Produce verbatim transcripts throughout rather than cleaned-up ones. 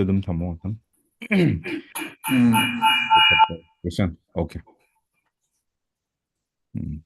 ꯑꯗꯨꯝ ꯊꯝꯃꯣ ꯉꯥꯛꯇꯪ꯫ ꯎꯝ꯫ Question. Okay. Um.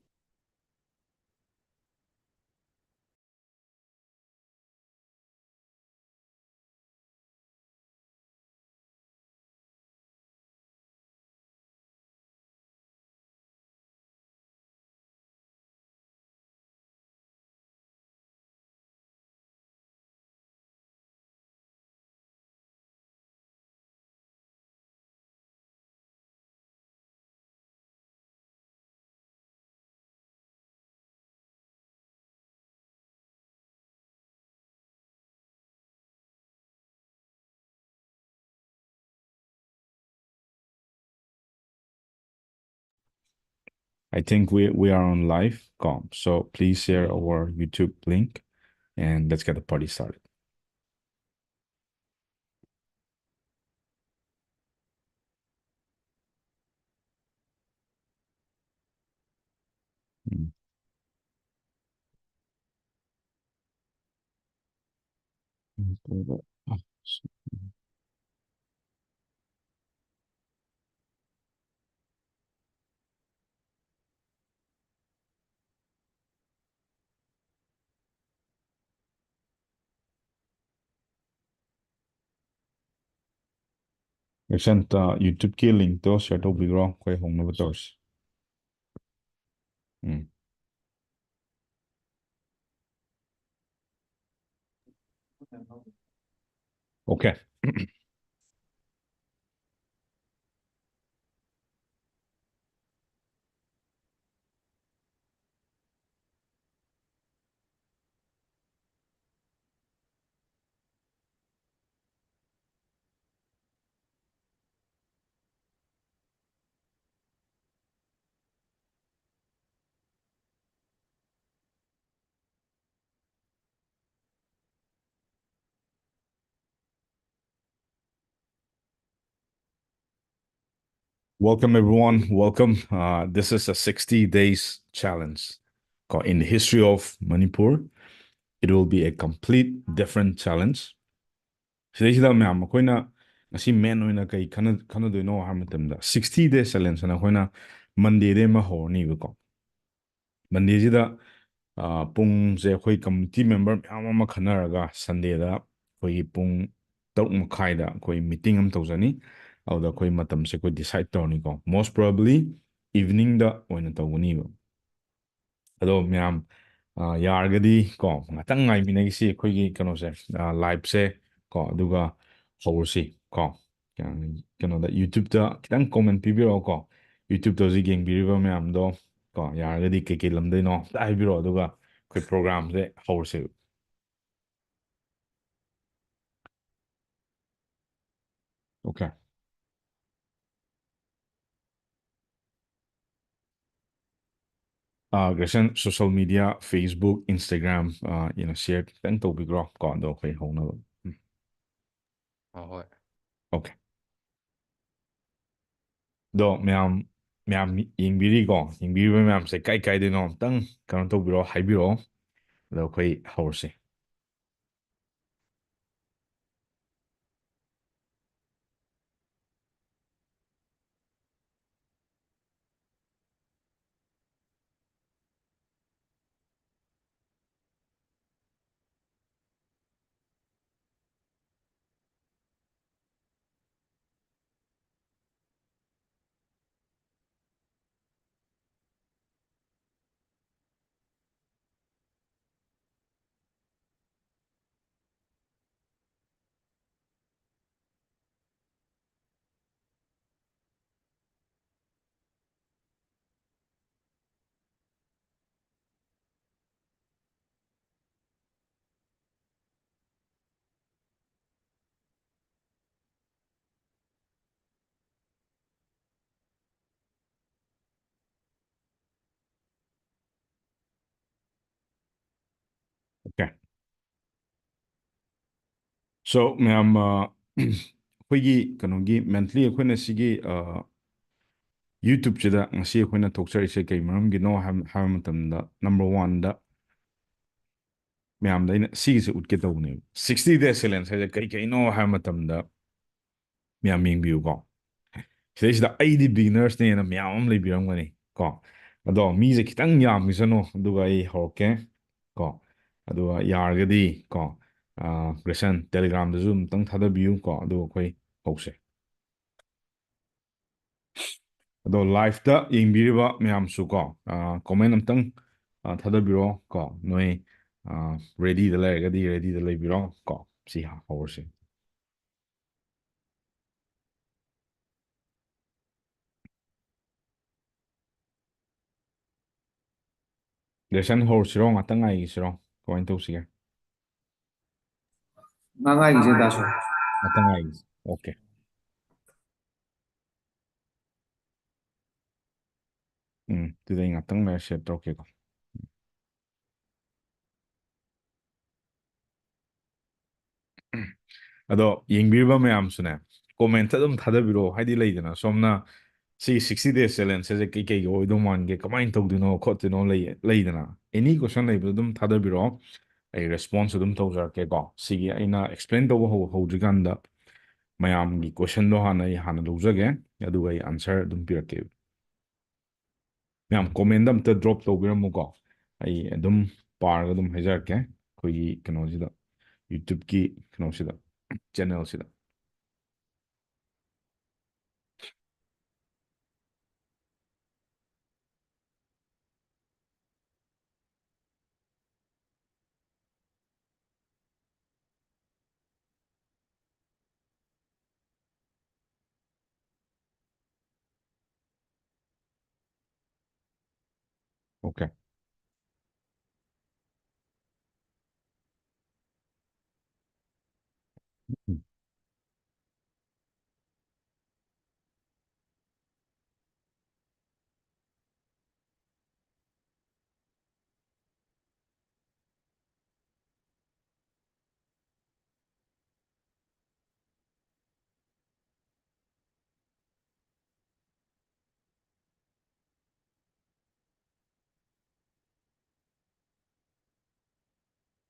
I think we, we are on live. Come. So please share our YouTube link and let's get the party started. Mm. ꯌꯥꯏꯁꯟꯇ, YouTubeꯀꯤ linkꯇꯣ share ꯇꯧꯕꯤꯈ꯭ꯔꯣ, ꯑꯩꯈꯣꯏ ꯍꯧꯅꯕ ꯇꯧꯔꯁꯤ꯫ ꯎꯝ꯫ Okay. Welcome, everyone. Welcome. Uh, this is a sixty days challenge. In the history of Manipur, it will be a complete different challenge. ꯁꯤꯗꯩꯁꯤꯗ ꯃꯌꯥꯝ ꯑꯩꯈꯣꯏꯅ ꯉꯁꯤ main ꯑꯣꯏꯅ ꯀꯩ ꯈꯟꯅ-, ꯈꯟꯅꯗꯣꯏꯅꯣ ꯍꯥꯏꯕ ꯃꯇꯝꯗ, sixty day challenge ꯑꯅ ꯑꯩꯈꯣꯏꯅ Monday ꯗꯩ ꯑꯃ ꯍꯧꯔꯅꯤꯕꯀꯣ꯫ Monday ꯁꯤꯗ, ꯑ, ꯄꯨꯡꯁꯦ ꯑꯩꯈꯣꯏ community member ꯃꯌꯥꯝ ꯑꯃ ꯈꯟꯅꯔꯒ Sunday ꯗ ꯑꯩꯈꯣꯏꯒꯤ ꯄꯨꯡ ꯇꯔꯨꯛ ꯃꯈꯥꯏꯗ ꯑꯩꯈꯣꯏ meeting ꯑꯃ ꯇꯧꯖꯅꯤ꯫ ꯑꯗꯨꯗ ꯑꯩꯈꯣꯏ ꯃꯇꯝꯁꯦ ꯑꯩꯈꯣꯏ decide ꯇꯧꯔꯅꯤꯀꯣ꯫ Most probably evening ꯗ ꯑꯣꯏꯅ ꯇꯧꯒꯅꯤꯕ꯫ ꯑꯗꯣ ꯃꯌꯥꯝ, ꯑ, ꯌꯥꯔꯒꯗꯤ ꯀꯣ, ꯉꯥꯛꯇꯪ ꯉꯥꯏꯃꯤꯟꯅꯈꯤꯁꯤ ꯑꯩꯈꯣꯏꯒꯤ ꯀꯩꯅꯣꯁꯦ, ꯑ, live ꯁꯦ ꯀꯣ, ꯑꯗꯨꯒ ꯍꯧꯔꯁꯤ ꯀꯣ꯫ ꯀꯩꯅꯣꯗ, YouTube ꯇ ꯈꯤꯇꯪ comment ꯄꯤꯕꯤꯔꯛꯑꯣ ꯀꯣ꯫ YouTube ꯇ ꯍꯧꯖꯤꯛ ꯌꯦꯡꯕꯤꯔꯤꯕ ꯃꯌꯥꯝꯗꯣ ꯀꯣ, ꯌꯥꯔꯒꯗꯤ ꯀꯩꯀꯩ ꯂꯝꯗꯩꯅꯣ ꯑꯝꯇ ꯍꯥꯏꯕꯤꯔꯛꯑꯣ, ꯑꯗꯨꯒ ꯑꯩꯈꯣꯏ program say ꯍꯧꯔꯁꯦ꯫ Okay. Ah, ꯒ꯭ꯔꯦꯁꯟ, social media, Facebook, Instagram, ah, you know, share ꯈꯤꯇꯪ ꯇꯧꯕꯤꯈ꯭ꯔꯣ ꯀꯣ, ꯑꯗꯣ ꯑꯩꯈꯣꯏ ꯍꯧꯅꯕ꯫ ꯎꯝ꯫ ꯑꯥ, ꯍꯣꯏ꯫ Okay. ꯑꯗꯣ ꯃꯌꯥꯝ, ꯃꯌꯥꯝ ꯌꯦꯡꯕꯤꯔꯤꯀꯣ, ꯌꯦꯡꯕꯤꯔꯤꯕ ꯃꯌꯥꯝꯁꯦ ꯀꯥꯏ ꯀꯥꯏꯗꯩꯅꯣ ꯑꯝꯇꯪ ꯀꯩꯅꯣ ꯇꯧꯕꯤꯔꯣ, ꯍꯥꯏꯕꯤꯔꯛꯑꯣ꯫ ꯑꯗꯣ ꯑꯩꯈꯣꯏ ꯍꯧꯔꯁꯤ꯫ Okay. So, ꯃꯌꯥꯝ, ꯑ, ꯑꯩꯈꯣꯏꯒꯤ ꯀꯩꯅꯣꯒꯤ monthly ꯑꯩꯈꯣꯏꯅ ꯁꯤꯒꯤ, ꯑ, YouTube ꯁꯤꯗ ꯉꯁꯤ ꯑꯩꯈꯣꯏꯅ ꯊꯣꯛꯆꯔꯤꯁꯦ ꯀꯩ ꯃꯔꯝꯒꯤꯅꯣ ꯍꯥꯏꯕ, ꯍꯥꯏꯕ ꯃꯇꯝꯗ, number one ꯗ ꯃꯌꯥꯝꯗ ꯑꯩꯅ ꯁꯤꯒꯤꯁꯦ ꯎꯠꯀꯦ ꯇꯧꯕꯅꯦꯕ꯫ Sixty day challenge ꯍꯥꯏꯁꯦ ꯀꯩ ꯀꯩꯅꯣ ꯍꯥꯏꯕ ꯃꯇꯝꯗ, ꯃꯌꯥꯝ ꯌꯦꯡꯕꯤꯌꯨꯀꯣ꯫ ꯁꯤꯗꯩꯁꯤꯗ "ꯑꯩꯗꯤ beginners ꯅꯦꯅ" ꯃꯌꯥꯝ ꯑꯃ ꯂꯩꯕꯤꯔꯝꯒꯅꯤ ꯀꯣ꯫ ꯑꯗꯣ ꯃꯤꯁꯦ ꯈꯤꯇꯪ ꯌꯥꯝꯈꯤꯁꯅꯨ, ꯑꯗꯨꯒ ꯑꯩ ꯍꯧꯔꯛꯀꯦ ꯀꯣ꯫ ꯑꯗꯨꯒ ꯌꯥꯔꯒꯗꯤ ꯀꯣ, ꯑꯥ, ꯒ꯭ꯔꯦꯁꯟ, Telegram ꯗꯁꯨ ꯑꯃꯨꯛꯇꯪ ꯊꯥꯗꯕꯤꯌꯨ ꯀꯣ, ꯑꯗꯨꯒ ꯑꯩꯈꯣꯏ ꯍꯧꯁꯦ꯫ ꯑꯗꯣ live ꯇ ꯌꯦꯡꯕꯤꯔꯤꯕ ꯃꯌꯥꯝꯁꯨ ꯀꯣ, ꯑꯥ, comment ꯑꯝꯇꯪ, ꯑꯥ, ꯊꯥꯗꯕꯤꯔꯣ ꯀꯣ꯫ ꯅꯣꯏ, ꯑꯥ, ready ꯗ ꯂꯩꯔꯒꯗꯤ ready ꯗ ꯂꯩꯕꯤꯔꯣ ꯀꯣ꯫ ꯁꯤ ꯍꯧꯔꯁꯦ꯫ Lesson ꯍꯧꯔꯁꯤꯔꯣ? ꯉꯥꯛꯇꯪ ꯉꯥꯏꯈꯤꯁꯤꯔꯣ? ꯀꯃꯥꯏꯅ ꯇꯧꯁꯤꯒꯦ? ꯉꯥꯏꯈꯤꯁꯦ, ꯗꯥ ꯁꯣ꯫ ꯉꯥꯛꯇꯪ ꯉꯥꯏꯈꯤꯁꯦ꯫ Okay. ꯎꯝ, ꯑꯗꯨꯗꯤ ꯑꯩ ꯉꯥꯛꯇꯪ ꯂꯩꯔ share ꯇꯧꯔꯛꯀꯦꯀꯣ꯫ ꯑꯗꯣ ꯌꯦꯡꯕꯤꯔꯤꯕ ꯃꯌꯥꯝꯁꯨꯅꯦ, comment ꯑꯗꯨꯝ ꯊꯥꯗꯕꯤꯔꯛꯑꯣ꯫ ꯍꯥꯏꯗꯤ ꯂꯩꯗꯅ, ꯁꯣꯝꯅ ꯁꯤ sixty days challenge ꯁꯦ ꯀꯩ ꯀꯩꯒꯤ ꯑꯣꯏꯗꯧ ꯃꯥꯟꯒꯦ, ꯀꯃꯥꯏꯅ ꯇꯧꯗꯣꯏꯅꯣ ꯈꯣꯠꯇꯣꯏꯅꯣ ꯂꯩ, ꯂꯩꯗꯅ, any question ꯂꯩꯕꯗꯣ ꯑꯗꯨꯝ ꯊꯥꯗꯕꯤꯔꯛꯑꯣ꯫ ꯑꯩ response ꯑꯗꯨꯝ ꯇꯧꯖꯔꯛꯀꯦꯀꯣ꯫ ꯁꯤꯒꯤ ꯑꯩꯅ explain ꯇꯧꯕ ꯍꯧ-, ꯍꯧꯗ꯭ꯔꯤꯀꯥꯟꯗ ꯃꯌꯥꯝꯒꯤ question ꯗꯣ ꯍꯥꯟꯅ ꯑꯩ ꯍꯥꯟꯅ ꯂꯧꯖꯒꯦ, ꯑꯗꯨꯒ ꯑꯩ answer ꯑꯗꯨꯝ ꯄꯤꯔꯛꯀꯦ꯫ ꯃꯌꯥꯝ comment ꯑꯝꯇ drop ꯇꯧꯕꯤꯔꯝꯃꯨꯀꯣ, ꯑꯩ ꯑꯗꯨꯝ ꯄꯥꯔꯒ ꯑꯗꯨꯝ ꯍꯥꯏꯖꯔꯛꯀꯦ꯫ ꯑꯩꯈꯣꯏꯒꯤ ꯀꯩꯅꯣꯁꯤꯗ, YouTube ꯀꯤ ꯀꯩꯅꯣꯁꯤꯗ, channel ꯁꯤꯗ꯫ Okay.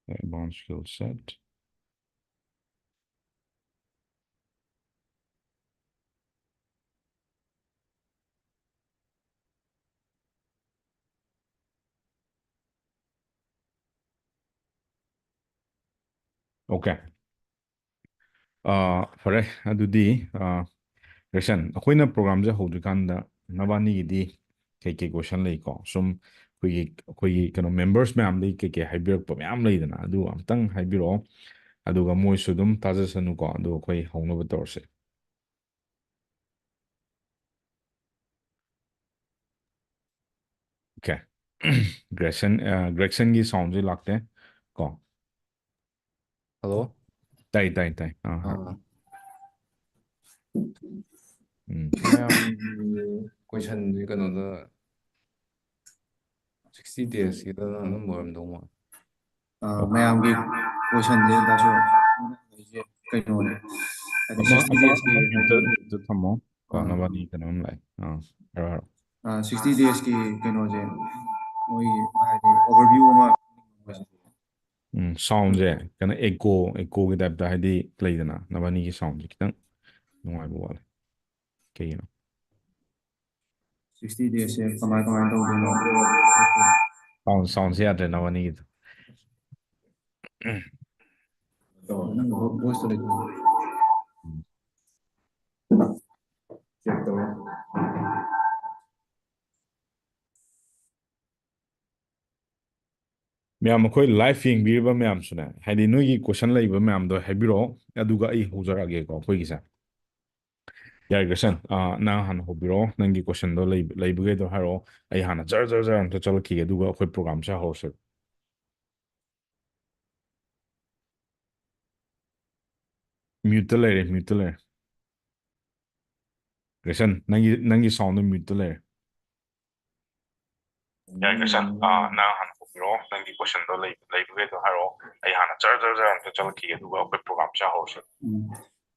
Advanced skill set. Okay. ꯑꯥ, ꯐꯔꯦ꯫ ꯑꯗꯨꯗꯤ, ꯑꯥ, ꯒ꯭ꯔꯦꯁꯟ, ꯑꯩꯈꯣꯏꯅ ꯄ꯭ꯔꯣꯒ꯭ꯔꯥꯝꯁꯦ ꯍꯧꯗ꯭ꯔꯤꯀꯥꯟꯗ ꯅꯕꯥꯅꯤꯒꯤꯗꯤ ꯀꯩꯀꯩ ꯀꯣꯏꯁꯟ ꯂꯩꯀꯣ? ꯁꯨꯝ ꯑꯩꯈꯣꯏꯒꯤ, ꯑꯩꯈꯣꯏꯒꯤ ꯀꯩꯅꯣ, ꯃꯦꯝꯕꯔꯁ ꯃꯌꯥꯝꯗꯒꯤ ꯀꯩꯀꯩ ꯍꯥꯏꯕꯤꯔꯛꯄ ꯃꯌꯥꯝ ꯂꯩꯗꯅ, ꯑꯗꯨ ꯑꯝꯇꯪ ꯍꯥꯏꯕꯤꯔꯛꯑꯣ꯫ ꯑꯗꯨꯒ ꯃꯣꯏꯁꯨ ꯑꯗꯨꯝ ꯇꯥꯖꯁꯅꯨꯀꯣ, ꯑꯗꯨꯒ ꯑꯩꯈꯣꯏ ꯍꯧꯅꯕ ꯇꯧꯔꯁꯦ꯫ Okay. ꯒ꯭ꯔꯦꯁꯟ, ꯑ, ꯒ꯭ꯔꯦꯛꯁꯟꯒꯤ ꯁꯥꯎꯟꯁꯦ ꯂꯥꯛꯇꯦ ꯀꯣ? ꯍꯜꯂꯣ? ꯇꯥꯏ, ꯇꯥꯏ, ꯇꯥꯏ꯫ ꯑꯥ, ꯍꯥꯏ꯫ ꯑꯥ꯫ ꯎꯝ꯫ ꯃꯌꯥꯝꯒꯤ ꯀꯣꯏꯁꯟꯁꯦ ꯀꯩꯅꯣꯗ, ꯁꯤꯛꯁꯇꯤ ꯗꯦꯖꯀꯤꯗ ꯑꯗꯨꯝ ꯑꯣꯏꯔꯝꯗꯧ ꯃꯥꯜꯂꯦ꯫ ꯑꯥ, ꯑꯣ꯫ ꯃꯌꯥꯝꯒꯤ ꯀꯣꯏꯁꯟꯁꯦ ꯗꯥꯁꯨ ꯑꯩꯁꯦ ꯀꯩꯅꯣꯅꯦ, ꯍꯥꯏꯗꯤ ꯑꯃ, ꯁꯤꯛꯁꯇꯤ ꯑꯃ, ꯗꯦꯖꯀꯤ ꯑꯃ ꯍꯥꯏꯗꯤ ꯃ꯭ꯌꯨꯠꯇ, ꯃ꯭ꯌꯨꯠꯇ ꯊꯝꯃꯣ꯫ ꯀꯣ, ꯑꯥ꯫ ꯅꯕꯥꯅꯤ ꯀꯩꯅꯣꯝ ꯂꯥꯛꯑꯦ꯫ ꯑꯥ, ꯍꯥꯏꯔꯣ, ꯍꯥꯏꯔꯣ꯫ ꯑꯥ, ꯁꯤꯛꯁꯇꯤ ꯗꯦꯖꯀꯤ ꯀꯩꯅꯣꯁꯦ, ꯃꯣꯏꯒꯤ ꯍꯥꯏꯗꯤ overview ꯑꯃ꯫ ꯎꯝ, ꯁꯥꯎꯟꯁꯦ ꯀꯩꯅꯣ, echo, echoꯒꯤ ꯇꯥꯏꯞꯇ, ꯍꯥꯏꯗꯤ ꯂꯩꯗꯅ, ꯅꯕꯥꯅꯤꯒꯤ ꯁꯥꯎꯟꯁꯦ ꯈꯤꯇꯪ ꯅꯨꯡꯉꯥꯏꯕ ꯋꯥꯠꯂꯦ꯫ ꯀꯩꯒꯤꯅꯣ? ꯁꯤꯛꯁꯇꯤ ꯗꯦꯖꯁꯦ ꯀꯃꯥꯏ, ꯀꯃꯥꯏꯅ ꯇꯧꯗꯣꯏꯅꯣ? ꯁꯥꯎꯟ, ꯁꯥꯎꯟꯁꯦ ꯌꯥꯗ꯭ꯔꯦ ꯅꯕꯥꯅꯤꯒꯤꯗꯣ꯫ ꯅꯪ ꯚꯣ-, ꯚꯣꯏꯁꯇꯣ ꯂꯩꯇ꯭ꯔꯣ? ꯎꯝ꯫ ꯆꯦꯛ ꯇꯧꯔꯦ꯫ ꯃꯌꯥꯝ, ꯑꯩꯈꯣꯏ ꯂꯥꯏꯚ ꯌꯦꯡꯕꯤꯔꯤꯕ ꯃꯌꯥꯝꯁꯨꯅꯦ, ꯍꯥꯏꯗꯤ ꯅꯣꯏꯒꯤ ꯀꯣꯏꯁꯟ ꯂꯩꯕ ꯃꯌꯥꯝꯗꯣ ꯍꯥꯏꯕꯤꯔꯛꯑꯣ, ꯑꯗꯨꯒ ꯑꯩ ꯍꯧꯖꯔꯛꯑꯒꯦꯀꯣ ꯑꯩꯈꯣꯏꯒꯤꯁꯦ꯫ ꯌꯥꯏ, ꯒ꯭ꯔꯦꯁꯟ, ꯑꯥ, ꯅꯪ ꯍꯥꯟꯅ ꯍꯧꯕꯤꯔꯛꯑꯣ, ꯅꯪꯒꯤ ꯀꯣꯏꯁꯟꯗꯣ ꯂꯩ-, ꯂꯩꯕꯈꯩꯗꯣ ꯍꯥꯏꯔꯛꯑꯣ, ꯑꯩ ꯍꯥꯟꯅ ꯖꯔ ꯖꯔ ꯖꯔ ꯑꯝꯇ ꯆꯠꯂꯛꯈꯤꯒꯦ, ꯑꯗꯨꯒ ꯑꯩꯈꯣꯏ ꯄ꯭ꯔꯣꯒ꯭ꯔꯥꯝꯁꯦ ꯍꯧꯔꯁꯦ꯫ ꯃ꯭ꯌꯨꯠꯇ ꯂꯩꯔꯦ, ꯃ꯭ꯌꯨꯠꯇ ꯂꯩꯔꯦ꯫ ꯒ꯭ꯔꯦꯁꯟ, ꯅꯪꯒꯤ, ꯅꯪꯒꯤ ꯁꯥꯎꯟꯗꯣ ꯃ꯭ꯌꯨꯠꯇ ꯂꯩꯔꯦ꯫ ꯌꯥꯏ, ꯒ꯭ꯔꯦꯁꯟ, ꯑꯥ, ꯅꯪ ꯍꯥꯟꯅ ꯍꯧꯕꯤꯔꯛꯑꯣ, ꯅꯪꯒꯤ ꯀꯣꯏꯁꯟꯗꯣ ꯂꯩ-, ꯂꯩꯕꯈꯩꯗꯣ ꯍꯥꯏꯔꯛꯑꯣ, ꯑꯩ ꯍꯥꯟꯅ ꯖꯔ ꯖꯔ ꯖꯔ ꯑꯝꯇ ꯆꯠꯂꯛꯈꯤꯒꯦ, ꯑꯗꯨꯒ ꯑꯩꯈꯣꯏ ꯄ꯭ꯔꯣꯒ꯭ꯔꯥꯝꯁꯦ ꯍꯧꯔꯁꯦ꯫ ꯎꯝ,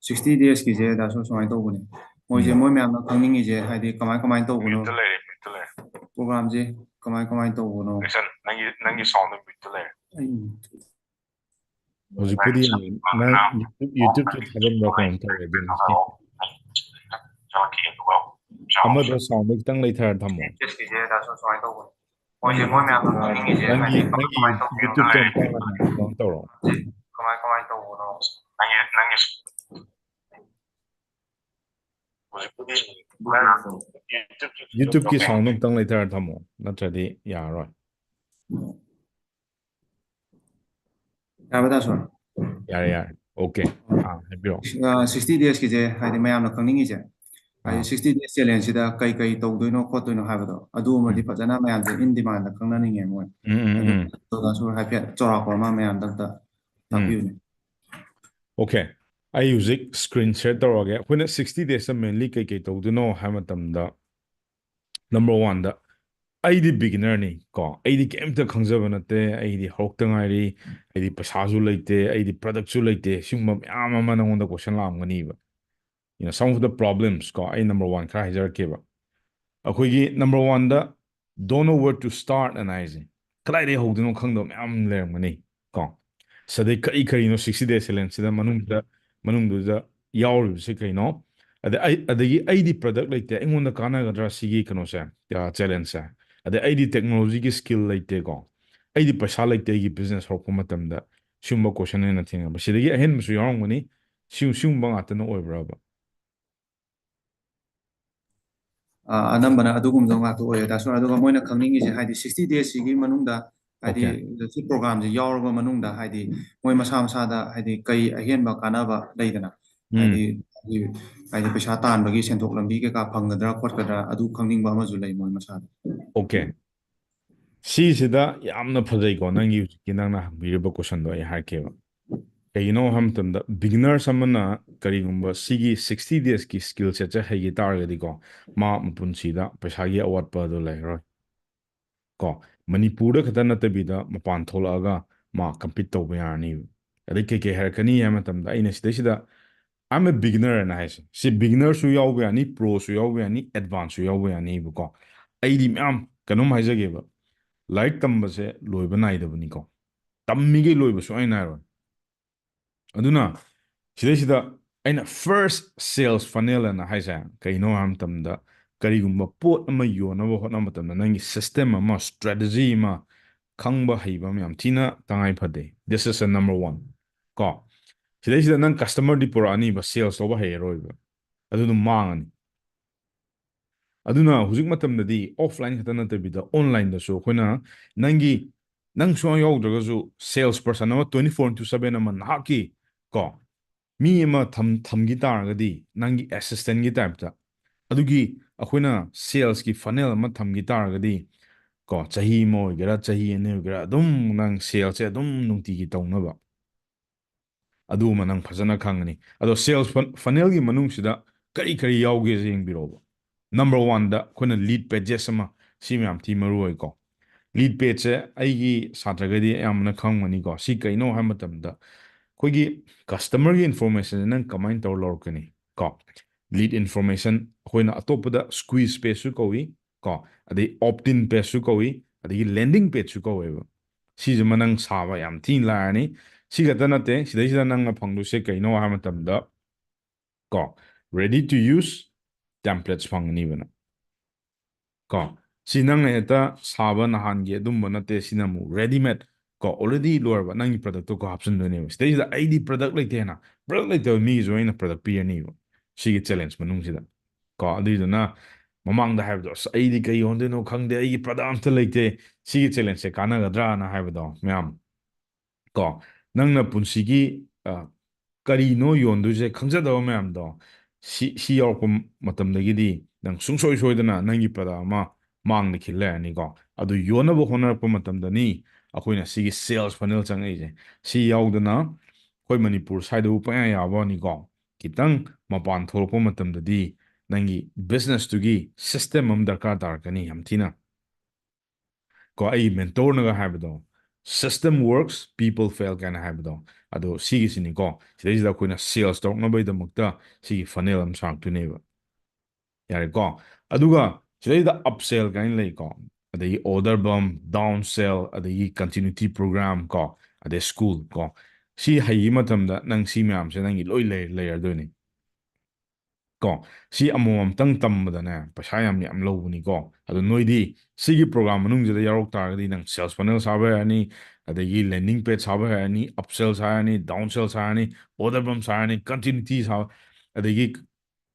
ꯁꯤꯛꯁꯇꯤ ꯗꯦꯖꯀꯤꯁꯦ ꯗꯥꯁꯨ ꯁꯨꯃꯥꯏꯅ ꯇꯧꯕꯅꯦ, ꯃꯣꯏꯁꯦ, ꯎꯝ, ꯃꯣꯏ ꯃꯌꯥꯝꯅ ꯈꯪꯅꯤꯡꯉꯤꯁꯦ ꯍꯥꯏꯗꯤ ꯀꯃꯥꯏ, ꯀꯃꯥꯏꯅ ꯇꯧꯕꯅꯣ? ꯃ꯭ꯌꯨꯠꯇ ꯂꯩꯔꯦ, ꯃ꯭ꯌꯨꯠꯇ ꯂꯩꯔꯦ꯫ ꯄ꯭ꯔꯣꯒ꯭ꯔꯥꯝꯁꯦ ꯀꯃꯥꯏ, ꯀꯃꯥꯏꯅ ꯇꯧꯕꯅꯣ? ꯒ꯭ꯔꯦꯁꯟ, ꯅꯪꯒꯤ, ꯅꯪꯒꯤ ꯁꯥꯎꯟꯗꯣ ꯃ꯭ꯌꯨꯠꯇ ꯂꯩꯔꯦ꯫ ꯑꯩ ꯍꯧꯖꯤꯛꯄꯨꯗꯤ ꯅꯪ YouTube, YouTube-ꯇ ꯊꯥꯖꯤꯟꯕ꯭꯭ꯔꯥ ꯀꯩꯅꯣꯝ ꯇꯧꯔꯦ ꯑꯗꯨꯅꯤ꯫ ꯑꯃꯗꯣ sound-ꯗꯣ ꯈꯤꯇꯪ ꯂꯩꯊꯔ ꯊꯝꯃꯣ꯫ ꯅꯪꯒꯤ, ꯅꯪꯒꯤ YouTube-ꯇꯣ ꯑꯃꯨꯛꯇꯪ ꯀꯩꯅꯣ ꯇꯧꯔꯣ꯫ YouTube-ꯀꯤ sound-ꯗꯣ ꯑꯃꯨꯛꯇꯪ ꯂꯩꯊꯔ ꯊꯝꯃꯣ, ꯅꯠꯇ꯭ꯔꯗꯤ ꯌꯥꯔꯔꯣꯏ꯫ ꯌꯥꯔꯕ, ꯗꯥ ꯁꯣꯔ? ꯌꯥꯔꯦ, ꯌꯥꯔꯦ꯫ Okay꯫ ꯑꯥ, ꯍꯥꯏꯕꯤꯔꯛꯑꯣ꯫ ꯑ, sixty days-ꯀꯤꯁꯦ, ꯍꯥꯏꯗꯤ, ꯃꯌꯥꯝꯅ ꯈꯪꯅꯤꯡꯉꯤꯁꯦ, ꯍꯥꯏꯗꯤ, ꯑꯥ꯫ Sixty days challenge-ꯁꯤꯗ ꯀꯩ ꯀꯩ ꯇꯧꯗꯣꯏꯅꯣ ꯈꯣꯠꯇꯣꯏꯅꯣ ꯍꯥꯏꯕꯗꯣ, ꯑꯗꯨ ꯑꯃꯗꯤ ꯎꯝ꯫ ꯐꯖꯅ ꯃꯌꯥꯝꯁꯦ in demand-ꯗ ꯈꯪꯅꯅꯤꯡꯉꯦ ꯃꯣꯏ꯫ ꯎꯝ, ꯎꯝ, ꯑꯗꯨ, ꯎꯝ꯫ ꯗꯥ ꯁꯣꯔ ꯍꯥꯏꯐꯦꯠ ꯆꯥꯎꯔꯥꯛꯄ ꯑꯃ ꯃꯌꯥꯝꯗ ꯑꯝꯇ ꯎꯝ꯫ ꯇꯥꯛꯄꯤꯌꯨꯅꯦ꯫ Okay꯫ ꯑꯩ ꯍꯧꯖꯤꯛ screen share ꯇꯧꯔꯛꯑꯒꯦ꯫ ꯑꯩꯈꯣꯏꯅ sixty days-ꯇ mainly ꯀꯩ ꯀꯩ ꯇꯧꯗꯣꯏꯅꯣ ꯍꯥꯏꯕ ꯃꯇꯝꯗ, number one-ꯗ, ꯑꯩꯗꯤ beginner-ꯅꯤ ꯀꯣ, ꯑꯩꯗꯤ ꯀꯩꯝꯇ ꯈꯪꯖꯕ ꯅꯠꯇꯦ, ꯑꯩꯗꯤ ꯍꯧꯔꯛꯇ ꯉꯥꯏꯔꯤ, ꯑꯩꯗꯤ ꯄꯩꯁꯥꯁꯨ ꯂꯩꯇꯦ, ꯑꯩꯗꯤ product-ꯁꯨ ꯂꯩꯇꯦ, ꯁꯤꯒꯨꯝꯕ ꯃꯌꯥꯝ ꯑꯃ ꯅꯉꯣꯟꯗ question ꯂꯥꯛꯑꯝꯒꯅꯤꯕ꯫ You know, some of the problems ꯀꯣ, ꯑꯩ number one ꯈꯔ ꯍꯥꯏꯖꯔꯛꯀꯦꯕ꯫ ꯑꯩꯈꯣꯏꯒꯤ number one-ꯗ, don't know where to start ꯑꯅ ꯍꯥꯏꯁꯦ꯫ ꯀꯗꯥꯏꯗꯒꯤ ꯍꯧꯗꯣꯏꯅꯣ ꯈꯪꯗꯕ ꯃꯌꯥꯝ ꯂꯩꯔꯝꯒꯅꯤ ꯀꯣ꯫ ꯁꯤꯗꯩ ꯀꯔꯤ ꯀꯔꯤꯅꯣ sixty days challenge-ꯁꯤꯗ ꯃꯅꯨꯡꯗ, ꯃꯅꯨꯡꯗꯨꯗ ꯌꯥꯎꯔꯤꯕꯁꯤ ꯀꯩꯅꯣ? ꯑꯗ ꯑꯩ, ꯑꯗꯒꯤ ꯑꯩꯗꯤ product ꯂꯩꯇꯦ, ꯑꯩꯉꯣꯟꯗ ꯀꯥꯟꯅꯒꯗ꯭ꯔꯥ ꯁꯤꯒꯤ ꯀꯩꯅꯣꯁꯦ, ꯑ, challenge-ꯁꯦ? ꯑꯗꯩ ꯑꯩꯗꯤ technology-ꯒꯤ skill ꯂꯩꯇꯦꯀꯣ, ꯑꯩꯗꯤ ꯄꯩꯁꯥ ꯂꯩꯇꯦ ꯑꯩꯒꯤ business ꯍꯧꯔꯛꯄ ꯃꯇꯝꯗ, ꯁꯤꯒꯨꯝꯕ question ꯑꯩꯅ ꯊꯦꯡꯅꯕ꯫ ꯁꯤꯗꯒꯤ ꯑꯍꯦꯟꯕꯁꯨ ꯌꯥꯎꯔꯝꯒꯅꯤ꯫ ꯁꯤ-, ꯁꯤꯒꯨꯝꯕ ꯉꯥꯛꯇꯅ ꯑꯣꯏꯕ꯭ꯔꯕ? ꯑ, ꯑꯅꯝꯕꯅ ꯑꯗꯨꯒꯨꯝꯕ ꯉꯥꯛꯇ ꯑꯣꯏꯌꯦ, ꯗꯥ ꯁꯣꯔ꯫ ꯑꯗꯨꯒ ꯃꯣꯏꯅ ꯈꯪꯅꯤꯡꯉꯤꯁꯦ, ꯍꯥꯏꯗꯤ, sixty days-ꯁꯤꯒꯤ ꯃꯅꯨꯡꯗ, ꯍꯥꯏꯗꯤ, Okay꯫ ꯁꯤ program-ꯁꯤ ꯌꯥꯎꯔꯕ ꯃꯅꯨꯡꯗ, ꯍꯥꯏꯗꯤ, ꯃꯣꯏ ꯃꯁꯥ ꯃꯁꯥꯗ, ꯍꯥꯏꯗꯤ, ꯀꯩ ꯑꯍꯦꯟꯕ ꯀꯥꯟꯅꯕ ꯂꯩꯗꯅ? ꯎꯝ꯫ ꯍꯥꯏꯗꯤ, ꯍꯥꯏꯗꯤ, ꯍꯥꯏꯗꯤ, ꯄꯩꯁꯥ ꯇꯥꯟꯕꯒꯤ ꯁꯦꯟꯊꯣꯛ ꯂꯝꯕꯤ ꯀꯩꯀꯥ ꯐꯪꯒꯗ꯭ꯔꯥ ꯈꯣꯠꯀꯗ꯭ꯔꯥ, ꯑꯗꯨ ꯈꯪꯅꯤꯡꯕ ꯑꯃꯁꯨ ꯂꯩ ꯃꯣꯏ ꯃꯁꯥꯗ꯫ Okay꯫ ꯁꯤꯁꯤꯗ ꯌꯥꯝꯅ ꯐꯖꯩꯀꯣ, ꯅꯪꯒꯤ ꯍꯧꯖꯤꯛꯀꯤ ꯅꯪꯅ ꯍꯪꯕꯤꯔꯤꯕ question-ꯗꯣ ꯑꯩ ꯍꯥꯏꯔꯛꯀꯦꯕ꯫ ꯀꯩꯒꯤꯅꯣ ꯍꯥꯏꯕ ꯃꯇꯝꯗ, beginners ꯑꯃꯅ ꯀꯔꯤꯒꯨꯝꯕ ꯁꯤꯒꯤ sixty days-ꯀꯤ skill set-ꯁꯦ ꯍꯩꯈꯤ ꯇꯥꯔꯒꯗꯤꯀꯣ, ꯃꯥ ꯃꯄꯨꯟꯁꯤꯗ ꯄꯩꯁꯥꯒꯤ ꯑꯋꯥꯠꯄ ꯑꯗꯨ ꯂꯩꯔꯔꯣꯏ꯫ ꯀꯣ, ꯃꯅꯤꯄꯨꯔꯗ ꯈꯛꯇ ꯅꯠꯇꯕꯤꯗ ꯃꯄꯥꯟ ꯊꯣꯛꯂꯛꯑꯒ ꯃꯥ compete ꯇꯧꯕ ꯌꯥꯔꯅꯤꯕ꯫ ꯑꯗꯩ ꯀꯩ ꯀꯩ ꯍꯥꯏꯔꯛꯀꯅꯤ ꯍꯥꯏꯕ ꯃꯇꯝꯗ, ꯑꯩꯅ ꯁꯤꯗꯩꯁꯤꯗ, "I'm a beginner" ꯑꯅ ꯍꯥꯏꯁꯦ꯫ ꯁꯤ beginner-ꯁꯨ ꯌꯥꯎꯕ ꯌꯥꯅꯤ, pro-ꯁꯨ ꯌꯥꯎꯕ ꯌꯥꯅꯤ, advance-ꯁꯨ ꯌꯥꯎꯕ ꯌꯥꯅꯤꯕꯀꯣ꯫ ꯑꯩꯗꯤ ꯃꯌꯥꯝ ꯀꯩꯅꯣꯝ ꯍꯥꯏꯖꯒꯦꯕ, ꯂꯥꯏꯔꯤꯛ ꯇꯝꯕꯁꯦ ꯂꯣꯏꯕ ꯅꯥꯏꯗꯕꯅꯤꯀꯣ꯫ ꯇꯝꯃꯤꯈꯩ ꯂꯣꯏꯕ ꯁꯨꯡꯅꯥꯏ ꯅꯥꯏꯔꯣꯏ꯫ ꯑꯗꯨꯅ ꯁꯤꯗꯩꯁꯤꯗ ꯑꯩꯅ first sales funnel ꯑꯅ ꯍꯥꯏꯁꯦ ꯀꯩꯅꯣ ꯍꯥꯏꯕ ꯃꯇꯝꯗ, ꯀꯔꯤꯒꯨꯝꯕ ꯄꯣꯠ ꯑꯃ ꯌꯣꯟꯅꯕ ꯍꯣꯠꯅꯕ ꯃꯇꯝꯗ ꯅꯪꯒꯤ system ꯑꯃ, strategy ꯑꯃ ꯈꯪꯕ ꯍꯩꯕ ꯑꯃ ꯌꯥꯝ ꯊꯤꯅ ꯇꯉꯥꯏ ꯐꯗꯦ꯫ This is a number one꯫ ꯀꯣ, ꯁꯤꯗꯩꯁꯤꯗ ꯅꯪ customer ꯗꯤ ꯄꯨꯔꯛꯑꯅꯤꯕ, sales ꯇꯧꯕ ꯍꯩꯔꯔꯣꯏꯕ, ꯑꯗꯨ ꯑꯗꯨꯝ ꯃꯥꯡꯉꯅꯤ꯫ ꯑꯗꯨꯅ ꯍꯧꯖꯤꯛ ꯃꯇꯝꯗꯗꯤ offline ꯈꯛꯇ ꯅꯠꯇꯕꯤꯗ online ꯗꯁꯨ ꯑꯩꯈꯣꯏꯅ ꯅꯪꯒꯤ, ꯅꯪ ꯁꯨꯡꯌꯥꯎ ꯌꯥꯎꯗ꯭ꯔꯒꯁꯨ sales person ꯑꯃ twenty four into seven ꯑꯃ ꯅꯍꯥꯛꯀꯤ, ꯀꯣ, ꯃꯤ ꯑꯃ ꯊꯝ-, ꯊꯝꯈꯤ ꯇꯥꯔꯒꯗꯤ, ꯅꯪꯒꯤ assistant ꯀꯤ type ꯇ, ꯑꯗꯨꯒꯤ ꯑꯩꯈꯣꯏꯅ sales ꯀꯤ funnel ꯑꯃ ꯊꯝꯈꯤ ꯇꯥꯔꯒꯗꯤ, ꯀꯣ, ꯆꯍꯤ ꯑꯃ ꯑꯣꯏꯒꯦꯔꯥ, ꯆꯍꯤ ꯑꯅꯤ ꯑꯣꯏꯒꯦꯔꯥ, ꯑꯗꯨꯝ ꯅꯪ sales ꯁꯦ ꯑꯗꯨꯝ ꯅꯨꯡꯇꯤꯒꯤ ꯇꯧꯅꯕ꯫ ꯑꯗꯨꯃ ꯅꯪ ꯐꯖꯅ ꯈꯪꯉꯅꯤ꯫ ꯑꯗꯣ sales fun-, funnel ꯒꯤ ꯃꯅꯨꯡꯁꯤꯗ ꯀꯔꯤ ꯀꯔꯤ ꯌꯥꯎꯒꯦꯁꯦ ꯌꯦꯡꯕꯤꯔꯣꯕ꯫ Number one ꯗ ꯑꯩꯈꯣꯏꯅ lead pages ꯑꯃ, ꯁꯤ ꯃꯌꯥꯝ ꯊꯤ ꯃꯔꯨ ꯑꯣꯏꯀꯣ꯫ Lead page ꯁꯦ ꯑꯩꯒꯤ ꯁꯥꯇ꯭ꯔꯈꯩꯗꯤ ꯑꯌꯥꯝꯕꯅ ꯈꯪꯉꯝꯒꯅꯤꯀꯣ꯫ ꯁꯤ ꯀꯩꯅꯣ ꯍꯥꯏꯕ ꯃꯇꯝꯗ, ꯑꯩꯈꯣꯏꯒꯤ customer ꯒꯤ information ꯁꯦ ꯅꯪ ꯀꯃꯥꯏꯅ ꯇꯧꯔ ꯂꯧꯔꯛꯀꯅꯤ? ꯀꯣ, lead information ꯑꯩꯈꯣꯏꯅ ꯑꯇꯣꯞꯄꯗ squeeze page ꯁꯨ ꯀꯧꯏ, ꯀꯣ, ꯑꯗꯩ opt-in page ꯁꯨ ꯀꯧꯏ, ꯑꯗꯒꯤ landing page ꯁꯨ ꯀꯧꯋꯦꯕ꯫ ꯁꯤꯁꯤꯃ ꯅꯪ ꯁꯥꯕ ꯌꯥꯝ ꯊꯤꯅ ꯂꯥꯏꯔꯅꯤ꯫ ꯁꯤ ꯈꯛꯇ ꯅꯠꯇꯦ, ꯁꯤꯗꯩꯁꯤꯗ ꯅꯪꯅ ꯐꯪꯗꯣꯏꯁꯦ ꯀꯩꯅꯣ ꯍꯥꯏꯕ ꯃꯇꯝꯗ, ꯀꯣ, ready to use templates ꯐꯪꯒꯅꯤꯕ ꯅꯪ꯫ ꯀꯣ, ꯁꯤ ꯅꯪꯅ ꯍꯦꯛꯇ ꯁꯥꯕ ꯅꯍꯥꯟꯒꯤ ꯑꯗꯨꯝꯕ ꯅꯠꯇꯦ, ꯁꯤꯅ ꯑꯃꯨꯛ readymade, ꯀꯣ, already ꯂꯣꯏꯔꯕ ꯅꯪꯒꯤ product ꯇꯣ ꯀꯣ ꯍꯥꯞꯆꯤꯟꯗꯣꯏꯅꯦꯕ꯫ ꯁꯤꯗꯩꯁꯤꯗ ꯑꯩꯗꯤ product ꯂꯩꯇꯦꯅ, product ꯂꯩꯇꯕ ꯃꯤꯒꯤꯁꯨ ꯑꯩꯅ product ꯄꯤꯔꯅꯤꯕ ꯁꯤꯒꯤ challenge ꯃꯅꯨꯡꯁꯤꯗ꯫ ꯀꯣ, ꯑꯗꯨꯏꯗꯨꯅ ꯃꯃꯥꯡꯗ ꯍꯥꯏꯕꯗꯣ, "ꯑꯁ, ꯑꯩꯗꯤ ꯀꯩ ꯌꯣꯟꯗꯣꯏꯅꯣ ꯈꯪꯗꯦ, ꯑꯩꯒꯤ product ꯑꯝꯇ ꯂꯩꯇꯦ", ꯁꯤꯒꯤ challenge ꯁꯦ ꯀꯥꯟꯅꯒꯗ꯭ꯔꯥꯅ ꯍꯥꯏꯕꯗꯣ ꯃꯌꯥꯝ꯫ ꯀꯣ, ꯅꯪꯅ ꯄꯨꯟꯁꯤꯒꯤ, ꯑ, ꯀꯔꯤꯅꯣ ꯌꯣꯟꯗꯣꯏꯁꯦ ꯈꯪꯖꯗꯕ ꯃꯌꯥꯝꯗꯣ, ꯁꯤ, ꯁꯤ ꯌꯥꯎꯔꯛꯄ ꯃꯇꯝꯗꯒꯤꯗꯤ ꯅꯪ ꯁꯨꯡꯁꯣꯏ ꯁꯣꯏꯗꯅ ꯅꯪꯒꯤ product ꯑꯃ ꯃꯥꯡꯗ ꯈꯤꯜ ꯂꯩꯔꯅꯤꯀꯣ꯫ ꯑꯗꯨ ꯌꯣꯟꯅꯕ ꯍꯣꯠꯅꯔꯛꯄ ꯃꯇꯝꯗꯅꯤ ꯑꯩꯈꯣꯏꯅ ꯁꯤꯒꯤ sales funnel ꯆꯪꯉꯛꯏꯁꯦ꯫ ꯁꯤ ꯌꯥꯎꯗꯅ ꯑꯩꯈꯣꯏ ꯃꯅꯤꯄꯨꯔ ꯁ꯭ꯋꯥꯏꯗꯕꯨ ꯄꯪꯌꯥ ꯌꯥꯕ ꯋꯥꯅꯤꯀꯣ꯫ ꯈꯤꯇꯪ ꯃꯄꯥꯟ ꯊꯣꯛꯂꯛꯄ ꯃꯇꯝꯗꯗꯤ ꯅꯪꯒꯤ business ꯇꯨꯒꯤ system ꯑꯃ ꯗꯔꯀꯥꯔ ꯇꯥꯔꯛꯀꯅꯤ ꯌꯥꯝ ꯊꯤꯅ꯫ ꯀꯣ, ꯑꯩꯒꯤ mentor ꯅꯒ ꯍꯥꯏꯕꯗꯣ, "System works, people fail" ꯀꯥꯏꯅ ꯍꯥꯏꯕꯗꯣ, ꯑꯗꯣ ꯁꯤꯒꯤꯁꯤꯅꯤꯀꯣ꯫ ꯁꯤꯗꯩꯁꯤꯗ ꯑꯩꯈꯣꯏꯅ sales ꯇꯧꯔꯛꯅꯕꯒꯤꯗꯃꯛꯇ ꯁꯤꯒꯤ funnel ꯑꯃ ꯁꯥꯔꯛꯇꯣꯏꯅꯦꯕ꯫ ꯌꯥꯔꯦꯀꯣ? ꯑꯗꯨꯒ ꯁꯤꯗꯩꯁꯤꯗ upsell ꯀꯥꯏꯅ ꯂꯩꯀꯣ, ꯑꯗꯒꯤ order bump, downsell, ꯑꯗꯒꯤ continuity program ꯀꯣ, ꯑꯗꯩ school ꯀꯣ꯫ ꯁꯤ ꯍꯩꯈꯤ ꯃꯇꯝꯗ ꯅꯪ ꯁꯤ ꯃꯌꯥꯝꯁꯦ ꯅꯪꯒꯤ ꯂꯣꯏ ꯂꯩ ꯂꯩꯔꯗꯣꯏꯅꯤ꯫ ꯀꯣ, ꯁꯤ ꯑꯃꯃꯝꯇꯪ ꯇꯝꯕꯗꯅꯦ ꯄꯩꯁꯥ ꯌꯥꯝ ꯌꯥꯝ ꯂꯧꯕꯅꯤꯀꯣ꯫ ꯑꯗꯣ ꯅꯣꯏꯗꯤ ꯁꯤꯒꯤ program ꯃꯅꯨꯡꯁꯤꯗ ꯌꯥꯎꯔꯛ ꯇꯥꯔꯒꯗꯤ ꯅꯪ sales funnel ꯁꯥꯕ ꯍꯩꯔꯅꯤ, ꯑꯗꯒꯤ landing page ꯁꯥꯕ ꯍꯩꯔꯅꯤ, upsell ꯁꯥꯔꯅꯤ, downsell ꯁꯥꯔꯅꯤ, order bump ꯁꯥꯔꯅꯤ, continuity ꯁꯥꯕ, ꯑꯗꯒꯤ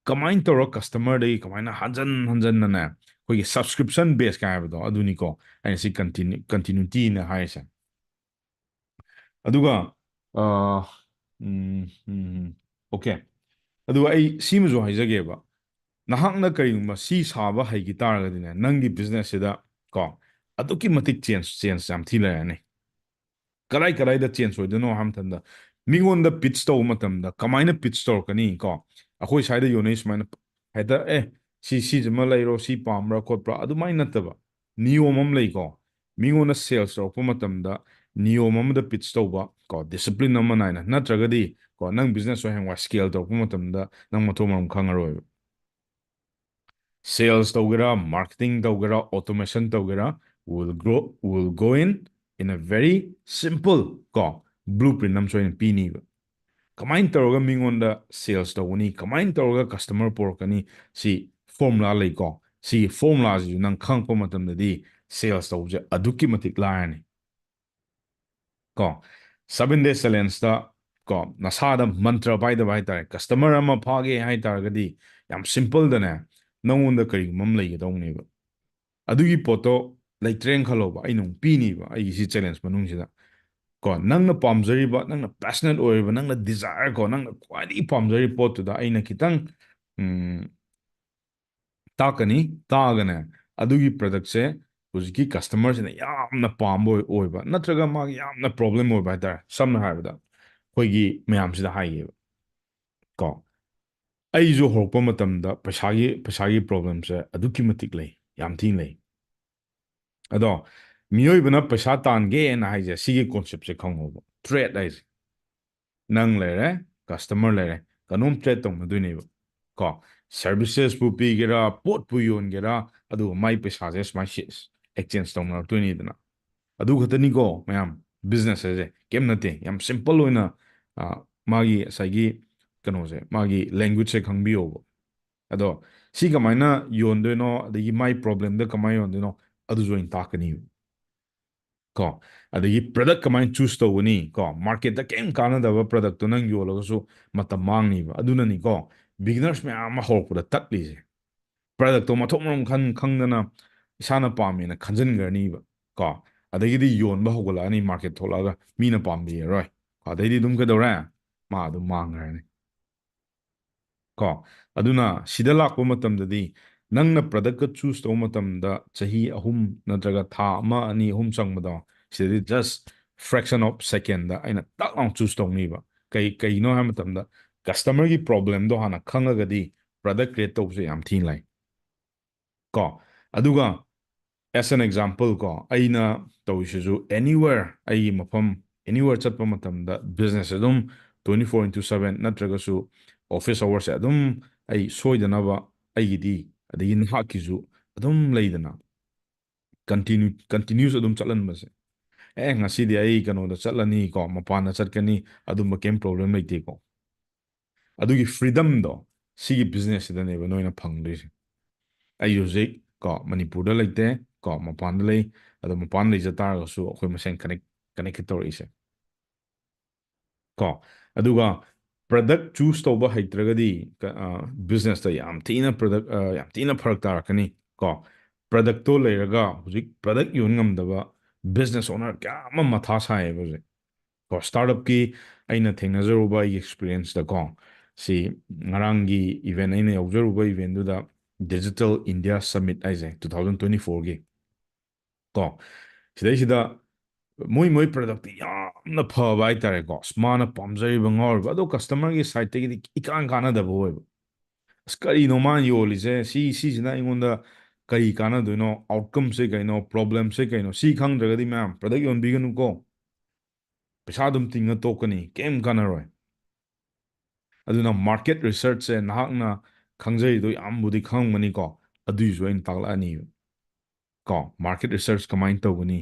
ꯀꯃꯥꯏꯅ ꯇꯧꯔ customer ꯗꯒꯤ ꯀꯃꯥꯏꯅ ꯍꯟꯖꯟ ꯍꯟꯖꯟꯅꯅꯦ ꯑꯩꯈꯣꯏꯒꯤ subscription base ꯀꯥꯏ ꯍꯥꯏꯕꯗꯣ ꯑꯗꯨꯅꯤꯀꯣ ꯑꯩꯅ ꯁꯤ continu-, continuity ꯅ ꯍꯥꯏꯔꯤꯁꯦ꯫ ꯑꯗꯨꯒ ꯑ, ꯎꯝ, ꯎꯝ, okay꯫ ꯑꯗꯨꯒ ꯑꯩ ꯁꯤꯃꯁꯨ ꯍꯥꯏꯖꯒꯦꯕ, ꯅꯍꯥꯛꯅ ꯀꯔꯤꯒꯨꯝꯕ ꯁꯤ ꯁꯥꯕ ꯍꯩꯈꯤ ꯇꯥꯔꯒꯗꯤꯅꯦ ꯅꯪꯒꯤ business ꯁꯤꯗ ꯀꯣ ꯑꯗꯨꯛꯀꯤ ꯃꯇꯤꯛ change change ꯌꯥꯝ ꯊꯤ ꯂꯩꯔꯅꯤ꯫ ꯀꯗꯥꯏ ꯀꯗꯥꯏꯗ change ꯑꯣꯏꯗꯣꯏꯅꯣ ꯍꯥꯏꯕ ꯃꯇꯝꯗ ꯃꯤꯉꯣꯟꯗ pitch ꯇꯧꯕ ꯃꯇꯝꯗ ꯀꯃꯥꯏꯅ pitch ꯇꯧꯔꯛꯀꯅꯤ ꯀꯣ? ꯑꯩꯈꯣꯏ ꯁ꯭ꯋꯥꯏꯗ ꯌꯣꯟꯅꯩ ꯁꯨꯃꯥꯏꯅ ꯍꯦꯛꯇ ꯑꯦ ꯁꯤ ꯁꯤꯁꯤꯃ ꯂꯩꯔꯣ, ꯁꯤ ꯄꯥꯝꯕ꯭ꯔꯥ ꯈꯣꯠꯄ꯭ꯔꯥ ꯑꯗꯨꯃꯥꯏꯅ ꯅꯠꯇꯕ ꯅꯤꯌꯣꯝ ꯑꯃ ꯂꯩꯀꯣ꯫ ꯃꯤꯉꯣꯟꯗ sales ꯇꯧꯔꯛꯄ ꯃꯇꯝꯗ ꯅꯤꯌꯣꯝ ꯑꯃꯗ pitch ꯇꯧꯕ ꯀꯣ, discipline ꯑꯃ ꯅꯥꯏꯅ, ꯅꯠꯇ꯭ꯔꯒꯗꯤ ꯀꯣ ꯅꯪ business ꯇꯣ ꯍꯌꯦꯡꯋꯥꯏ scale ꯇꯧꯔꯛꯄ ꯃꯇꯝꯗ ꯅꯪ ꯃꯊꯣꯡ ꯃꯔꯝ ꯈꯪꯉꯔꯣꯏꯕ꯫ Sales ꯇꯧꯒꯦꯔꯥ, marketing ꯇꯧꯒꯦꯔꯥ, automation ꯇꯧꯒꯦꯔꯥ, will grow, will go in in a very simple ꯀꯣ blueprint ꯑꯃꯁꯨ ꯑꯩꯅ ꯄꯤꯅꯤꯕ꯫ ꯀꯃꯥꯏꯅ ꯇꯧꯔꯒ ꯃꯤꯉꯣꯟꯗ sales ꯇꯧꯒꯅꯤ, ꯀꯃꯥꯏꯅ ꯇꯧꯔꯒ customer ꯄꯨꯔꯛꯀꯅꯤ, ꯁꯤ formula ꯂꯩꯀꯣ꯫ ꯁꯤꯒꯤ formula ꯁꯤꯁꯨ ꯅꯪ ꯈꯪꯉꯛꯄ ꯃꯇꯝꯗꯗꯤ sales ꯇꯧꯕꯁꯦ ꯑꯗꯨꯛꯀꯤ ꯃꯇꯤꯛ ꯂꯥꯏꯔꯅꯤ꯫ ꯀꯣ, seven day challenge ꯇ ꯀꯣ ꯅꯁꯥꯗ ꯃꯟꯇ꯭ꯔ ꯄꯥꯏꯗꯕ ꯍꯥꯏꯇꯥꯔꯦ, customer ꯑꯃ ꯐꯥꯒꯦ ꯍꯥꯏꯇꯥꯔꯒꯗꯤ ꯌꯥꯝ simple ꯗꯅꯦ ꯅꯪꯉꯣꯟꯗ ꯀꯔꯤꯒꯨꯝꯕ ꯑꯃ ꯂꯩꯒꯗꯧꯅꯦꯕ꯫ ꯑꯗꯨꯒꯤ ꯄꯣꯠꯇꯣ ꯂꯩꯇ꯭ꯔꯦꯅ ꯈꯜꯂꯣꯕ, ꯑꯩꯅ ꯑꯃꯨꯛ ꯄꯤꯅꯤꯕ ꯑꯩꯒꯤ ꯁꯤ challenge ꯃꯅꯨꯡꯁꯤꯗ꯫ ꯀꯣ, ꯅꯪꯅ ꯄꯥꯝꯖꯔꯤꯕ, ꯅꯪꯅ passionate ꯑꯣꯏꯔꯤꯕ, ꯅꯪꯅ desire ꯀꯣ, ꯅꯪꯅ ꯈ꯭ꯋꯥꯏꯗꯒꯤ ꯄꯥꯝꯖꯔꯤꯕ ꯄꯣꯠꯇꯨꯗ ꯑꯩꯅ ꯈꯤꯇꯪ, ꯎꯝ, ꯇꯥꯛꯀꯅꯤ, ꯇꯥꯛꯑꯒꯅꯦ ꯑꯗꯨꯒꯤ product ꯁꯦ ꯍꯧꯖꯤꯛꯀꯤ customer ꯁꯤꯅ ꯌꯥꯝꯅ ꯄꯥꯝꯕ ꯑꯣꯏ-, ꯑꯣꯏꯕ, ꯅꯠꯇ꯭ꯔꯒ ꯃꯥꯒꯤ ꯌꯥꯝꯅ problem ꯑꯣꯏꯕ ꯍꯥꯏꯇꯥꯔꯦ, ꯁꯝꯅ ꯍꯥꯏꯔꯕꯗ ꯑꯩꯈꯣꯏꯒꯤ ꯃꯌꯥꯝꯁꯤꯗ ꯍꯥꯏꯒꯦꯕ ꯀꯣ꯫ ꯑꯩꯁꯨ ꯍꯧꯔꯛꯄ ꯃꯇꯝꯗ ꯄꯩꯁꯥꯒꯤ, ꯄꯩꯁꯥꯒꯤ problem ꯁꯦ ꯑꯗꯨꯛꯀꯤ ꯃꯇꯤꯛ ꯂꯩ, ꯌꯥꯝ ꯊꯤꯅ ꯂꯩ꯫ ꯑꯗꯣ ꯃꯤꯑꯣꯏꯕꯅ ꯄꯩꯁꯥ ꯇꯥꯟꯒꯦꯅ ꯍꯥꯏꯁꯦ ꯁꯤꯒꯤ concept ꯁꯦ ꯈꯪꯍꯧꯕ, trade ꯍꯥꯏꯁꯦ꯫ ꯅꯪ ꯂꯩꯔꯦ, customer ꯂꯩꯔꯦ, ꯀꯩꯅꯣꯝ trade ꯇꯧꯅꯗꯣꯏꯅꯦꯕ ꯀꯣ꯫ Services ꯄꯨ ꯄꯤꯒꯦꯔꯥ, ꯄꯣꯠꯄꯨ ꯌꯣꯟꯒꯦꯔꯥ, ꯑꯗꯨꯒ ꯃꯥꯏ ꯄꯩꯁꯥꯁꯦ ꯁꯨꯃꯥꯏꯅ exchange ꯇꯧꯅꯔꯛꯇꯣꯏꯅꯤꯗꯅ꯫ ꯑꯗꯨ ꯈꯛꯇꯅꯤꯀꯣ ꯃꯌꯥꯝ, business ꯍꯥꯏꯁꯦ ꯀꯩꯝ ꯅꯠꯇꯦ, ꯌꯥꯝ simple ꯑꯣꯏꯅ, ꯑ, ꯃꯥꯒꯤ ꯉꯁꯥꯏꯒꯤ ꯀꯩꯅꯣꯁꯦ, ꯃꯥꯒꯤ language ꯁꯦ ꯈꯪꯕꯤꯌꯣꯕ꯫ ꯑꯗꯣ ꯁꯤ ꯀꯃꯥꯏꯅ ꯌꯣꯟꯗꯣꯏꯅꯣ, ꯑꯗꯒꯤ ꯃꯥꯏ problem ꯗ ꯀꯃꯥꯏꯅ ꯌꯣꯟꯗꯣꯏꯅꯣ, ꯑꯗꯨꯁꯨ ꯑꯩꯅ ꯇꯥꯛꯀꯅꯤ꯫ ꯀꯣ, ꯑꯗꯒꯤ product ꯀꯃꯥꯏꯅ choose ꯇꯧꯒꯅꯤ, ꯀꯣ, market ꯇ ꯀꯩꯝ ꯀꯥꯟꯅꯗꯕ product ꯇꯣ ꯅꯪ ꯌꯣꯜꯂꯒꯁꯨ ꯃꯇꯝ ꯃꯥꯡꯅꯤꯕ꯫ ꯑꯗꯨꯅꯅꯤꯀꯣ beginners ꯃꯌꯥꯝ ꯑꯃ ꯍꯧꯔꯛꯄꯗ ꯇꯠꯂꯤꯁꯦ꯫ Product ꯇꯣ ꯃꯊꯣꯡ ꯃꯔꯝ ꯈꯪ-, ꯈꯪꯗꯅ ꯏꯁꯥꯅ ꯄꯥꯝꯃꯦꯅ ꯈꯟꯖꯟꯈ꯭ꯔꯅꯤꯕ꯫ ꯀꯣ, ꯑꯗꯒꯤꯗꯤ ꯌꯣꯟꯕ ꯍꯧꯒꯠꯂꯛꯑꯅꯤ, market ꯊꯣꯛꯂꯛꯑꯒ ꯃꯤꯅ ꯄꯥꯝꯕꯤꯔꯔꯣꯏ꯫ ꯀꯣ, ꯑꯗꯩꯗꯤ ꯑꯗꯨꯝ ꯀꯩꯗꯧꯔꯦ? ꯃꯥ ꯑꯗꯨꯝ ꯃꯥꯡꯈ꯭ꯔꯅꯤ꯫ ꯀꯣ, ꯑꯗꯨꯅ ꯁꯤꯗ ꯂꯥꯛꯄ ꯃꯇꯝꯗꯗꯤ ꯅꯪꯅ product ꯀ choose ꯇꯧꯕ ꯃꯇꯝꯗ ꯆꯍꯤ ꯑꯍꯨꯝ ꯅꯠꯇ꯭ꯔꯒ ꯊꯥ ꯑꯃ, ꯑꯅꯤ, ꯑꯍꯨꯝ ꯆꯪꯕꯗꯣ, ꯁꯤꯗꯗꯤ just fraction of second ꯗ ꯑꯩꯅ ꯇꯛ ꯂꯥꯎ choose ꯇꯧꯅꯤꯕ꯫ ꯀꯩ, ꯀꯩꯒꯤꯅꯣ ꯍꯥꯏꯕ ꯃꯇꯝꯗ customer ꯒꯤ problem ꯗꯣ ꯍꯥꯟꯅ ꯈꯪꯉꯒꯗꯤ product create ꯇꯧꯕꯁꯦ ꯌꯥꯝ ꯊꯤꯅ ꯂꯥꯏ꯫ ꯀꯣ, ꯑꯗꯨꯒ as an example ꯀꯣ, ꯑꯩꯅ ꯇꯧꯔꯤꯁꯤꯁꯨ anywhere ꯑꯩꯒꯤ ꯃꯐꯝ, anywhere ꯆꯠꯄ ꯃꯇꯝꯗ business ꯑꯗꯨꯝ twenty four into seven ꯅꯠꯇ꯭ꯔꯒꯁꯨ office hours ꯁꯦ ꯑꯗꯨꯝ ꯑꯩ ꯁꯣꯏꯗꯅꯕ ꯑꯩꯒꯤꯗꯤ, ꯑꯗꯒꯤ ꯅꯍꯥꯛꯀꯤꯁꯨ ꯑꯗꯨꯝ ꯂꯩꯗꯅ continue, continuous ꯑꯗꯨꯝ ꯆꯠꯍꯟꯕꯁꯦ꯫ ꯑꯦ, ꯉꯁꯤꯗꯤ ꯑꯩ ꯀꯩꯅꯣꯗ ꯆꯠꯂꯅꯤ ꯀꯣ, ꯃꯄꯥꯟꯗ ꯆꯠꯀꯅꯤ, ꯑꯗꯨꯝꯕ ꯀꯩꯝ problem ꯂꯩꯇꯦꯀꯣ꯫ ꯑꯗꯨꯒꯤ freedom ꯗꯣ ꯁꯤꯒꯤ business ꯁꯤꯗꯅꯦꯕ ꯅꯣꯏꯅ ꯐꯪꯗꯣꯏꯁꯦ꯫ ꯑꯩ ꯍꯧꯖꯤꯛ ꯀꯣ ꯃꯅꯤꯄꯨꯔꯗ ꯂꯩꯇꯦ ꯀꯣ, ꯃꯄꯥꯟꯗ ꯂꯩ꯫ ꯑꯗꯣ ꯃꯄꯥꯟ ꯂꯩꯖ ꯇꯥꯔꯒꯁꯨ ꯑꯩꯈꯣꯏ ꯃꯁꯦꯟ connect, connect ꯇꯧꯔꯛꯏꯁꯦ ꯀꯣ꯫ ꯑꯗꯨꯒ product choose ꯇꯧꯕ ꯍꯩꯇ꯭ꯔꯒꯗꯤ ꯀ-, ꯑ, business ꯇ ꯌꯥꯝ ꯊꯤꯅ product, ꯑ, ꯌꯥꯝ ꯊꯤꯅ ꯐꯔꯛ ꯇꯥꯔꯛꯀꯅꯤ ꯀꯣ꯫ Product ꯇꯣ ꯂꯩꯔꯒ ꯍꯧꯖꯤꯛ product ꯌꯣꯟ ꯉꯝꯗꯕ business owner ꯀꯌꯥ ꯑꯃ ꯃꯊꯥ ꯁꯥꯏꯌꯦꯕ ꯍꯧꯖꯤꯛ꯫ ꯀꯣ, startup ꯀꯤ ꯑꯩꯅ ꯊꯦꯡꯅꯖꯔꯨꯕ ꯑꯩꯒꯤ experience ꯇ ꯀꯣ, ꯁꯤ ꯉꯔꯥꯡꯒꯤ event, ꯑꯩꯅ ꯌꯥꯎꯖꯔꯨꯕ event ꯗꯨꯗ Digital India Summit ꯍꯥꯏꯁꯦ two thousand twenty four ꯒꯤ ꯀꯣ, ꯁꯤꯗꯩꯁꯤꯗ ꯃꯣꯏ ꯃꯣꯏ product ꯇꯤ ꯌꯥꯝꯅ ꯐꯕ ꯍꯥꯏꯇꯥꯔꯦꯀꯣ, ꯑꯁ, ꯃꯥꯅ ꯄꯥꯝꯖꯔꯤꯕ ꯉꯥꯎꯔꯤꯕ, ꯑꯗꯣ customer ꯒꯤ side ꯇꯒꯤꯗꯤ ꯏꯀꯥꯟ ꯀꯥꯟꯅꯗꯕ ꯑꯣꯏꯕ꯫ ꯑꯁ, ꯀꯔꯤꯅꯣ ꯃꯥꯅ ꯌꯣꯜꯂꯤꯁꯦ? ꯁꯤ, ꯁꯤꯁꯤꯅ ꯑꯩꯉꯣꯟꯗ ꯀꯔꯤ ꯀꯥꯟꯅꯗꯣꯏꯅꯣ? Outcome ꯁꯦ ꯀꯩꯅꯣ? Problem ꯁꯦ ꯀꯩꯅꯣ? ꯁꯤ ꯈꯪꯗ꯭ꯔꯒꯗꯤ ꯃꯌꯥꯝ product ꯌꯣꯟꯕꯤꯒꯅꯨꯀꯣ꯫ ꯄꯩꯁꯥ ꯑꯗꯨꯝ ꯇꯤꯡꯉ ꯇꯣꯛꯀꯅꯤ, ꯀꯩꯝ ꯀꯥꯟꯅꯔꯣꯏ꯫ ꯑꯗꯨꯅ market research ꯁꯦ ꯅꯍꯥꯛꯅ ꯈꯪꯖꯔꯤꯗꯣ ꯌꯥꯝꯕꯨꯗꯤ ꯈꯪꯉꯝꯒꯅꯤꯀꯣ, ꯑꯗꯨꯏꯁꯨ ꯑꯩꯅ ꯇꯥꯛꯂꯛꯑꯅꯤꯕ꯫ ꯀꯣ, market research ꯀꯃꯥꯏꯅ ꯇꯧꯒꯅꯤ?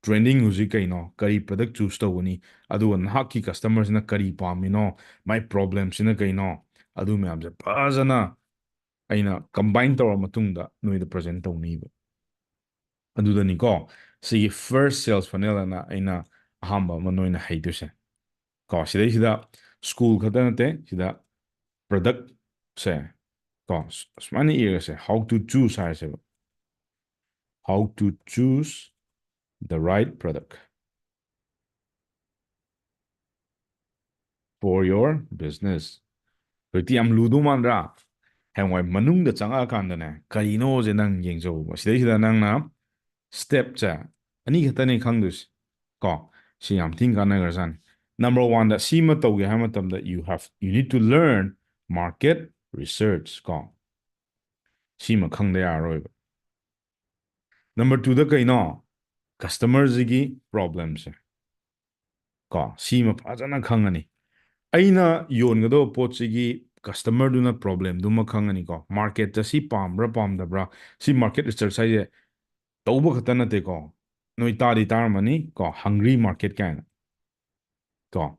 trending ꯍꯧꯖꯤꯛ ꯀꯩꯅꯣ, ꯀꯔꯤ product choose ꯇꯧꯒꯅꯤ, ꯑꯗꯨꯒ ꯅꯍꯥꯛꯀꯤ customer ꯁꯤꯅ ꯀꯔꯤ ꯄꯥꯝꯃꯤꯅꯣ, ꯃꯥꯏ problem ꯁꯤꯅ ꯀꯩꯅꯣ, ꯑꯗꯨ ꯃꯌꯥꯝꯁꯦ ꯐꯖꯅ ꯑꯩꯅ combine ꯇꯧꯔ ꯃꯇꯨꯡꯗ ꯅꯣꯏꯗ present ꯇꯧꯅꯤꯕ꯫ ꯑꯗꯨꯗꯅꯤꯀꯣ ꯁꯤꯒꯤ first sales funnel ꯑꯅ ꯑꯩꯅ ꯑꯍꯥꯟꯕ ꯑꯃ ꯅꯣꯏꯅ ꯍꯩꯗꯣꯏꯁꯦ꯫ ꯀꯣ, ꯁꯤꯗꯩꯁꯤꯗ school ꯈꯛꯇ ꯅꯠꯇꯦ, ꯁꯤꯗ product ꯁꯦ, ꯀꯣ, ꯁꯨꯃꯥꯏꯅ ꯏꯔꯒꯁꯦ, how to choose ꯍꯥꯏꯔꯁꯦꯕ꯫ How to choose the right product for your business. ꯍꯧꯖꯤꯛꯇꯤ ꯌꯥꯝ ꯂꯨꯗꯧ ꯃꯥꯟꯗ꯭ꯔꯥ? ꯍꯌꯦꯡꯋꯥꯏ ꯃꯅꯨꯡꯗ ꯆꯪꯉꯛꯑꯀꯥꯟꯗꯅꯦ, ꯀꯔꯤꯅꯣꯁꯦ ꯅꯪ ꯌꯦꯡꯖꯧꯕ꯫ ꯁꯤꯗꯩꯁꯤꯗ ꯅꯪꯅ step ꯁꯦ ꯑꯅꯤ ꯈꯛꯇꯅꯦ ꯈꯪꯗꯣꯏꯁꯦ꯫ ꯀꯣ, ꯁꯤ ꯌꯥꯝ ꯊꯤꯅ ꯀꯥꯟꯅꯈ꯭ꯔꯖꯥꯠꯅꯤ꯫ Number one ꯗ ꯁꯤꯃ ꯇꯧꯒꯦ ꯍꯥꯏꯕ ꯃꯇꯝꯗ, you have, you need to learn market research, ꯀꯣ꯫ ꯁꯤꯃ ꯈꯪꯗ ꯌꯥꯔꯔꯣꯏꯕ꯫ Number two ꯗ ꯀꯩꯅꯣ? Customer ꯁꯤꯒꯤ problem ꯁꯦ꯫ ꯀꯣ, ꯁꯤꯃ ꯐꯖꯅ ꯈꯪꯉꯅꯤ꯫ ꯑꯩꯅ ꯌꯣꯟꯒꯗꯕ ꯄꯣꯠꯁꯤꯒꯤ customer ꯗꯨꯅ problem ꯗꯨꯃ ꯈꯪꯉꯅꯤꯀꯣ꯫ Market ꯇ ꯁꯤ ꯄꯥꯝꯕ꯭ꯔꯥ ꯄꯥꯝꯗꯕ꯭ꯔꯥ? ꯁꯤ market research ꯍꯥꯏꯁꯦ ꯇꯧꯕ ꯈꯛꯇ ꯅꯠꯇꯦꯀꯣ꯫ ꯅꯣꯏ ꯇꯥꯗꯤ ꯇꯥꯔꯝꯃꯅꯤ ꯀꯣ, hungry market ꯀꯥꯏꯅ꯫ ꯀꯣ,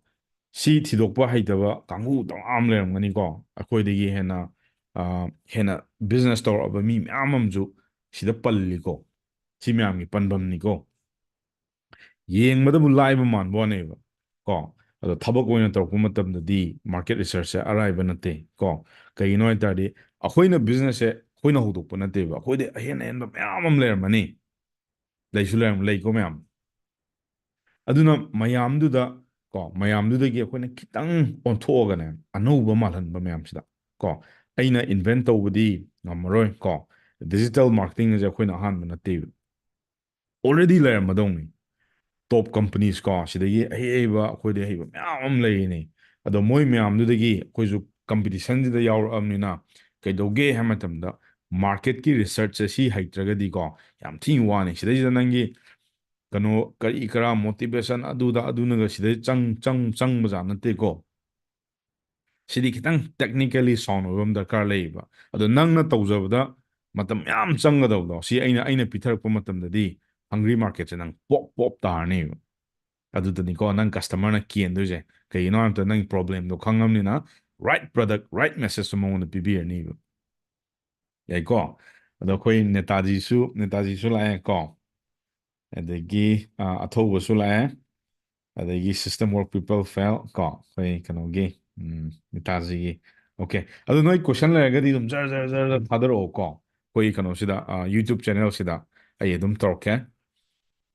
ꯁꯤ ꯊꯤꯗꯣꯛꯄ ꯍꯩꯇꯕ ꯀꯥꯡꯕꯨ ꯇꯣꯉꯥꯝ ꯂꯩꯔꯝꯒꯅꯤꯀꯣ꯫ ꯑꯩꯈꯣꯏꯗꯒꯤ ꯍꯦꯟꯅ, ꯑ, ꯍꯦꯟꯅ business ꯇꯧꯔꯛꯑꯕ ꯃꯤ ꯃꯌꯥꯝ ꯑꯃꯁꯨ ꯁꯤꯗ ꯄꯜꯂꯤꯀꯣ꯫ ꯁꯤ ꯃꯌꯥꯝꯒꯤ ꯄꯟꯐꯝꯅꯤꯀꯣ꯫ ꯌꯦꯡꯕꯗꯕꯨ ꯂꯥꯏꯕ ꯃꯥꯟꯕ ꯋꯥꯅꯦꯕ꯫ ꯀꯣ, ꯑꯗꯣ ꯊꯕꯛ ꯑꯣꯏꯅ ꯇꯧꯔꯛꯄ ꯃꯇꯝꯗꯗꯤ market research ꯁꯦ ꯑꯔꯥꯏꯕ ꯅꯠꯇꯦ꯫ ꯀꯣ, ꯀꯩꯒꯤꯅꯣ ꯍꯥꯏ ꯇꯥꯔꯗꯤ ꯑꯩꯈꯣꯏꯅ business ꯁꯦ ꯑꯩꯈꯣꯏꯅ ꯍꯧꯗꯣꯛꯄ ꯅꯠꯇꯦꯕ꯫ ꯑꯩꯈꯣꯏꯗꯤ ꯑꯍꯦꯟ ꯑꯍꯦꯟꯕ ꯃꯌꯥꯝ ꯑꯃ ꯂꯩꯔꯝꯃꯅꯤ꯫ ꯂꯩꯁꯨ ꯂꯩꯔꯝ-, ꯂꯩꯀꯣ ꯃꯌꯥꯝ꯫ ꯑꯗꯨꯅ ꯃꯌꯥꯝꯗꯨꯗ, ꯀꯣ, ꯃꯌꯥꯝꯗꯨꯗꯒꯤ ꯑꯩꯈꯣꯏꯅ ꯈꯤꯇꯪ ꯑꯣꯟꯊꯣꯛꯑꯒꯅꯦ, ꯑꯅꯧꯕ ꯃꯥꯜꯍꯟꯕ ꯃꯌꯥꯝꯁꯤꯗ, ꯀꯣ, ꯑꯩꯅ invent ꯇꯧꯕꯗꯤ ꯉꯝꯃꯔꯣꯏ, ꯀꯣ꯫ Digital marketing ꯑꯁꯦ ꯑꯩꯈꯣꯏꯅ ꯑꯍꯥꯟꯕ ꯅꯠꯇꯦꯕ꯫ Already ꯂꯩꯔꯝꯃꯗꯧꯅꯤ꯫ Top companies ꯀꯣ, ꯁꯤꯗꯒꯤ ꯑꯍꯩ ꯑꯍꯩꯕ, ꯑꯩꯈꯣꯏꯗꯩ ꯑꯍꯩꯕ ꯃꯌꯥꯝ ꯑꯃ ꯂꯩꯔꯤꯅꯤ꯫ ꯑꯗꯣ ꯃꯣꯏ ꯃꯌꯥꯝꯗꯨꯗꯒꯤ ꯑꯩꯈꯣꯏꯁꯨ competition ꯁꯤꯗ ꯌꯥꯎꯔꯛꯑꯕꯅꯤꯅ ꯀꯩꯗꯧꯒꯦ ꯍꯥꯏꯕ ꯃꯇꯝꯗ market ꯀꯤ research ꯁꯦ ꯁꯤ ꯍꯩꯇ꯭ꯔꯒꯗꯤꯀꯣ, ꯌꯥꯝ ꯊꯤꯅ ꯋꯥꯅꯤ꯫ ꯁꯤꯗꯩꯁꯤꯗ ꯅꯪꯒꯤ ꯀꯩꯅꯣ, ꯀꯔꯤ ꯀꯔꯥ motivation ꯑꯗꯨꯗ ꯑꯗꯨꯅꯒ ꯁꯤꯗꯩ ꯆꯪ-, ꯆꯪ-, ꯆꯪꯕꯖꯥꯠ ꯅꯠꯇꯦꯀꯣ꯫ ꯁꯤꯗꯤ ꯈꯤꯇꯪ technically sound ꯑꯣꯏꯕ ꯑꯃ ꯗꯔꯀꯥꯔ ꯂꯩꯌꯦꯕ꯫ ꯑꯗꯣ ꯅꯪꯅ ꯇꯧꯖꯕꯗ ꯃꯇꯝ ꯌꯥꯝ ꯆꯪꯒꯗꯕꯗꯣ, ꯁꯤ ꯑꯩꯅ, ꯑꯩꯅ ꯄꯤꯊꯔꯛꯄ ꯃꯇꯝꯗꯗꯤ hungry marketꯁꯦ ꯅꯪ ꯄꯣꯞ ꯄꯣꯞ ꯇꯥꯔꯅꯦꯕ꯫ ꯑꯗꯨꯗꯅꯤꯀꯣ ꯅꯪ customerꯅ ꯀꯦꯟꯗꯣꯏꯁꯦ꯫ ꯀꯩꯒꯤꯅꯣ ꯍꯥꯏꯕꯗ ꯅꯪ problemꯗꯣ ꯈꯪꯉꯕꯅꯤꯅ, right product, right messageꯇꯣ ꯃꯉꯣꯟꯗ ꯄꯤꯕꯤꯔꯅꯤꯕ꯫ ꯌꯥꯏꯀꯣ? ꯑꯗꯣ ꯑꯩꯈꯣꯏ ꯅꯦꯇꯥꯖꯤꯁꯨ, ꯅꯦꯇꯥꯖꯤꯁꯨ ꯂꯥꯛꯑꯦ ꯀꯣ꯫ ꯑꯗꯒꯤ, ꯑ, ꯑꯊꯧꯕꯁꯨ ꯂꯥꯛꯑꯦ꯫ ꯑꯗꯒꯤ system work people fail ꯀꯣ, ꯑꯩꯈꯣꯏ ꯀꯩꯅꯣꯒꯤ, ꯎꯝ, ꯅꯦꯇꯥꯖꯤꯒꯤ꯫ Okay, ꯑꯗꯨ ꯅꯣꯏ question ꯂꯩꯔꯒꯗꯤ ꯑꯗꯨꯝ ꯖꯔ ꯖꯔ ꯖꯔ ꯖꯔ ꯊꯥꯗꯔꯛꯑꯣ ꯀꯣ, ꯑꯩꯈꯣꯏ ꯀꯩꯅꯣꯁꯤꯗ, ꯑ, YouTube channelꯁꯤꯗ ꯑꯩ ꯑꯗꯨꯝ ꯇꯧꯔꯛꯀꯦ꯫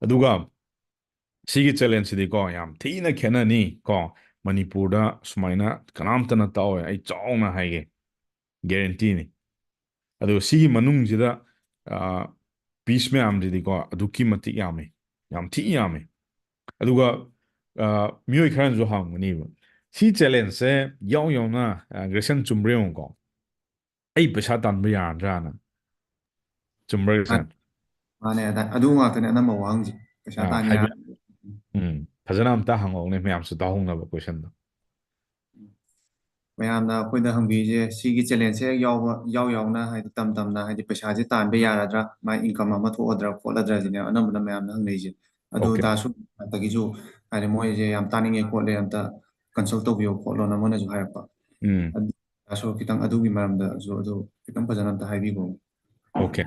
ꯑꯗꯨꯒ ꯁꯤꯒꯤ challengeꯁꯤꯗꯤꯀꯣ ꯌꯥꯝ ꯊꯤꯅ ꯈꯦꯠꯅꯅꯤ ꯀꯣ꯫ ꯃꯅꯤꯄꯨꯔꯗ ꯁꯨꯃꯥꯏꯅ ꯀꯅꯥꯝꯇꯅ ꯇꯧꯔꯣꯏ, ꯑꯩ ꯆꯥꯎꯅ ꯍꯥꯏꯒꯦ, guaranteeꯅꯤ꯫ ꯑꯗꯨꯒ ꯁꯤꯒꯤ ꯃꯅꯨꯡꯁꯤꯗ, ꯑ, piece ꯃꯌꯥꯝꯁꯤꯗꯤꯀꯣ ꯑꯗꯨꯛꯀꯤ ꯃꯇꯤꯛ ꯌꯥꯝꯃꯤ, ꯌꯥꯝ ꯊꯤ ꯌꯥꯝꯃꯤ꯫ ꯑꯗꯨꯒ, ꯑ, ꯃꯤꯑꯣꯏ ꯈꯔꯅꯁꯨ ꯍꯪꯒꯅꯤꯕ, "ꯁꯤ challengeꯁꯦ ꯌꯥꯎ ꯌꯥꯎꯅ, ꯑ, ꯒ꯭ꯔꯦꯁꯟ, ꯆꯨꯝꯕ꯭ꯔꯥ ꯌꯦꯡꯉꯨꯀꯣ, ꯑꯩ ꯄꯩꯁꯥ ꯇꯥꯟꯕ ꯌꯥꯔꯗ꯭ꯔꯥꯅ?" ꯆꯨꯝꯕ꯭ꯔꯥ, ꯒ꯭ꯔꯦꯁꯟ? ꯃꯥꯅꯦ, ꯑꯗ-, ꯑꯗꯨ ꯉꯥꯛꯇꯅꯦ ꯑꯅꯝꯕ ꯋꯥꯍꯪꯁꯦ, ꯄꯩꯁꯥ ꯑ, ꯇꯥꯟ ꯍꯥꯏꯕꯤ-, ꯌꯥ- ꯎꯝ, ꯐꯖꯅ ꯑꯝꯇ ꯍꯪꯍꯧꯅꯦ ꯃꯌꯥꯝꯁꯨ ꯇꯥꯍꯧꯅꯕ questionꯗꯣ꯫ ꯃꯌꯥꯝꯅ ꯑꯩꯈꯣꯏꯗ ꯍꯪꯕꯤꯔꯤꯁꯦ, ꯁꯤꯒꯤ challengeꯁꯦ ꯍꯦꯛ ꯌꯥꯎꯕ, ꯌꯥꯎ ꯌꯥꯎꯅ, ꯍꯥꯏꯗꯤ ꯇꯝ ꯇꯝꯅ, ꯍꯥꯏꯗꯤ ꯄꯩꯁꯥꯁꯦ ꯇꯥꯟꯕ ꯌꯥꯔꯗ꯭ꯔꯥ, ꯃꯥꯏ income ꯑꯃ ꯊꯣꯛꯑꯗ꯭ꯔꯥ ꯈꯣꯠꯂꯗ꯭ꯔꯥ ꯁꯤꯅꯦ ꯑꯅꯝꯕꯅ ꯃꯌꯥꯝꯅ ꯍꯪꯅꯩꯁꯦ꯫ ꯑꯗꯨ Okay. ꯇꯥꯁꯨ ꯉꯥꯛꯇꯒꯤꯁꯨ, ꯍꯥꯏꯗꯤ ꯃꯣꯏꯁꯦ ꯌꯥꯝ ꯇꯥꯅꯤꯡꯉꯦ ꯈꯣꯠꯂꯦ, ꯑꯝꯇ consult ꯇꯧꯕꯤꯌꯣ ꯈꯣꯠꯂꯣꯅ ꯃꯣꯏꯅꯁꯨ ꯍꯥꯏꯔꯛꯄ꯫ ꯎꯝ꯫ ꯑꯗꯨ ꯇꯥꯁꯨ ꯈꯤꯇꯪ ꯑꯗꯨꯒꯤ ꯃꯔꯝꯗ ꯑꯗꯨ ꯈꯤꯇꯪ ꯐꯖꯅ ꯑꯝꯇ ꯍꯥꯏꯕꯤꯈꯣ꯫ Okay.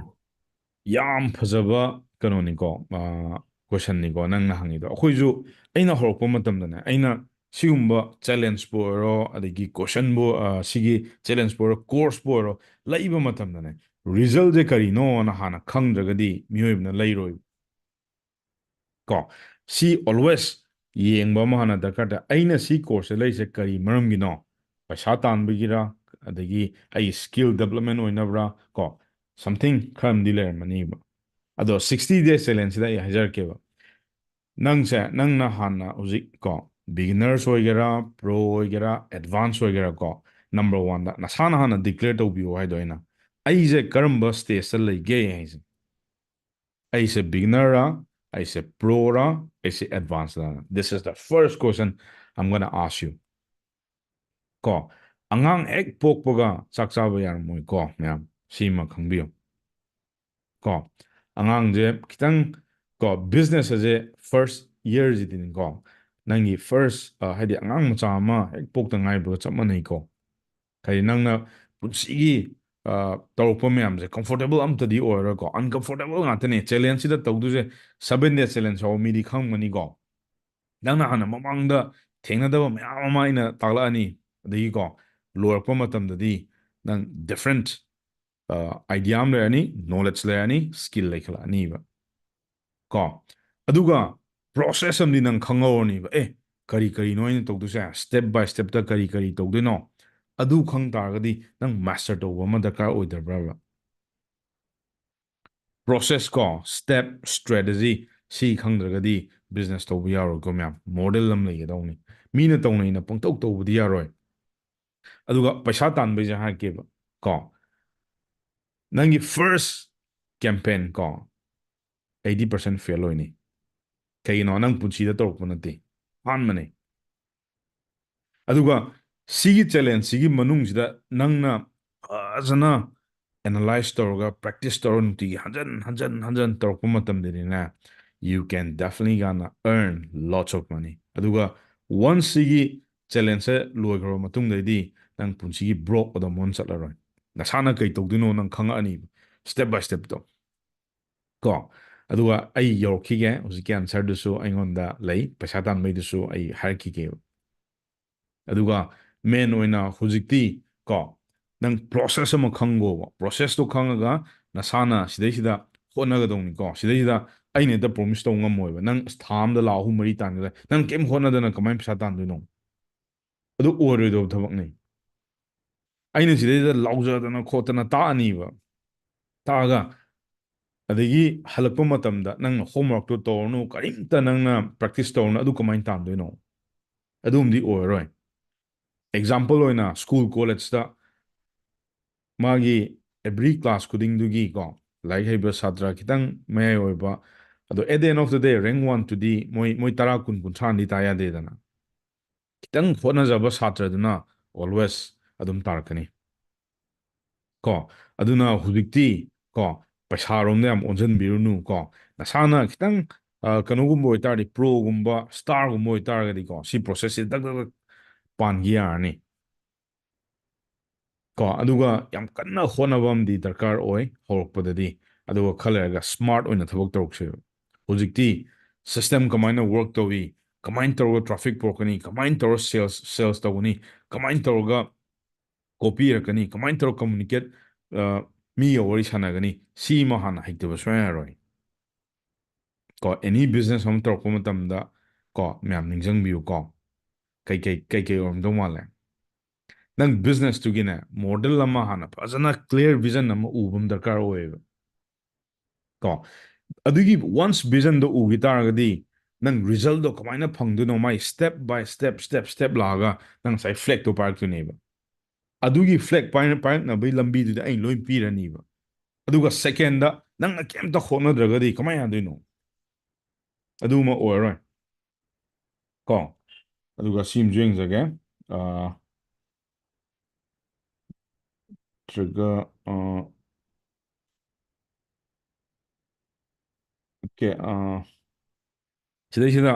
ꯌꯥꯝ ꯐꯖꯕ ꯀꯩꯅꯣꯅꯤꯀꯣ, ꯑ, questionꯅꯤꯀꯣ ꯅꯪꯅ ꯍꯪꯉꯤꯗꯣ꯫ ꯑꯩꯈꯣꯏꯁꯨ, ꯑꯩꯅ ꯍꯧꯔꯛꯄ ꯃꯇꯝꯗꯅꯦ, ꯑꯩꯅ ꯁꯤꯒꯨꯝꯕ challengeꯄꯨ ꯑꯣꯏꯔꯣ, ꯑꯗꯒꯤ questionꯕꯨ, ꯑ, ꯁꯤꯒꯤ challengeꯄꯨ ꯑꯣꯏꯔꯣ, courseꯄꯨ ꯑꯣꯏꯔꯣ, ꯂꯩꯕ ꯃꯇꯝꯗꯅꯦ, resultꯁꯦ ꯀꯔꯤꯅꯣꯅ ꯍꯥꯟꯅ ꯈꯪꯗ꯭ꯔꯒꯗꯤ ꯃꯤꯑꯣꯏꯕꯅ ꯂꯩꯔꯣꯏ꯫ ꯀꯣ, ꯁꯤ always ꯌꯦꯡꯕ ꯑꯃ ꯍꯥꯟꯅ ꯗꯔꯀꯥꯔ ꯇꯥꯏ꯫ ꯑꯩꯅ ꯁꯤ courseꯁꯦ ꯂꯩꯔꯤꯁꯦ ꯀꯔꯤ ꯃꯔꯝꯒꯤꯅꯣ? ꯄꯩꯁꯥ ꯇꯥꯟꯕꯒꯤꯔ? ꯑꯗꯒꯤ ꯑꯩ skill development ꯑꯣꯏꯅꯕ꯭ꯔꯥ? ꯀꯣ, something ꯈꯔ ꯑꯃꯗꯤ ꯂꯩꯔꯝꯃꯅꯤꯕ꯫ ꯑꯗꯣ sixty day challengeꯁꯤꯗ ꯑꯩ ꯍꯥꯏꯖꯔꯛꯀꯦꯕ꯫ ꯅꯪꯁꯦ, ꯅꯪꯅ ꯍꯥꯟꯅ ꯍꯧꯖꯤꯛ ꯀꯣ, beginners ꯑꯣꯏꯒꯦꯔꯥ, pro ꯑꯣꯏꯒꯦꯔꯥ, advance ꯑꯣꯏꯒꯦꯔꯥ ꯀꯣ, number oneꯗ ꯅꯁꯥꯅ ꯍꯥꯟꯅ declare ꯇꯧꯕꯤꯌꯣ ꯍꯥꯏꯗꯣ ꯑꯩꯅ꯫ ꯑꯩꯁꯦ ꯀꯔꯝꯕ stageꯇ ꯂꯩꯒꯦ ꯍꯥꯏꯁꯦ꯫ ꯑꯩꯁꯦ beginnerꯔꯥ, ꯑꯩꯁꯦ proꯔꯥ, ꯑꯩꯁꯦ advancedꯔꯥ? This is the first question I'm gonna ask you. ꯀꯣ, ꯑꯉꯥꯡ ꯍꯦꯛ ꯄꯣꯛꯄꯒ ꯆꯥꯛ ꯆꯥꯕ ꯌꯥꯔꯝꯃꯣꯏꯀꯣ, ꯃꯌꯥꯝ꯫ ꯁꯤꯃ ꯈꯪꯕꯤꯌꯨ꯫ ꯀꯣ, ꯑꯉꯥꯡꯁꯦ ꯈꯤꯇꯪ ꯀꯣ, ꯕꯤꯖꯤꯅꯦꯁ ꯑꯁꯦ ꯐꯥꯔꯁ ꯏꯌꯔꯁꯤꯗꯤꯅꯤꯀꯣ, ꯅꯪꯒꯤ ꯐꯥꯔꯁ, ꯍꯥꯏꯗꯤ ꯑꯉꯥꯡ ꯃꯆꯥ ꯑꯃ ꯍꯦꯛ ꯄꯣꯛꯇ ꯉꯥꯏꯕꯒ ꯆꯞ ꯃꯥꯟꯅꯩꯀꯣ꯫ ꯍꯥꯏꯗꯤ ꯅꯪꯅ ꯄꯨꯟꯁꯤꯒꯤ ꯑ, ꯇꯧꯔꯛꯄ ꯃꯌꯥꯝꯁꯦ ꯀꯝꯐꯣꯔꯇꯦꯕꯜ ꯑꯝꯇꯗꯤ ꯑꯣꯏꯔꯣꯏꯀꯣ, ꯑꯟꯀꯝꯐꯣꯔꯇꯦꯕꯜ ꯉꯥꯛꯇꯅꯦ꯫ ꯆꯦꯂꯦꯟꯖꯁꯤꯗ ꯇꯧꯗꯣꯏꯁꯦ, ꯁꯚꯦꯟ ꯗꯦ ꯆꯦꯂꯦꯟꯖ ꯍꯥꯏꯕ ꯃꯤꯗꯤ ꯈꯪꯉꯝꯒꯅꯤꯀꯣ꯫ ꯅꯪꯅ ꯍꯥꯟꯅ ꯃꯃꯥꯡꯗ ꯊꯦꯡꯅꯗꯕ ꯃꯌꯥꯝ ꯑꯃ ꯑꯩꯅ ꯇꯥꯛꯂꯛꯑꯅꯤ, ꯑꯗꯒꯤꯀꯣ, ꯂꯣꯏꯔꯛꯄ ꯃꯇꯝꯗꯗꯤ ꯅꯪ ꯗꯤꯐ꯭ꯔꯦꯟꯠ ꯑꯥꯏꯗꯤꯌꯥ ꯑꯃ ꯂꯩꯔꯅꯤ, ꯅꯣꯂꯦꯖ ꯂꯩꯔꯅꯤ, ꯁ꯭ꯀꯤꯜ ꯂꯩꯈꯠꯂꯛꯑꯅꯤꯕ ꯀꯣ꯫ ꯑꯗꯨꯒ ꯄ꯭ꯔꯣꯁꯦꯁ ꯑꯃꯗꯤ ꯅꯪ ꯈꯪꯍꯧꯔꯅꯤꯕ, ꯑꯦ, ꯀꯔꯤ ꯀꯔꯤꯅꯣ ꯑꯩꯅ ꯇꯧꯗꯣꯏꯁꯦ, ꯁ꯭ꯇꯦꯞ ꯕꯥꯏ ꯁ꯭ꯇꯦꯞꯇ ꯀꯔꯤ ꯀꯔꯤ ꯇꯧꯗꯣꯏꯅꯣ, ꯑꯗꯨ ꯈꯪ ꯇꯥꯔꯒꯗꯤ ꯅꯪ ꯃꯥꯁꯇꯔ ꯇꯧꯕ ꯑꯃ ꯗꯔꯀꯥꯔ ꯑꯣꯏꯗꯕ꯭ꯔꯕ? ꯄ꯭ꯔꯣꯁꯦꯁ ꯀꯣ, ꯁ꯭ꯇꯦꯞ, ꯁ꯭ꯇ꯭ꯔꯦꯇꯦꯖꯤ, ꯁꯤ ꯈꯪꯗ꯭ꯔꯒꯗꯤ ꯕꯤꯖꯤꯅꯦꯁ ꯇꯧꯕ ꯌꯥꯔꯣꯏꯀꯣ ꯃꯌꯥꯝ꯫ ꯃꯣꯗꯦꯜ ꯑꯃ ꯂꯩꯒꯗꯧꯅꯤ, ꯃꯤꯅ ꯇꯧꯅꯩꯅ ꯄꯪꯇꯧ ꯇꯧꯕꯗꯤ ꯌꯥꯔꯣꯏ꯫ ꯑꯗꯨꯒ ꯄꯩꯁꯥ ꯇꯥꯟꯕꯩꯁꯦ ꯍꯥꯏꯔꯛꯀꯦꯕ ꯀꯣ, ꯅꯪꯒꯤ ꯐꯥꯔꯁ ꯀꯦꯝꯄꯦꯟ ꯀꯣ, ꯑꯩꯠꯇꯤ ꯄꯥꯔꯁꯦꯟ ꯐꯦꯜ ꯑꯣꯏꯅꯤ꯫ ꯀꯩꯒꯤꯅꯣ? ꯅꯪ ꯄꯨꯟꯁꯤꯗ ꯇꯧꯔꯛꯄ ꯅꯠꯇꯦ, ꯑꯍꯥꯟꯕꯅꯦ꯫ ꯑꯗꯨꯒ ꯁꯤꯒꯤ ꯆꯦꯂꯦꯟꯖꯁꯤꯒꯤ ꯃꯅꯨꯡꯁꯤꯗ ꯅꯪꯅ ꯐꯖꯅ ꯑꯦꯅꯥꯂꯥꯏꯁ ꯇꯧꯔꯒ, ꯄ꯭ꯔꯦꯛꯇꯤꯁ ꯇꯧꯔꯒ, ꯅꯨꯡꯇꯤꯒꯤ ꯍꯟꯖꯟ ꯍꯟꯖꯟ ꯍꯟꯖꯟ ꯇꯧꯔꯛꯄ ꯃꯇꯝꯗꯗꯤꯅꯦ, you can definitely gonna earn lots of money꯫ ꯑꯗꯨꯒ ꯋꯟꯁ ꯁꯤꯒꯤ ꯆꯦꯂꯦꯟꯖꯁꯦ ꯂꯣꯏꯈ꯭ꯔꯕ ꯃꯇꯨꯡꯗꯩꯗꯤ ꯅꯪ ꯄꯨꯟꯁꯤꯒꯤ ꯕ꯭ꯔꯣꯛ ꯑꯗꯨꯝ ꯑꯣꯟ ꯆꯠꯂꯔꯣꯏ꯫ ꯅꯁꯥꯅ ꯀꯩ ꯇꯧꯗꯣꯏꯅꯣ ꯅꯪ ꯈꯪꯉꯛꯑꯅꯤꯕ, ꯁ꯭ꯇꯦꯞ ꯕꯥꯏ ꯁ꯭ꯇꯦꯞꯇꯣ ꯀꯣ꯫ ꯑꯗꯨꯒ ꯑꯩ ꯌꯧꯔꯛꯈꯤꯒꯦ, ꯍꯧꯖꯤꯛꯀꯤ ꯑꯟꯁꯔꯗꯨꯁꯨ ꯑꯩꯉꯣꯟꯗ ꯂꯩ, ꯄꯩꯁꯥ ꯇꯥꯟꯕꯩꯗꯨꯁꯨ ꯑꯩ ꯍꯥꯏꯔꯛꯈꯤꯒꯦꯕ꯫ ꯑꯗꯨꯒ ꯃꯦꯟ ꯑꯣꯏꯅ ꯍꯧꯖꯤꯛꯇꯤ ꯀꯣ, ꯅꯪ ꯄ꯭ꯔꯣꯁꯦꯁ ꯑꯃ ꯈꯪꯒꯣꯕ, ꯄ꯭ꯔꯣꯁꯦꯁꯇꯣ ꯈꯪꯉꯒ ꯅꯁꯥꯅ ꯁꯤꯗꯩꯁꯤꯗ ꯍꯣꯠꯅꯒꯗꯧꯅꯤꯀꯣ꯫ ꯁꯤꯗꯩꯁꯤꯗ ꯑꯩꯅ ꯍꯦꯛꯇ ꯄ꯭ꯔꯣꯃꯤꯁ ꯇꯧ ꯉꯝꯃꯣꯏꯕ, ꯅꯪ ꯊꯥ ꯑꯃꯗ ꯂꯥꯛ ꯑꯍꯨꯝ ꯃꯔꯤ ꯇꯥꯟꯒꯗ꯭ꯔꯥ? ꯅꯪ ꯀꯩꯝ ꯍꯣꯠꯅꯗꯅ ꯀꯃꯥꯏꯅ ꯄꯩꯁꯥ ꯇꯥꯟꯗꯣꯏꯅꯣ? ꯑꯗꯨ ꯑꯣꯏꯔꯣꯏꯗꯕ ꯊꯕꯛꯅꯤ꯫ ꯑꯩꯅ ꯁꯤꯗꯩꯗ ꯂꯥꯎꯖꯗꯅ ꯈꯣꯠꯇꯅ ꯇꯥꯛꯑꯅꯤꯕ, ꯇꯥꯛꯑꯒ ꯑꯗꯒꯤ ꯍꯜꯂꯛꯄ ꯃꯇꯝꯗ ꯅꯪꯅ ꯍꯣꯝꯋꯔꯛꯇꯣ ꯇꯧꯔꯅꯨ, ꯀꯔꯤꯝꯇ ꯅꯪꯅ ꯄ꯭ꯔꯦꯛꯇꯤꯁ ꯇꯧꯔꯅꯨ, ꯑꯗꯨ ꯀꯃꯥꯏꯅ ꯇꯥꯟꯗꯣꯏꯅꯣ? ꯑꯗꯨꯝꯗꯤ ꯑꯣꯏꯔꯔꯣꯏ꯫ ꯑꯦꯛꯖꯥꯝꯄꯜ ꯑꯣꯏꯅ ꯁ꯭ꯀꯨꯜ ꯀꯣꯂꯦꯖꯇ ꯃꯥꯒꯤ ꯑꯦꯕ꯭ꯔꯤ ꯀ꯭ꯂꯥꯁ ꯈꯨꯗꯤꯡꯗꯨꯒꯤ ꯀꯣ, ꯂꯥꯏꯔꯤꯛ ꯍꯩꯕ ꯁꯥꯇ꯭ꯔ ꯈꯤꯇꯪ ꯃꯌꯥꯏ ꯑꯣꯏꯕ, ꯑꯗꯣ at the end of the day rank one ꯇꯨꯗꯤ ꯃꯣꯏ, ꯃꯣꯏ ꯇꯔꯥ, ꯀꯨꯟ, ꯀꯨꯟꯊ꯭ꯔꯥꯅꯗꯤ ꯇꯥ ꯌꯥꯗꯦꯗꯅ꯫ ꯈꯤꯇꯪ ꯍꯣꯠꯅꯖꯕ ꯁꯥꯇ꯭ꯔꯗꯨꯅ always ꯑꯗꯨꯝ ꯇꯥꯔꯛꯀꯅꯤ ꯀꯣ꯫ ꯑꯗꯨꯅ ꯍꯧꯖꯤꯛꯇꯤ ꯀꯣ, ꯄꯩꯁꯥꯔꯣꯝꯗ ꯌꯥꯝ ꯑꯣꯟꯁꯤꯟꯕꯤꯔꯨꯅꯨ ꯀꯣ꯫ ꯅꯁꯥꯅ ꯈꯤꯇꯪ ꯑ, ꯀꯩꯅꯣꯒꯨꯝꯕ ꯑꯣꯏꯇꯥꯔꯗꯤ, ꯄ꯭ꯔꯣꯒꯨꯝꯕ, ꯁ꯭ꯇꯥꯔꯒꯨꯝꯕ ꯑꯣꯏꯇꯥꯔꯒꯗꯤꯀꯣ, ꯁꯤ ꯄ꯭ꯔꯣꯁꯦꯁꯁꯦ ꯗꯛ ꯗꯛ ꯗꯛ ꯄꯥꯟꯈꯤ ꯌꯥꯔꯅꯤ ꯀꯣ꯫ ꯑꯗꯨꯒ ꯌꯥꯝ ꯀꯟꯅ ꯍꯣꯠꯅꯕ ꯑꯃꯗꯤ ꯗꯔꯀꯥꯔ ꯑꯣꯏ ꯍꯧꯔꯛꯄꯗꯗꯤ, ꯑꯗꯨꯒ ꯈꯔ ꯂꯩꯔꯒ ꯁ꯭ꯃꯥꯔꯠ ꯑꯣꯏꯅ ꯊꯕꯛ ꯇꯧꯔꯛꯁꯦꯕ꯫ ꯍꯧꯖꯤꯛꯇꯤ ꯁꯤꯁꯇꯦꯝ ꯀꯃꯥꯏꯅ ꯋꯔꯛ ꯇꯧꯏ, ꯀꯃꯥꯏꯅ ꯇꯧꯔꯒ ꯇ꯭ꯔꯥꯐꯤꯛ ꯄꯨꯔꯛꯀꯅꯤ, ꯀꯃꯥꯏꯅ ꯇꯧꯔꯒ ꯁꯦꯜꯁ ꯁꯦꯜꯁ ꯇꯧꯒꯅꯤ, ꯀꯃꯥꯏꯅ ꯇꯧꯔꯒ ꯀꯣꯄꯤ ꯏꯔꯛꯀꯅꯤ, ꯀꯃꯥꯏꯅ ꯇꯧꯔꯒ ꯀꯝꯃꯨꯅꯤꯀꯦꯠ, ꯃꯤꯒ ꯋꯥꯔꯤ ꯁꯥꯟꯅꯒꯅꯤ, ꯁꯤꯃ ꯍꯥꯟꯅ ꯍꯩꯇꯕ ꯁꯨꯡꯌꯥ ꯌꯥꯔꯣꯏ ꯀꯣ꯫ ꯑꯦꯅꯤ ꯕꯤꯖꯤꯅꯦꯁ ꯑꯃ ꯇꯧꯔꯛꯄ ꯃꯇꯝꯗ ꯀꯣ, ꯃꯌꯥꯝ ꯅꯤꯡꯁꯤꯡꯕꯤꯌꯨ ꯀꯣ꯫ ꯀꯩꯀꯩ ꯀꯩꯀꯩ ꯑꯣꯏꯔꯝꯗꯧ ꯃꯥꯜꯂꯦ? ꯅꯪ ꯕꯤꯖꯤꯅꯦꯁꯇꯨꯒꯤꯅꯦ, ꯃꯣꯗꯦꯜ ꯑꯃ ꯍꯥꯟꯅ ꯐꯖꯅ ꯀ꯭ꯂꯤꯌꯥꯔ ꯚꯤꯖꯟ ꯑꯃ ꯎꯕ ꯑꯃ ꯗꯔꯀꯥꯔ ꯑꯣꯏꯌꯦꯕ ꯀꯣ꯫ ꯑꯗꯨꯒꯤ ꯋꯥꯟꯁ ꯚꯤꯖꯟꯗꯣ ꯎꯈꯤ ꯇꯥꯔꯒꯗꯤ, ꯅꯪ ꯔꯤꯖꯜꯗꯣ ꯀꯃꯥꯏꯅ ꯐꯪꯗꯣꯏꯅꯣ, my step by step, step step ꯂꯥꯛꯑꯒ ꯅꯪ ꯉꯁꯥꯏ ꯐ꯭ꯂꯦꯛꯇꯣ ꯄꯥꯏꯔꯛꯇꯣꯏꯅꯦꯕ꯫ ꯑꯗꯨꯒꯤ ꯐ꯭ꯂꯦꯛ ꯄꯥꯏꯔꯛꯅꯕꯒꯤ ꯂꯝꯕꯤꯗꯨꯗꯤ ꯑꯩ ꯂꯣꯏ ꯄꯤꯔꯅꯤꯕ꯫ ꯑꯗꯨꯒ ꯁꯦꯀꯦꯟꯗ ꯅꯪꯅ ꯀꯩꯝꯇ ꯍꯣꯠꯅꯗ꯭ꯔꯒꯗꯤ ꯀꯃꯥꯏꯅ ꯌꯥꯗꯣꯏꯅꯣ? ꯑꯗꯨꯃ ꯑꯣꯏꯔꯔꯣꯏ ꯀꯣ꯫ ꯑꯗꯨꯒ ꯁꯤ ꯑꯃꯁꯨ ꯌꯦꯡꯖꯒꯦ꯫ ꯑꯥ, ꯅꯠꯇ꯭ꯔꯒ, ꯑꯥ, ꯑꯣꯀꯦ, ꯑꯥ, ꯁꯤꯗꯩꯁꯤꯗ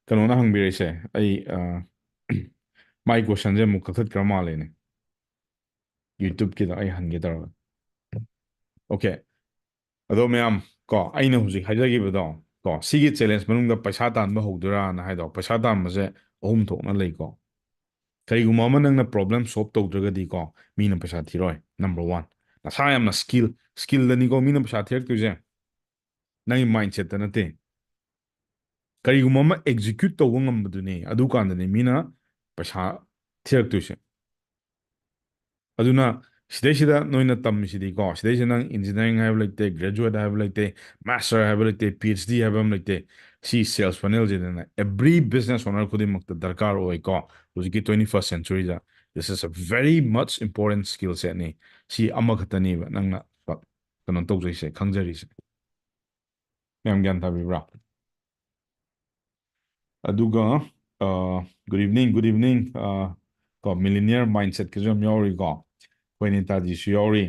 ꯀꯩꯅꯣꯅ ꯍꯪꯕꯤꯔꯛꯏꯁꯦ, ꯑꯩ, ꯑꯥ, ꯃꯥꯏ ꯀꯣꯏꯁꯟꯁꯦ ꯑꯃꯨꯛ ꯀꯛꯊꯠꯈ꯭ꯔ ꯃꯥꯜꯂꯦꯅꯦ꯫ ꯌꯨꯇ꯭ꯌꯨꯕꯀꯤꯗꯣ ꯑꯩ ꯍꯟꯒꯦ ꯇꯧꯔꯒ꯫ ꯑꯣꯀꯦ꯫ ꯑꯗꯣ ꯃꯌꯥꯝ ꯀꯣ, ꯑꯩꯅ ꯍꯧꯖꯤꯛ ꯍꯥꯏꯖꯈꯤꯕꯗꯣ ꯀꯣ, ꯁꯤꯒꯤ ꯆꯦꯂꯦꯟꯖ ꯃꯅꯨꯡꯗ ꯄꯩꯁꯥ ꯇꯥꯟꯕ ꯍꯧꯗꯣꯏꯔꯥꯅ ꯍꯥꯏꯗꯣ, ꯄꯩꯁꯥ ꯇꯥꯟꯕꯁꯦ ꯑꯍꯨꯝ ꯊꯣꯛꯅ ꯂꯩꯀꯣ꯫ ꯀꯔꯤꯒꯨꯝꯕ ꯑꯃ ꯅꯪꯅ ꯄ꯭ꯔꯣꯕ꯭ꯂꯦꯝ ꯁꯣꯜꯕ ꯇꯧꯗ꯭ꯔꯒꯗꯤꯀꯣ, ꯃꯤꯅ ꯄꯩꯁꯥ ꯊꯤꯔꯣꯏ꯫ ꯅꯝꯕꯔ ꯋꯥꯟ, ꯅꯁꯥ ꯌꯥꯝꯅ ꯁ꯭ꯀꯤꯜ, ꯁ꯭ꯀꯤꯜꯗꯅꯤꯀꯣ ꯃꯤꯅ ꯄꯩꯁꯥ ꯊꯤꯔꯛꯇꯣꯏꯁꯦ, ꯅꯪꯒꯤ ꯃꯥꯏꯟꯁꯦꯠꯇ ꯅꯠꯇꯦ꯫ ꯀꯔꯤꯒꯨꯝꯕ ꯑꯃ ꯑꯦꯛꯖꯤꯀ꯭ꯌꯨꯠ ꯇꯧꯕ ꯉꯝꯕꯗꯨꯅꯤ, ꯑꯗꯨꯀꯥꯟꯗꯅꯤ ꯃꯤꯅ ꯄꯩꯁꯥ ꯊꯤꯔꯛꯇꯣꯏꯁꯦ꯫ ꯑꯗꯨꯅ ꯁꯤꯗꯩꯁꯤꯗ ꯅꯣꯏꯅ ꯇꯝꯃꯤꯁꯤꯗꯤꯀꯣ, ꯁꯤꯗꯩꯁꯤꯗ ꯅꯪ ꯏꯟꯖꯤꯅꯤꯌꯥꯔꯤꯡ ꯍꯥꯏꯕ ꯂꯩꯇꯦ, ꯒ꯭ꯔꯦꯖꯨꯋꯦꯠ ꯍꯥꯏꯕ ꯂꯩꯇꯦ, ꯃꯥꯁꯇꯔ ꯍꯥꯏꯕ ꯂꯩꯇꯦ, ꯄꯤ ꯑꯩꯆ ꯗꯤ ꯍꯥꯏꯕ ꯑꯃ ꯂꯩꯇꯦ꯫ ꯁꯤ ꯁꯦꯜꯁ ꯐꯅꯦꯜꯁꯤꯗꯅ ꯑꯦꯕ꯭ꯔꯤ ꯕꯤꯖꯤꯅꯦꯁ ꯑꯣꯅꯔ ꯈꯨꯗꯤꯡꯃꯛꯇ ꯗꯔꯀꯥꯔ ꯑꯣꯏꯀꯣ꯫ ꯍꯧꯖꯤꯛꯀꯤ ꯇ꯭ꯋꯦꯟꯇꯤ ꯐꯥꯔꯁ ꯁꯦꯟꯆꯨꯔꯤꯗ this is a very much important skill setꯅꯤ꯫ ꯁꯤ ꯑꯃꯈꯛꯇꯅꯦꯕ ꯅꯪꯅ ꯀꯩꯅꯣ ꯇꯧꯖꯩꯁꯦ, ꯈꯪꯖꯔꯤꯁꯦ꯫ ꯃꯌꯥꯝ ꯒ꯭ꯌꯥꯟ ꯇꯥꯕꯤꯕ꯭ꯔꯥ? ꯑꯗꯨꯒ, ꯑ, good evening, good evening, ꯑ, ꯀꯣ, ꯃꯤꯂꯤꯅꯤꯌꯔ ꯃꯥꯏꯟꯁꯦꯠꯀꯤꯁꯨ ꯌꯥꯝ ꯌꯥꯎꯔꯤꯀꯣ, ꯑꯩꯈꯣꯏ ꯅꯦꯇꯥꯖꯤꯁꯨ ꯌꯥꯎꯔꯤ꯫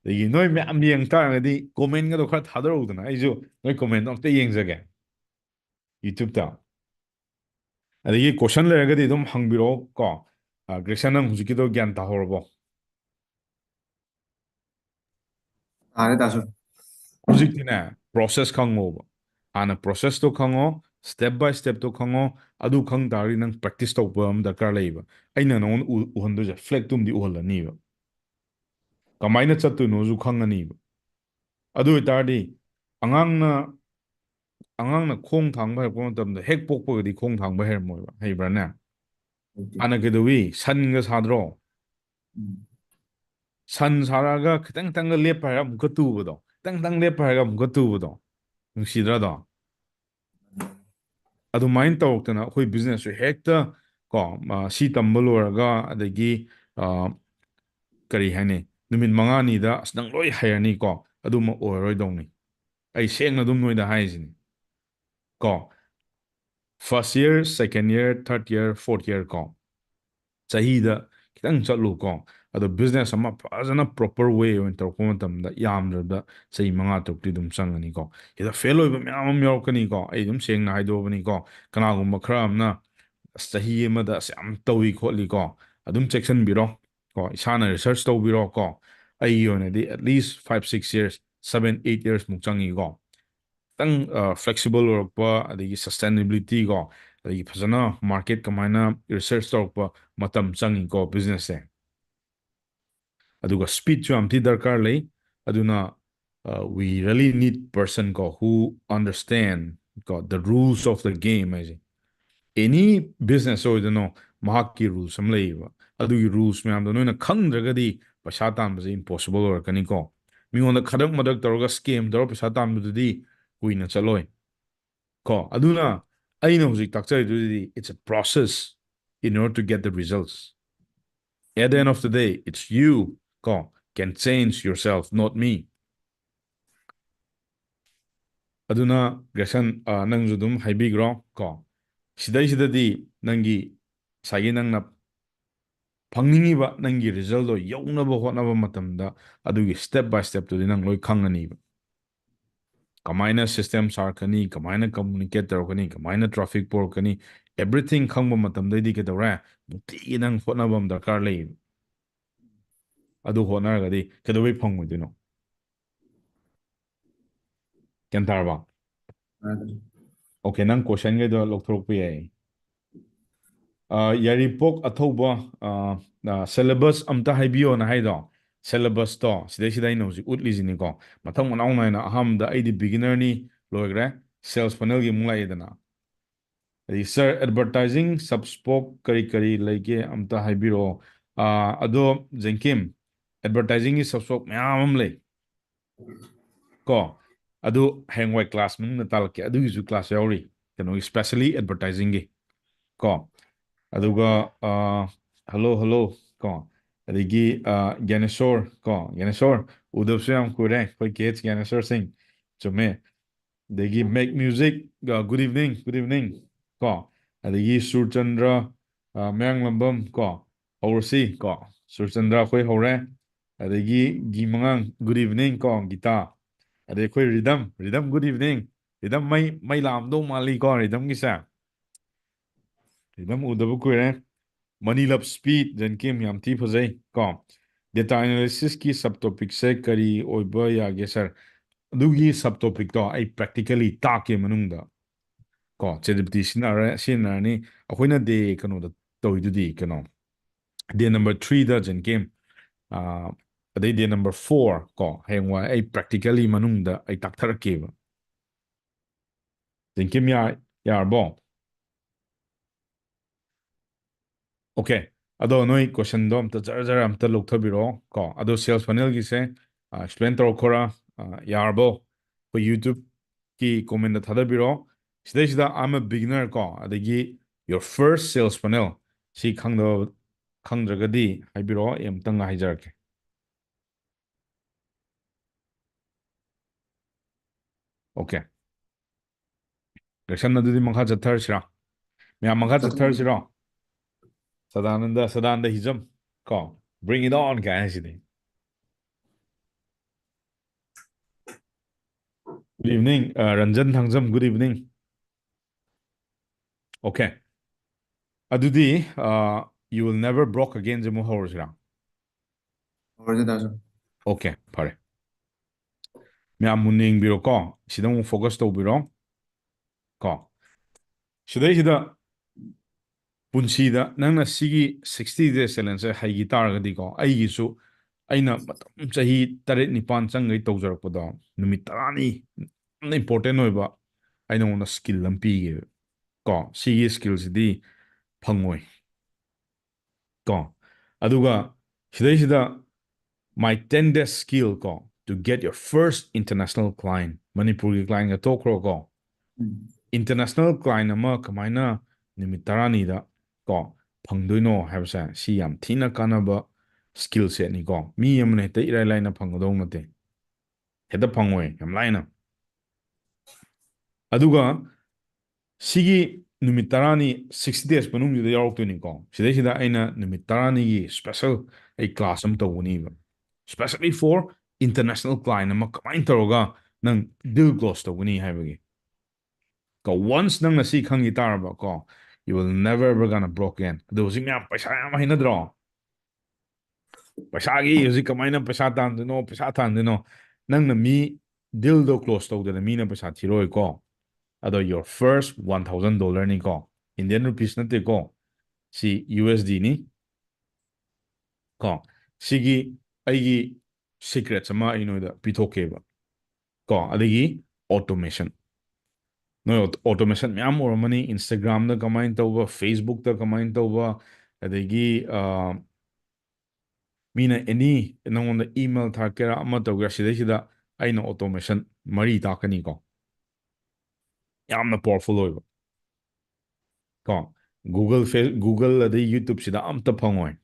ꯑꯗꯒꯤ ꯅꯣꯏ ꯃꯌꯥꯝ ꯌꯦꯡ ꯇꯥꯔꯒꯗꯤ comment ꯀꯗꯣ ꯈꯔ ꯊꯥꯗꯔꯛꯎꯗꯅ, ꯑꯩꯁꯨ ꯅꯣꯏ comment ꯗꯣ ꯑꯝꯇ ꯌꯦꯡꯖꯒꯦ YouTube ꯇ꯫ ꯑꯗꯒꯤ question ꯂꯩꯔꯒꯗꯤ ꯑꯗꯨꯝ ꯍꯪꯕꯤꯔꯛꯑꯣ ꯀꯣ꯫ ꯑ, ꯒ꯭ꯔꯦꯁꯟ, ꯅꯪ ꯍꯧꯖꯤꯛꯀꯤꯗꯣ ꯒ꯭ꯌꯥꯟ ꯇꯥꯍꯧꯔꯕꯣ? ꯇꯥꯔꯦ ꯇꯥꯁꯨ꯫ ꯍꯧꯖꯤꯛꯇꯤꯅꯦ, process ꯈꯪꯉꯣꯕ꯫ ꯍꯥꯟꯅ process ꯇꯣ ꯈꯪꯉꯣ, step by step ꯇꯣ ꯈꯪꯉꯣ꯫ ꯑꯗꯨ ꯈꯪ ꯇꯥꯔꯗꯤ ꯅꯪ practice ꯇꯧꯕ ꯑꯃ ꯗꯔꯀꯥꯔ ꯂꯩꯌꯦꯕ꯫ ꯑꯩꯅ ꯅꯉꯣꯟꯗ ꯎ-, ꯎꯍꯟꯗꯣꯏꯁꯦ flag ꯇꯨꯝꯗꯤ ꯎꯍꯜꯂꯅꯤꯕ꯫ ꯀꯃꯥꯏꯅ ꯆꯠꯇꯣꯏꯅꯣꯁꯨ ꯈꯪꯉꯅꯤꯕ꯫ ꯑꯗꯨ ꯑꯣꯏꯇꯥꯔꯗꯤ ꯑꯉꯥꯡꯅ, ꯑꯉꯥꯡꯅ ꯈꯣꯡ ꯊꯥꯡꯕ ꯍꯩꯔꯛꯄ ꯃꯇꯝꯗ ꯍꯦꯛ ꯄꯣꯛꯄꯒꯗꯤ ꯈꯣꯡ ꯊꯥꯡꯕ ꯍꯩꯔꯝꯃꯣꯏꯕ, ꯍꯩꯕ꯭ꯔꯥꯅꯦ? ꯍꯩꯇꯦ꯫ ꯍꯥꯟꯅ ꯀꯩꯗꯧꯏ? ꯁꯟꯒ ꯁꯥꯗ꯭ꯔꯣ? ꯎꯝ꯫ ꯁꯟ ꯁꯥꯔꯛꯑꯒ ꯈꯤꯇꯪ ꯈꯤꯇꯪꯒ ꯂꯦꯞꯄ ꯍꯥꯏꯔꯒ ꯑꯃꯨꯛꯀ ꯇꯨꯕꯗꯣ, ꯈꯤꯇꯪ ꯈꯤꯇꯪ ꯂꯦꯞꯄ ꯍꯥꯏꯔꯒ ꯑꯃꯨꯛꯀ ꯇꯨꯕꯗꯣ, ꯅꯨꯡꯁꯤꯗ꯭ꯔꯥꯗꯣ? ꯑꯗꯨꯃꯥꯏꯅ ꯇꯧꯔꯛꯇꯅ ꯑꯩꯈꯣꯏ business ꯁꯨ ꯍꯦꯛꯇ ꯀꯣ, ꯑ, ꯁꯤ ꯇꯝꯕ ꯂꯣꯏꯔꯒ ꯑꯗꯒꯤ, ꯑ, ꯀꯔꯤ ꯍꯥꯏꯅꯤ, ꯅꯨꯃꯤꯠ ꯃꯉꯥꯅꯤꯗ ꯑꯁ ꯅꯪ ꯂꯣꯏ ꯍꯩꯔꯅꯤꯀꯣ, ꯑꯗꯨꯃꯛ ꯑꯣꯏꯔꯔꯣꯏꯗꯧꯅꯤ꯫ ꯑꯩ ꯁꯦꯡꯅ ꯑꯗꯨꯝ ꯅꯣꯏꯗ ꯍꯥꯏꯁꯤꯅꯤ ꯀꯣ꯫ First year, second year, third year, fourth year ꯀꯣ, ꯆꯍꯤꯗ ꯈꯤꯇꯪ ꯆꯠꯂꯨ ꯀꯣ꯫ ꯑꯗꯣ business ꯑꯃ ꯐꯖꯅ proper way ꯑꯣꯏꯅ ꯇꯧꯔꯛꯄ ꯃꯇꯝꯗ ꯌꯥꯝꯗ꯭ꯔꯕꯗ ꯆꯍꯤ ꯃꯉꯥ ꯇꯔꯨꯛꯇꯤ ꯑꯗꯨꯝ ꯆꯪꯒꯅꯤꯀꯣ꯫ ꯁꯤꯗ fail ꯑꯣꯏꯕ ꯃꯌꯥꯝ ꯑꯃ ꯌꯥꯎꯔꯛꯀꯅꯤꯀꯣ꯫ ꯑꯩ ꯑꯗꯨꯝ ꯁꯦꯡꯅ ꯍꯥꯏꯗꯣꯛꯑꯕꯅꯤꯀꯣ꯫ ꯀꯅꯥꯒꯨꯝꯕ ꯈꯔ ꯑꯃꯅ ꯑꯁ ꯆꯍꯤ ꯑꯃꯗ ꯑꯁ ꯌꯥꯝ ꯇꯧꯏ ꯈꯣꯠꯂꯤ ꯀꯣ, ꯑꯗꯨꯝ ꯆꯦꯛꯁꯤꯟꯕꯤꯔꯣ ꯀꯣ꯫ ꯏꯁꯥꯅ research ꯇꯧꯕꯤꯔꯣ ꯀꯣ꯫ ꯑꯩꯒꯤ ꯑꯣꯏꯅꯗꯤ at least five, six years, seven, eight years ꯃꯨꯛ ꯆꯪꯉꯤꯀꯣ꯫ ꯈꯤꯇꯪ, ꯑ, flexible ꯑꯣꯏꯔꯛꯄ, ꯑꯗꯒꯤ sustainability ꯀꯣ, ꯑꯗꯒꯤ ꯐꯖꯅ market ꯀꯃꯥꯏꯅ research ꯇꯧꯔꯛꯄ ꯃꯇꯝ ꯆꯪꯉꯤꯀꯣ business ꯁꯦ꯫ ꯑꯗꯨꯒ speed ꯁꯨ ꯌꯥꯝ ꯊꯤ ꯗꯔꯀꯥꯔ ꯂꯩ꯫ ꯑꯗꯨꯅ, ꯑ, we really need person ꯀꯣ, who understand ꯀꯣ, the rules of the game ꯍꯥꯏꯁꯦ꯫ Any business ꯑꯣꯏꯗꯣꯏꯅꯣ, ꯃꯍꯥꯛꯀꯤ rules ꯑꯃ ꯂꯩꯌꯦꯕ꯫ ꯑꯗꯨꯒꯤ rules ꯃꯌꯥꯝꯗꯣ ꯅꯣꯏꯅ ꯈꯪꯗ꯭ꯔꯒꯗꯤ ꯄꯩꯁꯥ ꯇꯥꯟꯕꯁꯦ impossible ꯑꯣꯏꯔꯛꯀꯅꯤꯀꯣ꯫ ꯃꯤꯉꯣꯟꯗ ꯈꯗ꯭ꯔꯛ ꯃꯗ꯭ꯔꯛ ꯇꯧꯔꯒ scam ꯇꯧꯔꯒ ꯄꯩꯁꯥ ꯇꯥꯟꯕꯗꯨꯗꯤ ꯀꯨꯏꯅ ꯆꯠꯂꯣꯏ ꯀꯣ꯫ ꯑꯗꯨꯅ ꯑꯩꯅ ꯍꯧꯖꯤꯛ ꯇꯥꯛꯆꯔꯤꯗꯨꯗꯤ it's a process in order to get the results. At the end of the day, it's you ꯀꯣ, can change yourself, not me. ꯑꯗꯨꯅ ꯒ꯭ꯔꯦꯁꯟ, ꯑ, ꯅꯪꯁꯨ ꯑꯗꯨꯝ ꯍꯥꯏꯕꯤꯈ꯭ꯔꯣ ꯀꯣ꯫ ꯁꯤꯗꯩꯁꯤꯗꯗꯤ ꯅꯪꯒꯤ ꯉꯁꯥꯏꯒꯤ ꯅꯪꯅ ꯐꯪꯅꯤꯡꯉꯤꯕ ꯅꯪꯒꯤ resultꯗꯣ ꯌꯧꯅꯕ ꯍꯣꯠꯅꯕ ꯃꯇꯝꯗ ꯑꯗꯨꯒꯤ step by stepꯇꯨꯗꯤ ꯅꯪ ꯂꯣꯏ ꯈꯪꯉꯅꯤꯕ꯫ ꯀꯃꯥꯏꯅ system ꯁꯥꯔꯛꯀꯅꯤ, ꯀꯃꯥꯏꯅ communicate ꯇꯧꯔꯛꯀꯅꯤ, ꯀꯃꯥꯏꯅ traffic ꯄꯨꯔꯛꯀꯅꯤ, everything ꯈꯪꯕ ꯃꯇꯝꯗꯩꯗꯤ ꯀꯩꯗꯧꯔꯦ? ꯅꯨꯡꯇꯤꯒꯤ ꯅꯪ ꯍꯣꯠꯅꯕ ꯑꯃ ꯗꯔꯀꯥꯔ ꯂꯩꯌꯦꯕ꯫ ꯑꯗꯨ ꯍꯣꯠꯅꯔꯒꯗꯤ ꯀꯩꯗꯧꯕꯩ ꯐꯪꯉꯣꯏꯗꯣꯏꯅꯣ? ꯒ꯭ꯌꯥꯟ ꯇꯥꯔꯕ? ꯑꯣꯀꯦ, ꯅꯪ questionꯒꯩꯗꯣ ꯂꯧꯊꯣꯔꯛꯄ ꯌꯥꯏ꯫ ꯑ, ꯌꯥꯏꯔꯤꯄꯣꯛ ꯑꯊꯧꯕ, ꯑ, ꯑ, syllabus ꯑꯝꯇ ꯍꯥꯏꯕꯤꯌꯣꯅ ꯍꯥꯏꯗꯣ, syllabusꯇꯣ ꯁꯤꯗꯩꯁꯤꯗ ꯑꯩꯅ ꯍꯧꯖꯤꯛ ꯎꯠꯂꯤꯁꯤꯅꯤꯀꯣ꯫ ꯃꯊꯪ ꯃꯅꯥꯎ ꯅꯥꯏꯅ ꯑꯍꯥꯟꯕꯗ ꯑꯩꯗꯤ beginnerꯅꯤ, ꯂꯣꯏꯈ꯭ꯔꯦ, sales funnelꯒꯤ ꯑꯃꯨꯛ ꯂꯥꯛꯑꯦꯗꯅ꯫ ꯑꯗꯩ, "Sir, advertising subscope ꯀꯔꯤ ꯀꯔꯤ ꯂꯩꯒꯦ ꯑꯝꯇ ꯍꯥꯏꯕꯤꯔꯛꯑꯣ?" ꯑ, ꯑꯗꯣ ꯖꯦꯡꯀꯤꯝ, advertisingꯒꯤ subscope ꯃꯌꯥꯝ ꯑꯃ ꯂꯩ꯫ ꯀꯣ, ꯑꯗꯨ ꯍꯌꯦꯡꯋꯥꯏ class ꯃꯅꯨꯡꯗ ꯇꯥꯛꯂꯛꯀꯦ꯫ ꯑꯗꯨꯒꯤꯁꯨ class ꯌꯥꯎꯔꯤ, ꯀꯩꯅꯣꯒꯤ, specially advertisingꯒꯤ꯫ ꯀꯣ, ꯑꯗꯨꯒ, ꯑ, hello, hello, ꯀꯣ, ꯑꯗꯒꯤ, ꯑ, ꯒ꯭ꯌꯥꯅꯦꯁꯣꯔ, ꯀꯣ, ꯒ꯭ꯌꯥꯅꯦꯁꯣꯔ, ꯎꯗꯕꯁꯨ ꯌꯥꯝ ꯀꯨꯏꯔꯦ, ꯑꯩꯈꯣꯏ ꯀꯦ ꯑꯩꯆ ꯒ꯭ꯌꯥꯅꯦꯁꯣꯔ ꯁꯤꯡ꯫ ꯆꯨꯝꯃꯦ꯫ ꯑꯗꯒꯤ Make Music, ꯑ, good evening, good evening, ꯀꯣ, ꯑꯗꯒꯤ ꯁꯨꯔꯆꯟꯗ꯭ꯔ, ꯑ, ꯃꯌꯥꯡꯂꯝꯕꯝ, ꯀꯣ, ꯍꯧꯔꯁꯤ, ꯀꯣ, ꯁꯨꯔꯆꯟꯗ꯭ꯔ ꯑꯩꯈꯣꯏ ꯍꯧꯔꯦ꯫ ꯑꯗꯒꯤ ꯒꯤ ꯃꯉꯥꯡ, good evening, ꯀꯣ, ꯒꯤꯇꯥ꯫ ꯑꯗꯩ ꯑꯩꯈꯣꯏ rhythm, rhythm, good evening꯫ Rhythm ꯃꯩ, ꯃꯩ ꯂꯥꯛꯑꯝꯗꯧ ꯃꯥꯜꯂꯤ, ꯀꯣ, ꯔꯤꯗꯝꯒꯤꯁꯦ꯫ ꯔꯤꯗꯝ ꯎꯗꯕ ꯀꯨꯏꯔꯦ꯫ Money Love Speed, ꯖꯦꯟꯀꯤꯝ, ꯌꯥꯝ ꯊꯤ ꯐꯖꯩ, ꯀꯣ꯫ Data analysisꯀꯤ subtopicꯁꯦ ꯀꯔꯤ ꯑꯣꯏꯕ ꯌꯥꯒꯦ, sir? ꯑꯗꯨꯒꯤ subtopicꯇꯣ ꯑꯩ practically ꯇꯥꯛꯀꯦ ꯃꯅꯨꯡꯗ꯫ ꯀꯣ, ChatGPT ꯁꯤꯖꯤꯟꯅꯔ-, ꯁꯤꯖꯤꯟꯅꯔꯅꯤ꯫ ꯑꯩꯈꯣꯏꯅ day ꯀꯩꯅꯣꯗ ꯇꯧꯔꯤꯗꯨꯗꯤ, ꯀꯩꯅꯣ, day number threeꯗ ꯖꯦꯟꯀꯤꯝ, ꯑꯥ, ꯑꯗꯩ day number four, ꯀꯣ, ꯍꯌꯦꯡꯋꯥꯏ ꯑꯩ practically ꯃꯅꯨꯡꯗ ꯑꯩ ꯇꯥꯛꯊꯔꯛꯀꯦꯕ꯫ ꯖꯦꯟꯀꯤꯝ, ꯌꯥ-, ꯌꯥꯔꯕꯣ? ꯑꯣꯀꯦ, ꯑꯗꯣ ꯅꯣꯏ questionꯗꯣ ꯑꯝꯇ ꯖꯔ ꯖꯔ ꯑꯝꯇ ꯂꯧꯊꯕꯤꯔꯛꯑꯣ, ꯀꯣ꯫ ꯑꯗꯣ sales funnelꯒꯤꯁꯦ, ꯑ, explain ꯇꯧꯔꯛꯈꯣꯔꯥ? ꯑ, ꯌꯥꯔꯕꯣ? ꯑꯩꯈꯣꯏ YouTubeꯀꯤ commentꯇ ꯊꯥꯗꯕꯤꯔꯛꯑꯣ꯫ ꯁꯤꯗꯩꯁꯤꯗ "I'm a beginner", ꯀꯣ, ꯑꯗꯒꯤ "your first sales funnel", ꯁꯤ ꯈꯪꯗꯕ, ꯈꯪꯗ꯭ꯔꯒꯗꯤ ꯍꯥꯏꯕꯤꯔꯛꯑꯣ, ꯑꯩ ꯑꯃꯨꯛꯇꯪꯒ ꯍꯥꯏꯖꯔꯛꯀꯦ꯫ ꯑꯣꯀꯦ꯫ ꯂꯦꯁꯟ ꯑꯗꯨꯗꯤ ꯃꯈꯥ ꯆꯠꯊꯔꯁꯤꯔꯥ? ꯃꯌꯥꯝ ꯃꯈꯥ ꯆꯠꯊꯔꯁꯤꯔꯣ? Sadananda, Sadananda Hijam. ꯀꯣ, bring it on ꯀꯥꯏ ꯍꯥꯏꯁꯤꯗꯤ. Good evening, uh, Ranjan Thangjam, good evening. Okay. ꯑꯗꯨꯗꯤ, uh, You Will Never Broke Again ꯁꯦ ꯑꯃꯨꯛ ꯍꯧꯔꯁꯤꯔꯥ? ꯍꯧꯔꯁꯤ ꯗꯥꯁꯨ꯫ Okay, ꯐꯔꯦ꯫ ꯃꯌꯥꯝ ꯃꯨꯟꯅ ꯌꯦꯡꯕꯤꯔꯣꯀꯣ꯫ ꯁꯤꯗ ꯑꯃꯨꯛ focus ꯇꯧꯕꯤꯔꯣ꯫ ꯀꯣ꯫ ꯁꯤꯗꯩꯁꯤꯗ ꯄꯨꯟꯁꯤꯗ ꯅꯪꯅ ꯁꯤꯒꯤ sixty day challenge ꯁꯦ ꯍꯩꯈꯤ ꯇꯥꯔꯒꯗꯤꯀꯣ, ꯑꯩꯒꯤꯁꯨ ꯑꯩꯅ ꯃꯇꯝ ꯆꯍꯤ ꯇꯔꯦꯠ ꯅꯤꯄꯥꯟ ꯆꯪꯈꯩ ꯇꯧꯖꯔꯛꯄꯗꯣ, ꯅꯨꯃꯤꯠ ꯇꯔꯥꯅꯤ ꯌꯥꯝꯅ important ꯑꯣꯏꯕ ꯑꯩ ꯅꯉꯣꯟꯗ skill ꯑꯃ ꯄꯤꯒꯦ꯫ ꯀꯣ, ꯁꯤꯒꯤ skill ꯁꯤꯗꯤ ꯐꯪꯉꯣꯏ꯫ ꯀꯣ, ꯑꯗꯨꯒ ꯁꯤꯗꯩꯁꯤꯗ my ten day skill ꯀꯣ, to get your first international client. ꯃꯅꯤꯄꯨꯔꯒꯤ client ꯒ ꯇꯣꯛꯈ꯭ꯔꯣ ꯀꯣ꯫ ꯎꯝ꯫ International client ꯑꯃ ꯀꯃꯥꯏꯅ ꯅꯨꯃꯤꯠ ꯇꯔꯥꯅꯤꯗ ꯀꯣ ꯐꯪꯗꯣꯏꯅꯣ ꯍꯥꯏꯕꯁꯦ, ꯁꯤ ꯌꯥꯝ ꯊꯤꯅ ꯀꯥꯟꯅꯕ skill set ꯅꯤꯀꯣ꯫ ꯃꯤ ꯑꯃꯅ ꯍꯦꯛꯇ ꯏꯔꯥꯏ ꯂꯥꯏꯅ ꯐꯪꯒꯗꯧ ꯅꯠꯇꯦ꯫ ꯍꯦꯛꯇ ꯐꯪꯉꯣꯏ ꯌꯥꯝ ꯂꯥꯏꯅ꯫ ꯑꯗꯨꯒ ꯁꯤꯒꯤ ꯅꯨꯃꯤꯠ ꯇꯔꯥꯅꯤ, sixty days ꯃꯅꯨꯡꯁꯤꯗ ꯌꯥꯎꯔꯛꯇꯣꯏꯅꯤꯀꯣ꯫ ꯁꯤꯗꯩꯁꯤꯗ ꯑꯩꯅ ꯅꯨꯃꯤꯠ ꯇꯔꯥꯅꯤꯒꯤ special ꯑꯩ class ꯑꯃ ꯇꯧꯒꯅꯤꯕ, specially for international client ꯑꯃ ꯀꯃꯥꯏꯅ ꯇꯧꯔꯒ ꯅꯪ deal close ꯇꯧꯒꯅꯤ ꯍꯥꯏꯕꯒꯤ꯫ ꯀꯣ, once ꯅꯪꯅ ꯁꯤ ꯈꯪꯈꯤ ꯇꯥꯔꯕ ꯀꯣ, you will never ever gonna broke again. ꯑꯗꯣ ꯍꯧꯖꯤꯛ ꯃꯌꯥꯝ ꯄꯩꯁꯥ ꯌꯥꯝ ꯍꯩꯅꯗ꯭ꯔꯣ? ꯄꯩꯁꯥꯒꯤ ꯍꯧꯖꯤꯛ ꯀꯃꯥꯏꯅ ꯄꯩꯁꯥ ꯇꯥꯟꯗꯣꯏꯅꯣ, ꯄꯩꯁꯥ ꯇꯥꯟꯗꯣꯏꯅꯣ? ꯅꯪꯅ ꯃꯤ deal ꯗꯣ close ꯇꯧꯗꯅ ꯃꯤꯅ ꯄꯩꯁꯥ ꯊꯤꯔꯣꯏꯀꯣ꯫ ꯑꯗꯣ your first one thousand dollar ꯅꯤꯀꯣ, Indian rupees ꯅꯠꯇꯦꯀꯣ, ꯁꯤ U S D ꯅꯤ꯫ ꯀꯣ, ꯁꯤꯒꯤ ꯑꯩꯒꯤ secrets ꯑꯃ ꯑꯩ ꯅꯣꯏꯗ ꯄꯤꯊꯣꯛꯀꯦꯕ꯫ ꯀꯣ, ꯑꯗꯒꯤ automation꯫ ꯅꯣꯏ auto-, automation ꯃꯌꯥꯝ ꯎꯔꯝꯃꯅꯤ, Instagram ꯗ ꯀꯃꯥꯏꯅ ꯇꯧꯕ, Facebook ꯇ ꯀꯃꯥꯏꯅ ꯇꯧꯕ, ꯑꯗꯒꯤ, ꯑ, ꯃꯤꯅ any ꯅꯉꯣꯟꯗ email ꯊꯥꯔꯛꯀꯦꯔꯥ, ꯑꯃ ꯇꯧꯒꯦꯔꯥ, ꯁꯤꯗꯩꯁꯤꯗ ꯑꯩꯅ automation ꯃꯔꯤ ꯇꯥꯛꯀꯅꯤꯀꯣ꯫ ꯌꯥꯝꯅ powerful ꯑꯣꯏꯕ꯫ ꯀꯣ, Google, Face-, Google ꯑꯗꯩ YouTube ꯁꯤꯗ ꯑꯝꯇ ꯐꯪꯉꯣꯏ꯫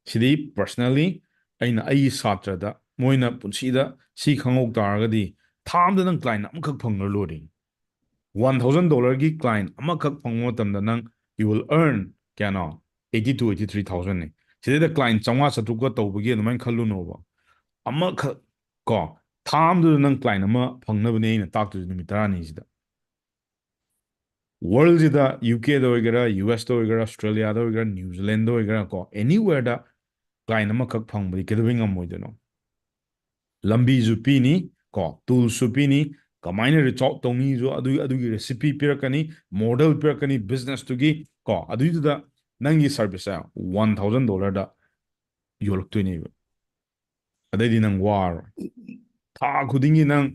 ꯁꯤꯗꯤ personally ꯑꯩꯅ ꯑꯩꯒꯤ ꯁꯥꯇ꯭ꯔꯗ, ꯃꯣꯏꯅ ꯄꯨꯟꯁꯤꯗ ꯁꯤ ꯈꯪꯍꯧ ꯇꯥꯔꯒꯗꯤ, ꯊꯥ ꯑꯃꯗ ꯅꯪ client ꯑꯃꯈꯛ ꯐꯪꯉ ꯂꯣꯏꯔꯦ꯫ One thousand dollar ꯒꯤ client ꯑꯃꯈꯛ ꯐꯪꯕ ꯃꯇꯝꯗ ꯅꯪ you will earn ꯀꯌꯥꯅꯣ? eighty to eighty three thousand ꯅꯤ꯫ ꯁꯤꯗꯩꯗ client ꯆꯥꯝꯃꯉꯥ ꯆꯥꯇ꯭ꯔꯨꯛꯀ ꯇꯧꯕꯒꯤ ꯑꯗꯨꯃꯥꯏꯅ ꯈꯜꯂꯨꯅꯣꯕ꯫ ꯑꯃꯈꯛ ꯀꯣ, ꯊꯥ ꯑꯃꯗꯨꯗ ꯅꯪ client ꯑꯃ ꯐꯪꯅꯕꯅꯦ ꯑꯩꯅ ꯇꯥꯛꯇꯣꯏꯁꯦ ꯅꯨꯃꯤꯠ ꯇꯔꯥꯅꯤꯁꯤꯗ꯫ Worldꯁꯤꯗ UKꯗ ꯑꯣꯏꯒꯦꯔꯥ, USꯇ ꯑꯣꯏꯒꯦꯔꯥ, Australiaꯗ ꯑꯣꯏꯒꯦꯔꯥ, New Zealandꯗ ꯑꯣꯏꯒꯦꯔꯥ ꯀꯣ, anywhere client ꯑꯃꯈꯛ ꯐꯪꯕꯗꯤ ꯀꯩꯗꯧꯕꯩ ꯉꯝꯃꯣꯏꯗꯣꯏꯅꯣ? ꯂꯝꯕꯤꯁꯨ ꯄꯤꯅꯤ ꯀꯣ, toolsꯁꯨ ꯄꯤꯅꯤ, ꯀꯃꯥꯏꯅ reach out ꯇꯧꯅꯤꯁꯨ ꯑꯗꯨꯒꯤ ꯑꯗꯨꯒꯤ recipe ꯄꯤꯔꯛꯀꯅꯤ, model ꯄꯤꯔꯛꯀꯅꯤ businessꯇꯨꯒꯤ ꯀꯣ, ꯑꯗꯨꯏꯗꯨꯗ ꯅꯪꯒꯤ serviceꯁꯦ one thousand dollarꯗ ꯌꯣꯜꯂꯛꯇꯣꯏꯅꯦꯕ꯫ ꯑꯗꯩꯗꯤ ꯅꯪ ꯋꯥꯔꯣꯏ꯫ ꯊꯥ ꯈꯨꯗꯤꯡꯒꯤ ꯅꯪ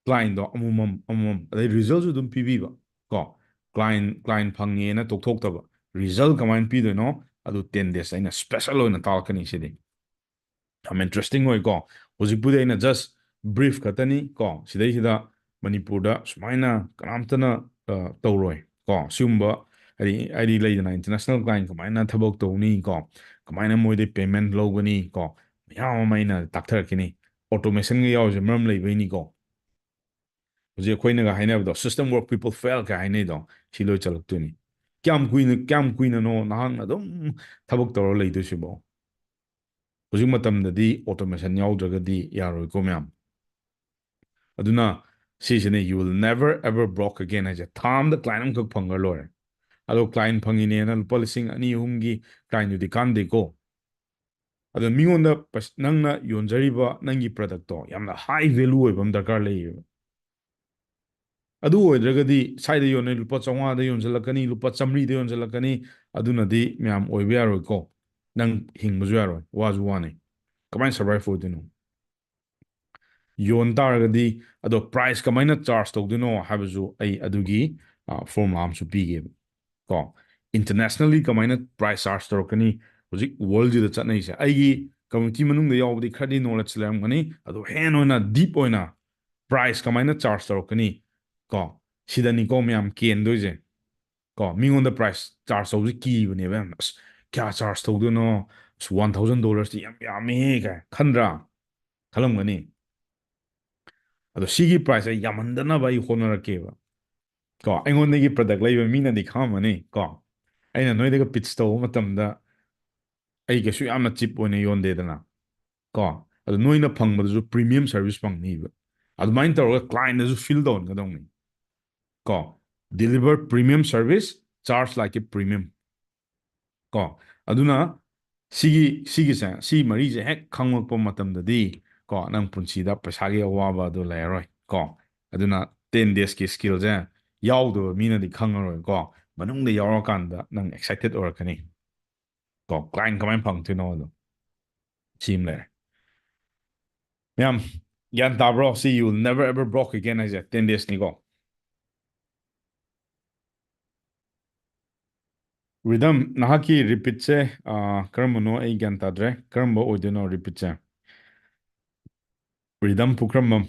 clientꯗꯣ ꯑꯃꯃꯝ ꯑꯃꯃꯝ, ꯑꯗꯩ resultꯁꯨ ꯑꯗꯨꯝ ꯄꯤꯕꯤꯕ ꯀꯣ꯫ Client client ꯐꯪꯉꯦꯅ ꯇꯣꯛꯊꯣꯛꯇꯕ, result ꯀꯃꯥꯏꯅ ꯄꯤꯗꯣꯏꯅꯣ ꯑꯗꯨ ten days ꯑꯩꯅ special ꯑꯣꯏꯅ ꯇꯥꯛꯂꯛꯀꯅꯤ ꯁꯤꯗꯤ꯫ ꯌꯥꯝ interesting ꯑꯣꯏꯀꯣ꯫ ꯍꯧꯖꯤꯛꯄꯨꯗꯤ ꯑꯩꯅ just brief ꯈꯛꯇꯅꯤ ꯀꯣ꯫ ꯁꯤꯗꯩꯁꯤꯗ ꯃꯅꯤꯄꯨꯔꯗ ꯁꯨꯃꯥꯏꯅ ꯀꯅꯥꯝꯇꯅ ꯑ, ꯇꯧꯔꯣꯏ ꯀꯣ꯫ ꯁꯤꯒꯨꯝꯕ ꯍꯥꯏꯗꯤ ꯍꯥꯏꯗꯤ ꯂꯩꯗꯅ, international client ꯀꯃꯥꯏꯅ ꯊꯕꯛ ꯇꯧꯅꯤ ꯀꯣ, ꯀꯃꯥꯏꯅ ꯃꯣꯏꯗꯩ payment ꯂꯧꯒꯅꯤ ꯀꯣ, ꯃꯌꯥꯝ ꯑꯃ ꯑꯩꯅ ꯇꯥꯛꯊꯔꯛꯈꯤꯅꯤ꯫ Automationꯒ ꯌꯥꯎꯔꯤꯁꯦ ꯃꯔꯝ ꯂꯩꯕꯩꯅꯤꯀꯣ꯫ ꯍꯧꯖꯤꯛ ꯑꯩꯈꯣꯏꯅꯒ ꯍꯥꯏꯅꯕꯗꯣ, system work people fail ꯀꯥꯏ ꯍꯥꯏꯅꯩꯗꯣ, ꯁꯤ ꯂꯣꯏ ꯆꯠꯂꯛꯇꯣꯏꯅꯤ꯫ ꯀꯌꯥꯝ ꯀꯨꯏꯅ ꯀꯌꯥꯝ ꯀꯨꯏꯅꯅꯣ ꯅꯍꯥꯛꯅ ꯑꯗꯨꯝ ꯊꯕꯛ ꯇꯧꯔ ꯂꯩꯗꯣꯏꯁꯤꯕꯣ? ꯍꯧꯖꯤꯛ ꯃꯇꯝꯗꯗꯤ automation ꯌꯥꯎꯗ꯭ꯔꯒꯗꯤ ꯌꯥꯔꯣꯏꯀꯣ ꯃꯌꯥꯝ꯫ ꯑꯗꯨꯅ ꯁꯤꯁꯤꯅ you will never ever broke again ꯍꯥꯏꯁꯦ꯫ ꯊꯥ ꯑꯃꯗ client ꯑꯃꯈꯛ ꯐꯪꯈ꯭ꯔ ꯂꯣꯏꯔꯦ꯫ ꯑꯗꯣ client ꯐꯪꯉꯤꯅꯦꯅ ꯂꯨꯄꯥ ꯂꯤꯁꯤꯡ ꯑꯅꯤ ꯑꯍꯨꯝꯒꯤ clientꯗꯨꯗꯤ ꯀꯥꯟꯗꯦꯀꯣ꯫ ꯑꯗꯣ ꯃꯤꯉꯣꯟꯗ ꯄꯩꯁ-, ꯅꯪꯅ ꯌꯣꯟꯖꯔꯤꯕ ꯅꯪꯒꯤ productꯇꯣ ꯌꯥꯝꯅ high value ꯑꯣꯏꯕ ꯑꯃ ꯗꯔꯀꯥꯔ ꯂꯩꯌꯦꯕ꯫ ꯑꯗꯨ ꯑꯣꯏꯗ꯭ꯔꯒꯗꯤ ꯁ꯭ꯋꯥꯏꯗ ꯌꯣꯟꯅꯩ ꯂꯨꯄꯥ ꯆꯥꯝꯃꯉꯥꯗ ꯌꯣꯟꯁꯤꯜꯂꯛꯀꯅꯤ, ꯂꯨꯄꯥ ꯆꯥꯝꯃꯔꯤꯗ ꯌꯣꯟꯁꯤꯜꯂꯛꯀꯅꯤ, ꯑꯗꯨꯅꯗꯤ ꯃꯌꯥꯝ ꯑꯣꯏꯕ ꯌꯥꯔꯣꯏꯀꯣ꯫ ꯅꯪ ꯍꯤꯡꯕꯁꯨ ꯌꯥꯔꯣꯏ, ꯋꯥꯁꯨ ꯋꯥꯅꯤ꯫ ꯀꯃꯥꯏꯅ survive ꯑꯣꯏꯗꯣꯏꯅꯣ? ꯌꯣꯟ ꯇꯥꯔꯒꯗꯤ ꯑꯗꯣ price ꯀꯃꯥꯏꯅ charge ꯇꯧꯗꯣꯏꯅꯣ ꯍꯥꯏꯕꯁꯨ ꯑꯩ ꯑꯗꯨꯒꯤ, ꯑ, formula ꯑꯃꯁꯨ ꯄꯤꯒꯦꯕ ꯀꯣ꯫ Internationally ꯀꯃꯥꯏꯅ price charge ꯇꯧꯔꯛꯀꯅꯤ, ꯍꯧꯖꯤꯛ worldꯁꯤꯗ ꯆꯠꯅꯩꯁꯦ꯫ ꯑꯩꯒꯤ community ꯃꯅꯨꯡꯗ ꯌꯥꯎꯕꯗꯤ ꯈꯔꯗꯤ knowledge ꯂꯩꯔꯝꯒꯅꯤ, ꯑꯗꯣ ꯍꯦꯟꯅ ꯑꯣꯏꯅ deep ꯑꯣꯏꯅ price ꯀꯃꯥꯏꯅ charge ꯇꯧꯔꯛꯀꯅꯤ ꯀꯣ, ꯁꯤꯗꯅꯤꯀꯣ ꯃꯌꯥꯝ ꯀꯦꯟꯗꯣꯏꯁꯦ꯫ ꯀꯣ, ꯃꯤꯉꯣꯟꯗ price charge ꯇꯧꯕꯁꯦ ꯀꯤꯕꯅꯦꯕ ꯌꯥꯝꯅ꯫ "ꯑꯁ, ꯀꯌꯥ charge ꯇꯧꯗꯣꯏꯅꯣ? ꯑꯁ, one thousand dollarsꯇꯤ ꯌꯥꯝ ꯌꯥꯝꯃꯦꯍꯦ" ꯀꯥꯏ ꯈꯟꯗ꯭ꯔꯥ? ꯈꯜꯂꯝꯒꯅꯤ꯫ ꯑꯗꯣ ꯁꯤꯒꯤ priceꯁꯦ ꯌꯥꯝꯍꯟꯗꯅꯕ ꯑꯩ ꯍꯣꯠꯅꯔꯛꯀꯦꯕ ꯀꯣ꯫ ꯑꯩꯉꯣꯟꯗꯒꯤ product ꯂꯩꯕ ꯃꯤꯅꯗꯤ ꯈꯪꯉꯝꯃꯅꯤ ꯀꯣ꯫ ꯑꯩꯅ ꯅꯣꯏꯗꯒ ꯄꯤꯠꯆ ꯇꯧꯕ ꯃꯇꯝꯗ ꯑꯩ ꯀꯩꯁꯨ ꯌꯥꯝꯅ ꯆꯤꯞ ꯑꯣꯏꯅ ꯌꯣꯟꯗꯦꯗꯅ, ꯀꯣ? ꯑꯗꯨ ꯅꯣꯏꯅ ꯐꯪꯕꯗꯁꯨ ꯄ꯭ꯔꯤꯃꯤꯌꯝ ꯁꯔꯚꯤꯁ ꯐꯪꯅꯤꯕ꯫ ꯑꯗꯨꯃꯥꯏꯅ ꯇꯧꯔꯒ ꯀ꯭ꯂꯥꯏꯟꯗꯁꯨ ꯐꯤꯜ ꯇꯧꯍꯟꯒꯗꯧꯅꯤ, ꯀꯣ? Deliver premium service, charge like a premium, ꯀꯣ? ꯑꯗꯨꯅ ꯁꯤꯒꯤ ꯁꯤꯒꯤꯁꯦ ꯁꯤ ꯃꯔꯤꯁꯦ ꯍꯦꯛ ꯈꯪꯂꯛꯄ ꯃꯇꯝꯗꯗꯤ, ꯀꯣ, ꯅꯪ ꯄꯨꯟꯁꯤꯗ ꯄꯩꯁꯥꯒꯤ ꯑꯋꯥꯕ ꯑꯗꯨ ꯂꯩꯔꯔꯣꯏ, ꯀꯣ? ꯑꯗꯨꯅ ꯇꯦꯟ ꯗꯦꯖꯀꯤ ꯁ꯭ꯀꯤꯜꯁꯦ ꯌꯥꯎꯗꯕ ꯃꯤꯅꯗꯤ ꯈꯪꯉꯔꯣꯏ, ꯀꯣ? ꯃꯅꯨꯡꯗ ꯌꯥꯎꯔꯀꯥꯟꯗ ꯅꯪ ꯑꯦꯛꯁꯥꯏꯇꯦꯠ ꯑꯣꯏꯔꯛꯀꯅꯤ, ꯀꯣ? ꯀ꯭ꯂꯥꯏꯟ ꯀꯃꯥꯏꯅ ꯐꯪꯗꯣꯏꯅꯣ ꯑꯗꯣ ꯁꯤ ꯑꯃ ꯂꯩꯔꯦ꯫ ꯃꯌꯥꯝ ꯒ꯭ꯌꯥꯟ ꯇꯥꯕ꯭ꯔꯣ? ꯁꯤ "You will never ever broke again" ꯍꯥꯏꯁꯦ ꯇꯦꯟ ꯗꯦꯖꯅꯤꯀꯣ꯫ ꯔꯤꯗꯝ, ꯅꯍꯥꯛꯀꯤ ꯔꯤꯄꯤꯠꯁꯦ ꯀꯔꯝꯕꯅꯣ ꯑꯩ ꯒ꯭ꯌꯥꯟ ꯇꯥꯗ꯭ꯔꯦ꯫ ꯀꯔꯝꯕ ꯑꯣꯏꯗꯣꯏꯅꯣ ꯔꯤꯄꯤꯠꯁꯦ? ꯔꯤꯗꯝ ꯄꯨꯈ꯭ꯔꯝꯕꯝ꯫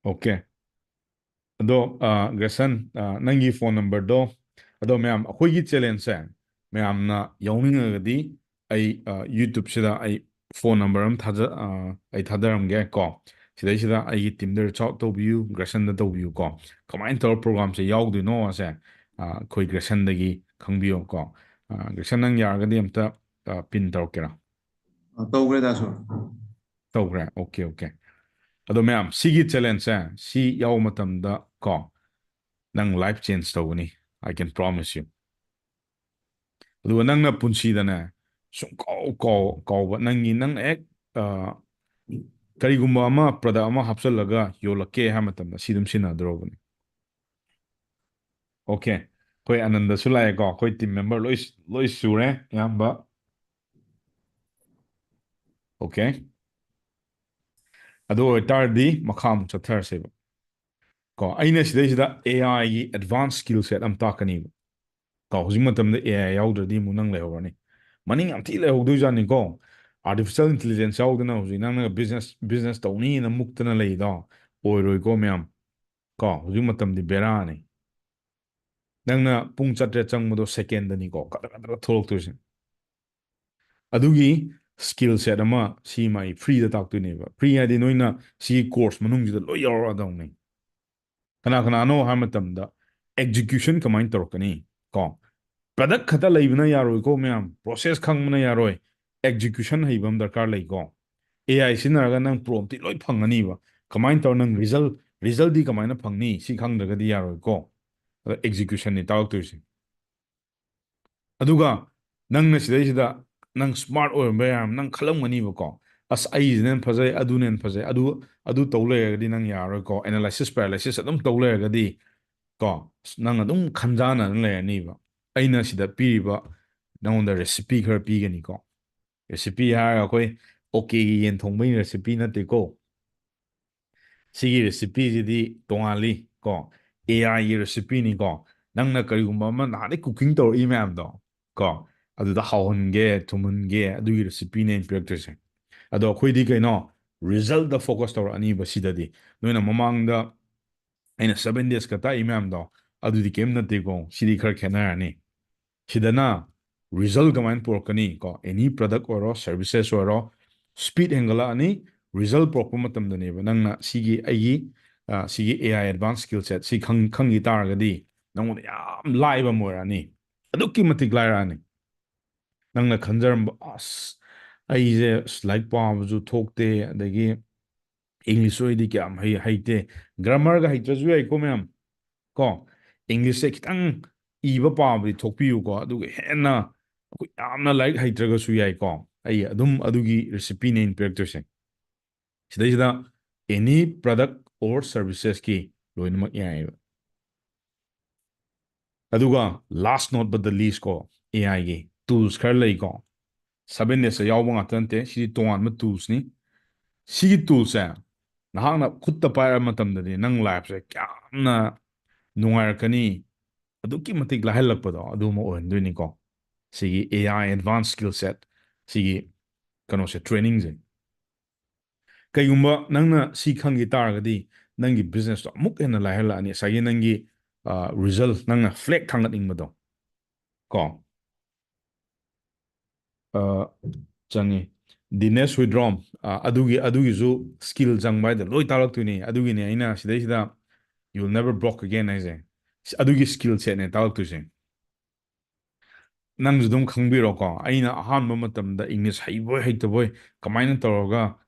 ꯑꯣꯀꯦ꯫ ꯑꯗꯣ, ꯑ, ꯒ꯭ꯔꯦꯁꯟ, ꯑ, ꯅꯪꯒꯤ ꯐꯣꯟ ꯅꯝꯕꯔꯗꯣ, ꯑꯗꯣ ꯃꯌꯥꯝ, ꯑꯩꯈꯣꯏꯒꯤ ꯆꯦꯂꯦꯟꯖꯁꯦ ꯃꯌꯥꯝꯅ ꯌꯥꯎꯅꯤꯡꯉꯒꯗꯤ ꯑꯩ, ꯑ, YouTube-ꯁꯤꯗ ꯑꯩ ꯐꯣꯟ ꯅꯝꯕꯔ ꯑꯃ ꯊꯥꯖ-, ꯑ, ꯑꯩ ꯊꯥꯗꯔꯝꯒꯦ ꯀꯣ꯫ ꯁꯤꯗꯩꯁꯤꯗ ꯑꯩꯒꯤ ꯇꯤꯝꯗ reach out ꯇꯧꯕꯤꯌꯨ, ꯒ꯭ꯔꯦꯁꯟꯗ ꯇꯧꯕꯤꯌꯨ ꯀꯣ꯫ ꯀꯃꯥꯏꯅ ꯇꯧꯔ ꯄ꯭ꯔꯣꯒ꯭ꯔꯥꯝꯁꯦ ꯌꯥꯎꯗꯣꯏꯅꯣꯁꯦ, ꯑ, ꯑꯩꯈꯣꯏ ꯒ꯭ꯔꯦꯁꯟꯗꯒꯤ ꯈꯪꯕꯤꯌꯣ ꯀꯣ꯫ ꯑ, ꯒ꯭ꯔꯦꯁꯟ, ꯅꯪ ꯌꯥꯔꯒꯗꯤ ꯑꯝꯇ, ꯑ, ꯄꯤꯟ ꯇꯧꯔꯛꯀꯦꯔꯥ? ꯑ, ꯇꯧꯈ꯭ꯔꯦ, ꯗꯥ ꯁꯣꯔ꯫ ꯇꯧꯈ꯭ꯔꯦ? Okay, okay. ꯑꯗꯣ ꯃꯌꯥꯝ, ꯁꯤꯒꯤ ꯆꯦꯂꯦꯟꯖꯁꯦ, ꯁꯤ ꯌꯥꯎꯕ ꯃꯇꯝꯗ ꯀꯣ, ꯅꯪ life change ꯇꯧꯒꯅꯤ, I can promise you. ꯑꯗꯨꯒ ꯅꯪꯅ ꯄꯨꯟꯁꯤꯗꯅꯦ, ꯁꯨꯡꯀꯥꯎ ꯀꯥꯎ-, ꯀꯥꯎꯕ, ꯅꯪꯒꯤ, ꯅꯪꯅ ꯍꯦꯛ, ꯑ, ꯀꯔꯤꯒꯨꯝꯕ ꯑꯃ, product ꯑꯃ ꯍꯥꯞꯆꯤꯜꯂꯒ ꯌꯣꯜꯂꯛꯀꯦ ꯍꯥꯏꯕ ꯃꯇꯝꯗ ꯁꯤ ꯑꯗꯨꯝ ꯁꯤꯖꯤꯟꯅꯗ꯭ꯔꯣꯕꯅꯤ꯫ ꯑꯣꯀꯦ, ꯑꯩꯈꯣꯏ ꯑꯅꯟꯗꯁꯨ ꯂꯥꯛꯑꯦꯀꯣ, ꯑꯩꯈꯣꯏ ꯇꯤꯝ ꯃꯦꯝꯕꯔ ꯂꯣꯏ, ꯂꯣꯏ ꯁꯨꯔꯦ ꯑꯌꯥꯝꯕ꯫ ꯑꯣꯀꯦ, ꯑꯗꯨ ꯑꯣꯏꯇꯥꯔꯗꯤ ꯃꯈꯥ ꯑꯃꯨꯛ ꯆꯠꯊꯔꯁꯦꯕ꯫ ꯀꯣ, ꯑꯩꯅ ꯁꯤꯗꯩꯁꯤꯗ AI-ꯒꯤ advance skill set ꯑꯃ ꯇꯥꯛꯀꯅꯤꯕ꯫ ꯀꯣ, ꯍꯧꯖꯤꯛ ꯃꯇꯝꯗ AI ꯌꯥꯎꯗ꯭ꯔꯗꯤ ꯑꯃꯨꯛ ꯅꯪ ꯂꯩꯍꯧꯔꯅꯤ꯫ ꯃꯅꯤꯡ ꯌꯥꯝ ꯊꯤ ꯂꯩꯍꯧꯗꯣꯏꯖꯥꯠꯅꯤꯀꯣ꯫ Artificial intelligence ꯌꯥꯎꯗꯅ ꯍꯧꯖꯤꯛ ꯅꯪꯅ business, business ꯇꯧꯅꯤꯅ ꯃꯨꯛꯇꯅ ꯂꯩꯗꯣ ꯑꯣꯏꯔꯣꯏꯀꯣ ꯃꯌꯥꯝ꯫ ꯀꯣ, ꯍꯧꯖꯤꯛ ꯃꯇꯝꯗꯤ ꯕꯦꯔꯥꯅꯤ꯫ ꯅꯪꯅ ꯄꯨꯡ ꯆꯥꯇ꯭ꯔꯦꯠ ꯆꯪꯕꯗꯣ second-ꯗꯅꯤꯀꯣ ꯀꯗꯔ ꯀꯗꯔ ꯊꯣꯛꯂꯛꯇꯣꯏꯁꯦ꯫ ꯑꯗꯨꯒꯤ skill set ꯑꯃ ꯁꯤꯃ ꯑꯩ free ꯗ ꯇꯥꯛꯇꯣꯏꯅꯦꯕ꯫ Free ꯍꯥꯏꯗꯤ ꯅꯣꯏꯅ ꯁꯤꯒꯤ course ꯃꯅꯨꯡꯁꯤꯗ ꯂꯣꯏ ꯌꯥꯎꯔꯛꯑꯗꯧꯅꯤ꯫ ꯀꯅꯥ ꯀꯅꯥꯅꯣ ꯍꯥꯏꯕ ꯃꯇꯝꯗ, execution ꯀꯃꯥꯏꯅ ꯇꯧꯔꯛꯀꯅꯤ ꯀꯣ? Product ꯈꯛꯇ ꯂꯩꯕꯅ ꯌꯥꯔꯣꯏꯀꯣ ꯃꯌꯥꯝ, process ꯈꯪꯕꯅ ꯌꯥꯔꯣꯏ, execution ꯍꯩꯕ ꯑꯃ ꯗꯔꯀꯥꯔ ꯂꯩꯀꯣ꯫ A I ꯁꯤꯖꯤꯟꯅꯔꯒ ꯅꯪ prompt ꯇꯤ ꯂꯣꯏ ꯐꯪꯒꯅꯤꯕ, ꯀꯃꯥꯏꯅ ꯇꯧꯔ ꯅꯪ result, result ꯗꯤ ꯀꯃꯥꯏꯅ ꯐꯪꯅꯤ, ꯁꯤ ꯈꯪꯗ꯭ꯔꯒꯗꯤ ꯌꯥꯔꯣꯏꯀꯣ꯫ ꯑꯗ execution ꯅꯤ ꯇꯥꯛꯂꯛꯇꯣꯏꯁꯦ꯫ ꯑꯗꯨꯒ ꯅꯪꯅ ꯁꯤꯗꯩꯁꯤꯗ ꯅꯪ smart ꯑꯣꯏꯔꯝꯕ ꯌꯥꯔꯝ, ꯅꯪ ꯈꯜꯂꯝꯒꯅꯤꯕꯀꯣ, "ꯑꯁ, ꯑꯩꯁꯤꯅ ꯍꯦꯟꯅ ꯐꯖꯩ, ꯑꯗꯨꯅ ꯍꯦꯟꯅ ꯐꯖꯩ", ꯑꯗꯨ, ꯑꯗꯨ ꯇꯧ ꯂꯩꯔꯒꯗꯤ ꯅꯪ ꯌꯥꯔꯔꯣꯏꯀꯣ꯫ Analysis paralysis ꯑꯗꯨꯝ ꯇꯧ ꯂꯩꯔꯒꯗꯤ ꯀꯣ, ꯅꯪ ꯑꯗꯨꯝ ꯈꯟꯖꯥꯟꯅꯗꯅ ꯂꯩꯔꯅꯤꯕ꯫ ꯑꯩꯅ ꯁꯤꯗ ꯄꯤꯔꯤꯕ ꯅꯉꯣꯟꯗ recipe ꯈꯔ ꯄꯤꯒꯅꯤꯀꯣ꯫ Recipe ꯍꯥꯏꯔꯒ ꯑꯩꯈꯣꯏ OK ꯒꯤ ꯌꯦꯟ ꯊꯣꯡꯕꯒꯤ recipe ꯅꯠꯇꯦꯀꯣ꯫ ꯁꯤꯒꯤ recipe ꯁꯤꯗꯤ ꯇꯣꯉꯥꯜꯂꯤ ꯀꯣ, A I ꯒꯤ recipe ꯅꯤꯀꯣ꯫ ꯅꯪꯅ ꯀꯔꯤꯒꯨꯝꯕ ꯑꯃ ꯅꯍꯥꯟꯗꯩ cooking ꯇꯧꯔꯛꯏ ꯃꯌꯥꯝꯗꯣ ꯀꯣ, ꯑꯗꯨꯗ ꯍꯥꯎꯍꯟꯒꯦ, ꯊꯨꯝꯍꯟꯒꯦ, ꯑꯗꯨꯒꯤ recipe ꯅꯦ ꯑꯩꯅ ꯄꯤꯔꯛꯇꯣꯏꯁꯦ꯫ ꯑꯗꯣ ꯑꯩꯈꯣꯏꯗꯤ ꯀꯩꯅꯣ, result ꯇ focus ꯇꯧꯔꯛꯑꯅꯤꯕ ꯁꯤꯗꯗꯤ꯫ ꯅꯣꯏꯅ ꯃꯃꯥꯡꯗ ꯑꯩꯅ seven days ꯀ ꯇꯥꯛꯏ ꯃꯌꯥꯝꯗꯣ, ꯑꯗꯨꯗꯤ ꯀꯩꯝ ꯅꯠꯇꯦꯀꯣ꯫ ꯁꯤꯗꯤ ꯈꯔ ꯈꯦꯠꯅꯔꯅꯤ꯫ ꯁꯤꯗꯅ result ꯀꯃꯥꯏꯅ ꯄꯨꯔꯛꯀꯅꯤ ꯀꯣ, any product ꯑꯣꯏꯔꯣ, services ꯑꯣꯏꯔꯣ, speed ꯍꯦꯟꯒꯠꯂꯛꯑꯅꯤ꯫ Result ꯄꯨꯔꯛꯄ ꯃꯇꯝꯗꯅꯦꯕ ꯅꯪꯅ ꯁꯤꯒꯤ ꯑꯩꯒꯤ, ꯑ, ꯁꯤꯒꯤ A I advanced skill set ꯁꯤ ꯈꯪ-, ꯈꯪꯈꯤ ꯇꯥꯔꯒꯗꯤ ꯅꯪꯉꯣꯟꯗ ꯌꯥꯝ ꯂꯥꯏꯕ ꯑꯃ ꯑꯣꯏꯔꯛꯑꯅꯤ, ꯑꯗꯨꯛꯀꯤ ꯃꯇꯤꯛ ꯂꯥꯏꯔꯛꯑꯅꯤ꯫ ꯅꯪꯅ ꯈꯟꯖꯔꯝꯕ, "ꯑꯁ, ꯑꯩꯁꯦ, ꯑꯁ, ꯂꯥꯏꯔꯤꯛ ꯄꯥꯕꯁꯨ ꯊꯣꯛꯇꯦ, ꯑꯗꯒꯤ English ꯁꯨ ꯑꯩꯗꯤ ꯀꯌꯥꯝ ꯍꯩ-, ꯍꯩꯇꯦ"꯫ Grammar ꯒ ꯍꯩꯇ꯭ꯔꯁꯨ ꯌꯥꯏꯀꯣ ꯃꯌꯥꯝ ꯀꯣ꯫ English ꯁꯦ ꯈꯤꯇꯪ ꯏꯕ ꯄꯥꯕꯗꯤ ꯊꯣꯛꯄꯤꯌꯨꯀꯣ, ꯑꯗꯨꯒ ꯍꯦꯟꯅ ꯑꯩꯈꯣꯏ ꯌꯥꯝꯅ ꯂꯥꯏꯔꯤꯛ ꯍꯩꯇ꯭ꯔꯒꯁꯨ ꯌꯥꯏꯀꯣ꯫ ꯑꯩ ꯑꯗꯨꯝ ꯑꯗꯨꯒꯤ recipe ꯅꯦ ꯑꯩꯅ ꯄꯤꯔꯛꯇꯣꯏꯁꯦ꯫ ꯁꯤꯗꯩꯁꯤꯗ any product or services ꯀꯤ ꯂꯣꯏꯅꯃꯛ ꯌꯥꯏꯑꯕ꯫ ꯑꯗꯨꯒ last not but the least ꯀꯣ, A I ꯒꯤ tools ꯈꯔ ꯂꯩꯀꯣ꯫ Seven days ꯇ ꯌꯥꯎꯕ ꯉꯥꯛꯇ ꯅꯠꯇꯦ, ꯁꯤꯗꯤ ꯇꯣꯉꯥꯟꯕ tools ꯅꯤ꯫ ꯁꯤꯒꯤ tools ꯁꯦ ꯅꯍꯥꯛꯅ ꯈꯨꯠꯇ ꯄꯥꯏꯔꯕ ꯃꯇꯝꯗꯗꯤ ꯅꯪ life ꯁꯦ ꯀꯌꯥꯝꯅ ꯅꯨꯡꯉꯥꯏꯔꯛꯀꯅꯤ, ꯑꯗꯨꯛꯀꯤ ꯃꯇꯤꯛ ꯂꯥꯏꯍꯜꯂꯛꯄꯗꯣ ꯑꯗꯨ ꯑꯃ ꯑꯣꯏꯍꯟꯗꯣꯏꯅꯤꯀꯣ꯫ ꯁꯤꯒꯤ A I advanced skill set, ꯁꯤꯒꯤ ꯀꯩꯅꯣꯁꯦ, training ꯁꯦ꯫ ꯀꯩꯒꯨꯝꯕ ꯅꯪꯅ ꯁꯤ ꯈꯪꯈꯤ ꯇꯥꯔꯒꯗꯤ ꯅꯪꯒꯤ business ꯇꯣ ꯑꯃꯨꯛ ꯍꯦꯟꯅ ꯂꯥꯏꯍꯜꯂꯛꯑꯅꯤ꯫ ꯉꯁꯥꯏꯒꯤ ꯅꯪꯒꯤ, ꯑ, result, ꯅꯪꯅ flag ꯊꯥꯡꯒꯠꯅꯤꯡꯕꯗꯣ ꯀꯣ꯫ ꯑ, ꯆꯪꯉꯤ꯫ Dinesh Hudrom, ꯑ, ꯑꯗꯨꯒꯤ, ꯑꯗꯨꯒꯤꯁꯨ skill ꯆꯪꯕ ꯍꯥꯏꯗꯣ ꯂꯣꯏ ꯇꯥꯛꯂꯛꯇꯣꯏꯅꯤ꯫ ꯑꯗꯨꯒꯤꯅꯤ ꯑꯩꯅ ꯁꯤꯗꯩꯁꯤꯗ "You will never broke again" ꯍꯥꯏꯁꯦ꯫ ꯑꯗꯨꯒꯤ skill setꯅꯦ ꯇꯥꯛꯂꯛꯇꯣꯏꯁꯦ꯫ ꯅꯪꯁꯨ ꯑꯗꯨꯝ ꯈꯪꯕꯤꯔꯣꯀꯣ, ꯑꯩꯅ ꯑꯍꯥꯟꯕ ꯃꯇꯝꯗ English ꯍꯩꯕꯣꯏ ꯍꯩꯇꯕꯣꯏ ꯀꯃꯥꯏꯅ ꯇꯧꯔꯒ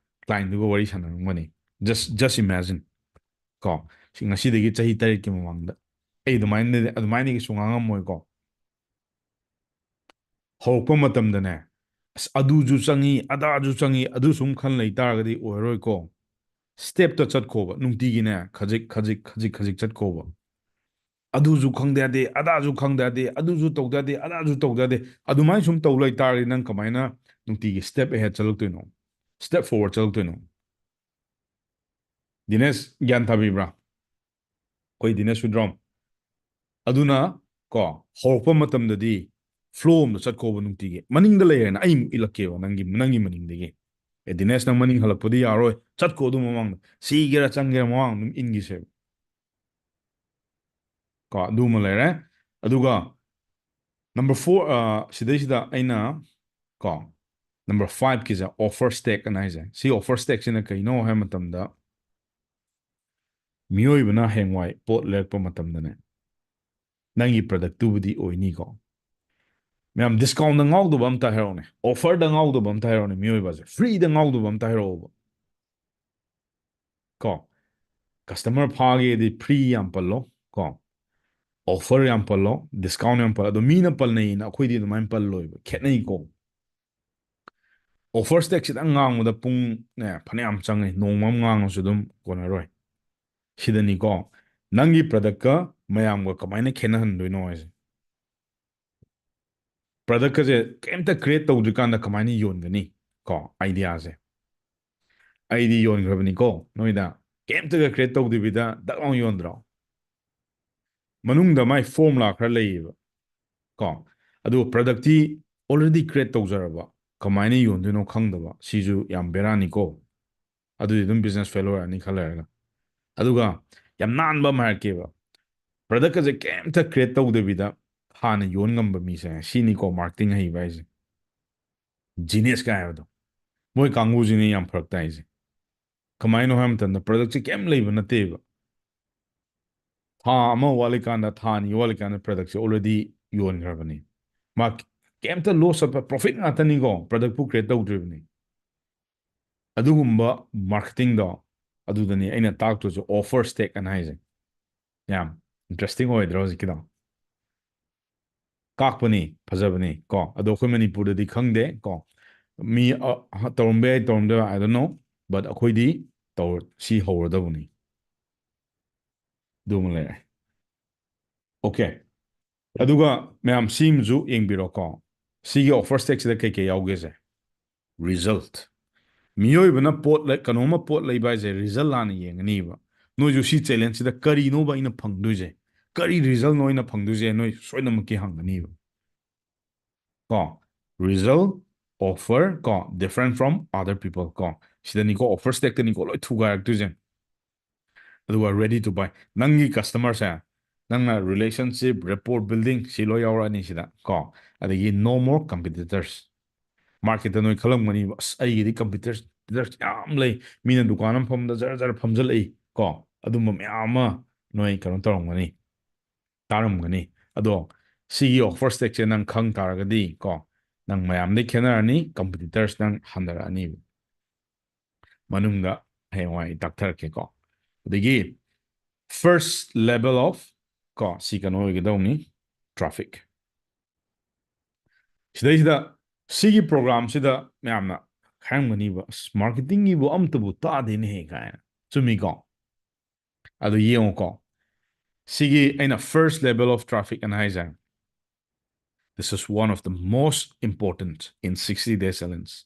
clientꯗꯨꯒ ꯋꯥꯔꯤ ꯁꯥꯟꯅꯔꯝꯒꯅꯤ? Just, just imagine꯫ ꯀꯣ, ꯁꯤ ꯉꯁꯤꯗꯒꯤ ꯆꯍꯤ ꯇꯔꯦꯠꯀꯤ ꯃꯃꯥꯡꯗ ꯑꯩ ꯑꯗꯨꯃꯥꯏꯅ, ꯑꯗꯨꯃꯥꯏꯅ ꯀꯩꯁꯨ ꯉꯥꯡꯉꯝꯃꯣꯏꯀꯣ꯫ ꯍꯧꯔꯛꯄ ꯃꯇꯝꯗꯅꯦ, "ꯑꯁ, ꯑꯗꯨꯁꯨ ꯆꯪꯉꯤ, ꯑꯗꯥꯁꯨ ꯆꯪꯉꯤ", ꯑꯗꯨ ꯁꯨꯝ ꯈꯟ ꯂꯩ ꯇꯥꯔꯒꯗꯤ ꯑꯣꯏꯔꯣꯏꯀꯣ꯫ Stepꯇ ꯆꯠꯈꯣꯕ, ꯅꯨꯡꯇꯤꯒꯤꯅꯦ, ꯈꯖꯤꯛ, ꯈꯖꯤꯛ, ꯈꯖꯤꯛ, ꯈꯖꯤꯛ ꯆꯠꯈꯣꯕ꯫ "ꯑꯗꯨꯁꯨ ꯈꯪꯗ ꯌꯥꯗꯦ, ꯑꯗꯥꯁꯨ ꯈꯪꯗ ꯌꯥꯗꯦ, ꯑꯗꯨꯁꯨ ꯇꯧꯗ ꯌꯥꯗꯦ, ꯑꯗꯥꯁꯨ ꯇꯧꯗ ꯌꯥꯗꯦ"꯫ ꯑꯗꯨꯃꯥꯏꯅ ꯁꯨꯝ ꯇꯧ ꯂꯩ ꯇꯥꯔꯗꯤ ꯅꯪ ꯀꯃꯥꯏꯅ ꯅꯨꯡꯇꯤꯒꯤ step ahead ꯆꯠꯂꯛꯇꯣꯏꯅꯣ? Step forward ꯆꯠꯂꯛꯇꯣꯏꯅꯣ? ꯗꯤꯅꯦꯁ ꯒ꯭ꯌꯥꯟ ꯇꯥꯕꯤꯕ꯭ꯔꯥ? ꯑꯩꯈꯣꯏ ꯗꯤꯅꯦꯁ ꯍꯨꯏꯗ꯭ꯔꯣꯝ꯫ ꯑꯗꯨꯅ ꯀꯣ, ꯍꯧꯔꯛꯄ ꯃꯇꯝꯗꯗꯤ flow ꯑꯝꯗ ꯆꯠꯈꯣꯕ ꯅꯨꯡꯇꯤꯒꯤ꯫ ꯃꯅꯤꯡꯗ ꯂꯩꯔꯦꯅ ꯑꯩ ꯑꯃꯨꯛ ꯏꯜꯂꯛꯀꯦꯕ ꯅꯪꯒꯤ, ꯅꯪꯒꯤ ꯃꯅꯤꯡꯗꯒꯤ꯫ "ꯑꯦ, ꯗꯤꯅꯦꯁ, ꯅꯪ ꯃꯅꯤꯡ ꯍꯜꯂꯛꯄꯗꯤ ꯌꯥꯔꯣꯏ, ꯆꯠꯈꯣ ꯑꯗꯨ ꯃꯃꯥꯡꯗ꯫ ꯁꯤꯒꯦꯔꯥ ꯆꯪꯒꯦꯔꯥ ꯃꯃꯥꯡ ꯑꯗꯨꯝ ꯏꯟꯈꯤꯁꯦꯕ"꯫ ꯀꯣ, ꯑꯗꯨꯃ ꯂꯩꯔꯦ꯫ ꯑꯗꯨꯒ number four, ꯑ, ꯁꯤꯗꯩꯁꯤꯗ ꯑꯩꯅ ꯀꯣ, number fiveꯀꯤꯁꯦ offer stack ꯑꯅ ꯍꯥꯏꯁꯦ꯫ ꯁꯤ offer stackꯁꯤꯅ ꯀꯩꯅꯣ ꯍꯥꯏꯕ ꯃꯇꯝꯗ, ꯃꯤꯑꯣꯏꯕꯅ ꯍꯌꯦꯡꯋꯥꯏ ꯄꯣꯠ ꯂꯩꯔꯛꯄ ꯃꯇꯝꯗꯅꯦ, ꯅꯪꯒꯤ productꯇꯨꯕꯨꯗꯤ ꯑꯣꯏꯅꯤꯀꯣ꯫ ꯃꯌꯥꯝ discountꯗ ꯉꯥꯎꯗꯕ ꯑꯝꯇ ꯍꯥꯏꯔꯛꯑꯣꯅꯦ, offerꯗ ꯉꯥꯎꯗꯕ ꯑꯝꯇ ꯍꯥꯏꯔꯛꯑꯣꯅꯦ, ꯃꯤꯑꯣꯏꯕꯁꯦ freeꯗ ꯉꯥꯎꯗꯕ ꯑꯝꯇ ꯍꯥꯏꯔꯛꯑꯣꯕ꯫ ꯀꯣ, customer ꯐꯥꯒꯦꯗꯤ free ꯌꯥꯝ ꯄꯜꯂꯣ ꯀꯣ, offer ꯌꯥꯝ ꯄꯜꯂꯣ, discount ꯌꯥꯝ ꯄꯜꯂꯣ꯫ ꯑꯗꯣ ꯃꯤꯅ ꯄꯜꯅꯩꯅ ꯑꯩꯈꯣꯏꯗꯤ ꯑꯗꯨꯃꯥꯏꯅ ꯄꯜꯂꯣꯏꯕ, ꯈꯦꯠꯅꯩꯀꯣ꯫ Offer stack ꯈꯤꯇꯪ ꯉꯥꯡꯕꯗ ꯄꯨꯡꯅꯦ ꯐꯅꯌꯥꯝ ꯆꯪꯉꯦ, ꯅꯣꯡꯃ ꯑꯃ ꯉꯥꯡꯉꯁꯨ ꯑꯗꯨꯝ ꯀꯣꯟꯅꯔꯣꯏ꯫ ꯁꯤꯗꯅꯤꯀꯣ ꯅꯪꯒꯤ productꯀ ꯃꯌꯥꯝꯒ ꯀꯃꯥꯏꯅ ꯈꯦꯠꯅꯍꯟꯗꯣꯏꯅꯣ ꯍꯥꯏꯁꯦ꯫ Productꯀꯁꯦ ꯀꯩꯝꯇ create ꯇꯧꯗ꯭ꯔꯤꯀꯥꯟꯗ ꯀꯃꯥꯏꯅ ꯌꯣꯟꯒꯅꯤ? ꯀꯣ, ideaꯁꯦ꯫ ꯑꯩꯗꯤ ꯌꯣꯟꯈ꯭ꯔꯕꯅꯤꯀꯣ ꯅꯣꯏꯗ, ꯀꯩꯝꯇꯒ create ꯇꯧꯗꯕꯤꯗ ꯗꯛ ꯂꯥꯎ ꯌꯣꯟꯗ꯭ꯔꯣ? ꯃꯅꯨꯡꯗ ꯃꯥꯏ formula ꯈꯔ ꯂꯩꯌꯦꯕ ꯀꯣ, ꯑꯗꯨꯒ productꯇꯤ already create ꯇꯧꯖꯔꯕ, ꯀꯃꯥꯏꯅ ꯌꯣꯟꯗꯣꯏꯅꯣ ꯈꯪꯗꯕ, ꯁꯤꯁꯨ ꯌꯥꯝ ꯕꯦꯔꯥꯅꯤꯀꯣ꯫ ꯑꯗꯨꯗꯤ ꯑꯗꯨꯝ business fail ꯑꯣꯏꯔꯅꯤ ꯈꯔ ꯂꯩꯔꯒ꯫ ꯑꯗꯨꯒ ꯌꯥꯝ ꯅꯥꯟꯕ ꯑꯃ ꯍꯥꯏꯔꯛꯀꯦꯕ, productꯀꯁꯦ ꯀꯩꯝꯇ create ꯇꯧꯗꯕꯤꯗ ꯍꯥꯟꯅ ꯌꯣꯟ ꯉꯝꯕ ꯃꯤꯁꯦ, ꯁꯤꯅꯤꯀꯣ marketing ꯍꯩꯕ ꯍꯥꯏꯁꯦ꯫ Genius ꯀꯥꯏ ꯍꯥꯏꯕꯗꯣ꯫ ꯃꯣꯏ ꯀꯥꯡꯕꯨꯁꯤꯅꯤ ꯌꯥꯝ ꯐꯔꯛ ꯇꯥꯏꯁꯦ꯫ ꯀꯃꯥꯏꯅꯣ ꯍꯥꯏꯕ ꯃꯇꯝꯗ productꯁꯦ ꯀꯩꯝ ꯂꯩꯕ ꯅꯠꯇꯦꯕ꯫ ꯊꯥ ꯑꯃ ꯋꯥꯠꯂꯤꯀꯥꯟꯗ, ꯊꯥ ꯑꯅꯤ ꯋꯥꯠꯂꯤꯀꯥꯟꯗ productꯁꯦ already ꯌꯣꯟꯈ꯭ꯔꯕꯅꯤ꯫ ꯃꯥ ꯀꯩꯝꯇ loss of profit ꯉꯥꯛꯇꯅꯤꯀꯣ, productꯄꯨ create ꯇꯧꯗ꯭ꯔꯤꯕꯅꯤ꯫ ꯑꯗꯨꯒꯨꯝꯕ marketingꯗꯣ ꯑꯗꯨꯗꯅꯤ ꯑꯩꯅ ꯇꯥꯛꯇꯣꯏꯁꯦ offer stack ꯑꯅ ꯍꯥꯏꯁꯦ꯫ ꯌꯥꯝ interesting ꯑꯣꯏꯗ꯭ꯔꯣ ꯍꯧꯖꯤꯛꯀꯤꯗꯣ? ꯀꯥꯛꯄꯅꯤ, ꯐꯖꯕꯅꯤ ꯀꯣ꯫ ꯑꯗꯣ ꯑꯩꯈꯣꯏ ꯃꯅꯤꯄꯨꯔꯗꯗꯤ ꯈꯪꯗꯦ ꯀꯣ꯫ ꯃꯤ, ꯑ, ꯇꯧꯔꯝꯕ ꯌꯥꯏ, ꯇꯧꯔꯝꯗꯕ ꯌꯥꯏ, I don't know, but ꯑꯩꯈꯣꯏꯗꯤ ꯇꯧ-, ꯁꯤ ꯍꯧꯔꯗꯧꯕꯅꯤ꯫ ꯑꯗꯨꯃ ꯂꯩꯔꯦ꯫ Okay꯫ ꯑꯗꯨꯒ ꯃꯌꯥꯝ ꯁꯤꯃꯁꯨ ꯌꯦꯡꯕꯤꯔꯣꯀꯣ꯫ ꯁꯤꯒꯤ offer stackꯁꯤꯗ ꯀꯩꯀꯩ ꯌꯥꯎꯒꯦꯁꯦ? Result꯫ ꯃꯤꯑꯣꯏꯕꯅ ꯄꯣꯠ ꯂꯩ-, ꯀꯩꯅꯣꯝꯃ ꯄꯣꯠ ꯂꯩꯕ ꯍꯥꯏꯁꯦ result ꯍꯥꯟꯅ ꯌꯦꯡꯒꯅꯤꯕ꯫ ꯅꯣꯏꯁꯨ ꯁꯤ challengeꯁꯤꯗ ꯀꯔꯤꯅꯣꯕ ꯑꯩꯅ ꯐꯪꯗꯣꯏꯁꯦ? ꯀꯔꯤ resultꯅꯣ ꯑꯩꯅ ꯐꯪꯗꯣꯏꯁꯦ? ꯅꯣꯏ ꯁꯣꯏꯗꯅꯃꯛꯀꯤ ꯍꯪꯒꯅꯤꯕ꯫ ꯀꯣ? Result, offer, ꯀꯣ? Different from other people, ꯀꯣ? ꯁꯤꯗꯅꯤꯀꯣ, offer stackꯇꯅꯤꯀꯣ ꯂꯣꯏ ꯊꯨꯒꯥꯏꯔꯛꯇꯣꯏꯁꯦ꯫ ꯑꯗꯨꯒ ready to buy꯫ ꯅꯪꯒꯤ customerꯁꯦ, ꯅꯪꯅ relationship, rapport building ꯁꯤ ꯂꯣꯏ ꯌꯥꯎꯔꯛꯑꯅꯤ ꯁꯤꯗ ꯀꯣ꯫ ꯑꯗꯒꯤ no more competitors꯫ Marketꯇ ꯅꯣꯏ ꯈꯜꯂꯝꯒꯅꯤꯕ, "ꯑꯁ, ꯑꯩꯒꯤꯗꯤ competitors, competitors ꯌꯥꯝ ꯂꯩ, ꯃꯤꯅ ꯗꯨꯀꯥꯟ ꯑꯃ ꯐꯝꯕꯗ ꯖꯔ ꯖꯔ ꯐꯝꯖꯜꯂꯛꯏ" ꯀꯣ꯫ ꯑꯗꯨꯝꯕ ꯃꯌꯥꯝ ꯑꯃ ꯅꯣꯏ ꯀꯩꯅꯣ ꯇꯧꯔꯝꯒꯅꯤ, ꯇꯥꯔꯝꯒꯅꯤ꯫ ꯑꯗꯣ ꯁꯤꯒꯤ offer stackꯁꯦ ꯅꯪ ꯈꯪ ꯇꯥꯔꯒꯗꯤ ꯀꯣ, ꯅꯪ ꯃꯌꯥꯝꯗꯩ ꯈꯦꯠꯅꯔꯅꯤ, competitors ꯅꯪ ꯍꯟꯊꯔꯛꯑꯅꯤꯕ꯫ ꯃꯅꯨꯡꯗ ꯍꯌꯦꯡꯋꯥꯏ ꯑꯩ ꯇꯥꯛꯊꯔꯛꯀꯦꯀꯣ꯫ ꯑꯗꯒꯤ first level of ꯀꯣ, ꯁꯤ ꯀꯩꯅꯣ ꯑꯣꯏꯒꯗꯧꯅꯤ, traffic꯫ ꯁꯤꯗꯩꯁꯤꯗ ꯁꯤꯒꯤ programꯁꯤꯗ ꯃꯌꯥꯝꯅ ꯍꯥꯏꯔꯝꯒꯅꯤꯕ, "ꯑꯁ, marketingꯒꯤꯕꯨ ꯑꯝꯇꯕꯨ ꯇꯥꯗꯦꯅꯦꯍꯦ" ꯀꯥꯏꯅ꯫ ꯆꯨꯝꯃꯤꯀꯣ? ꯑꯗꯨ ꯌꯦꯡꯉꯨꯀꯣ꯫ ꯁꯤꯒꯤ ꯑꯩꯅ first level of traffic ꯑꯅ ꯍꯥꯏꯁꯦ, this is one of the most important in sixty day challenge.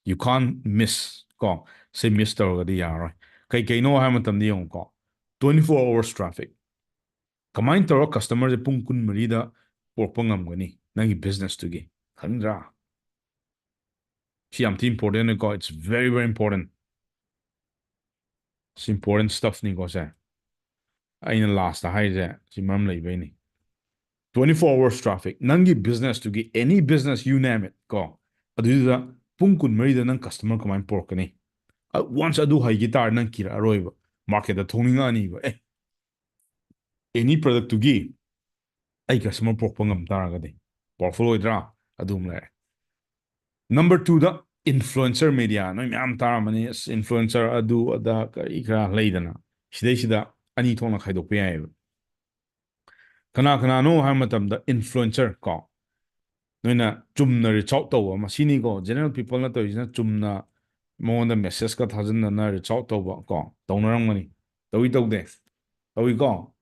You can't miss ꯀꯣ꯫ ꯁꯤ miss ꯇꯧꯔꯒꯗꯤ ꯌꯥꯔꯔꯣꯏ꯫ ꯀꯩ ꯀꯩꯅꯣ ꯍꯥꯏꯕ ꯃꯇꯝꯗ ꯌꯦꯡꯉꯨꯀꯣ, twenty four hours traffic꯫ ꯀꯃꯥꯏꯅ ꯇꯧꯔꯒ customerꯁꯦ ꯄꯨꯡ ꯀꯨꯟꯃꯔꯤꯗ ꯄꯨꯔꯛꯄ ꯉꯝꯒꯅꯤ ꯅꯪꯒꯤ businessꯇꯨꯒꯤ? ꯈꯪꯗ꯭ꯔꯥ? ꯁꯤ ꯌꯥꯝ ꯊꯤ important ꯀꯣ, it's very, very important꯫ ꯁꯤ important stuffꯅꯤꯀꯣ ꯁꯦ꯫ ꯑꯩꯅ lastꯇ ꯍꯥꯏꯔꯤꯁꯦ ꯁꯤ ꯃꯔꯝ ꯂꯩꯕꯩꯅꯤ꯫ Twenty four hours traffic, ꯅꯪꯒꯤ businessꯇꯨꯒꯤ, any business, you name it ꯀꯣ, ꯑꯗꯨꯏꯗꯨꯗ ꯄꯨꯡ ꯀꯨꯟꯃꯔꯤꯗ ꯅꯪ customer ꯀꯃꯥꯏꯅ ꯄꯨꯔꯛꯀꯅꯤ? Once ꯑꯗꯨ ꯍꯩꯈꯤ ꯇꯥꯔꯗꯤ ꯅꯪ ꯀꯤꯔꯛꯑꯔꯣꯏꯕ, marketꯇ ꯊꯣꯛꯅꯤꯡꯉꯛꯑꯅꯤꯕ꯫ ꯑꯦ, any productꯇꯨꯒꯤ ꯑꯩ customer ꯄꯨꯔꯛꯄ ꯉꯝ ꯇꯥꯔꯒꯗꯤ powerful ꯑꯣꯏꯗ꯭ꯔꯥ? ꯑꯗꯨꯝ ꯂꯩꯔꯦ꯫ Number twoꯗ influencer media꯫ ꯅꯣꯏ ꯃꯌꯥꯝ ꯇꯥꯔꯝꯃꯅꯤ, ꯑꯁ, influencer ꯑꯗꯨ ꯑꯗꯥ ꯀꯔꯤ ꯀꯔꯥ ꯂꯩꯗꯅ, ꯁꯤꯗꯩꯁꯤꯗ ꯑꯅꯤ ꯊꯣꯛꯅ ꯈꯥꯏꯗꯣꯛꯄ ꯌꯥꯏꯑꯕ꯫ ꯀꯅꯥ ꯀꯅꯥꯅꯣ ꯍꯥꯏꯕ ꯃꯇꯝꯗ influencer ꯀꯣ, ꯅꯣꯏꯅ ꯆꯨꯝꯅ reach out ꯇꯧꯕ ꯑꯃ ꯁꯤꯅꯤꯀꯣ꯫ General peopleꯅ ꯇꯧꯔꯤꯁꯤꯅ ꯆꯨꯝꯅ ꯃꯉꯣꯟꯗ messageꯀ ꯊꯥꯖꯤꯟꯗꯅ reach out ꯇꯧꯕ ꯀꯣ, ꯇꯧꯅꯔꯝꯒꯅꯤ꯫ ꯇꯧꯏ ꯇꯧꯗꯦ? ꯇꯧꯏꯀꯣ꯫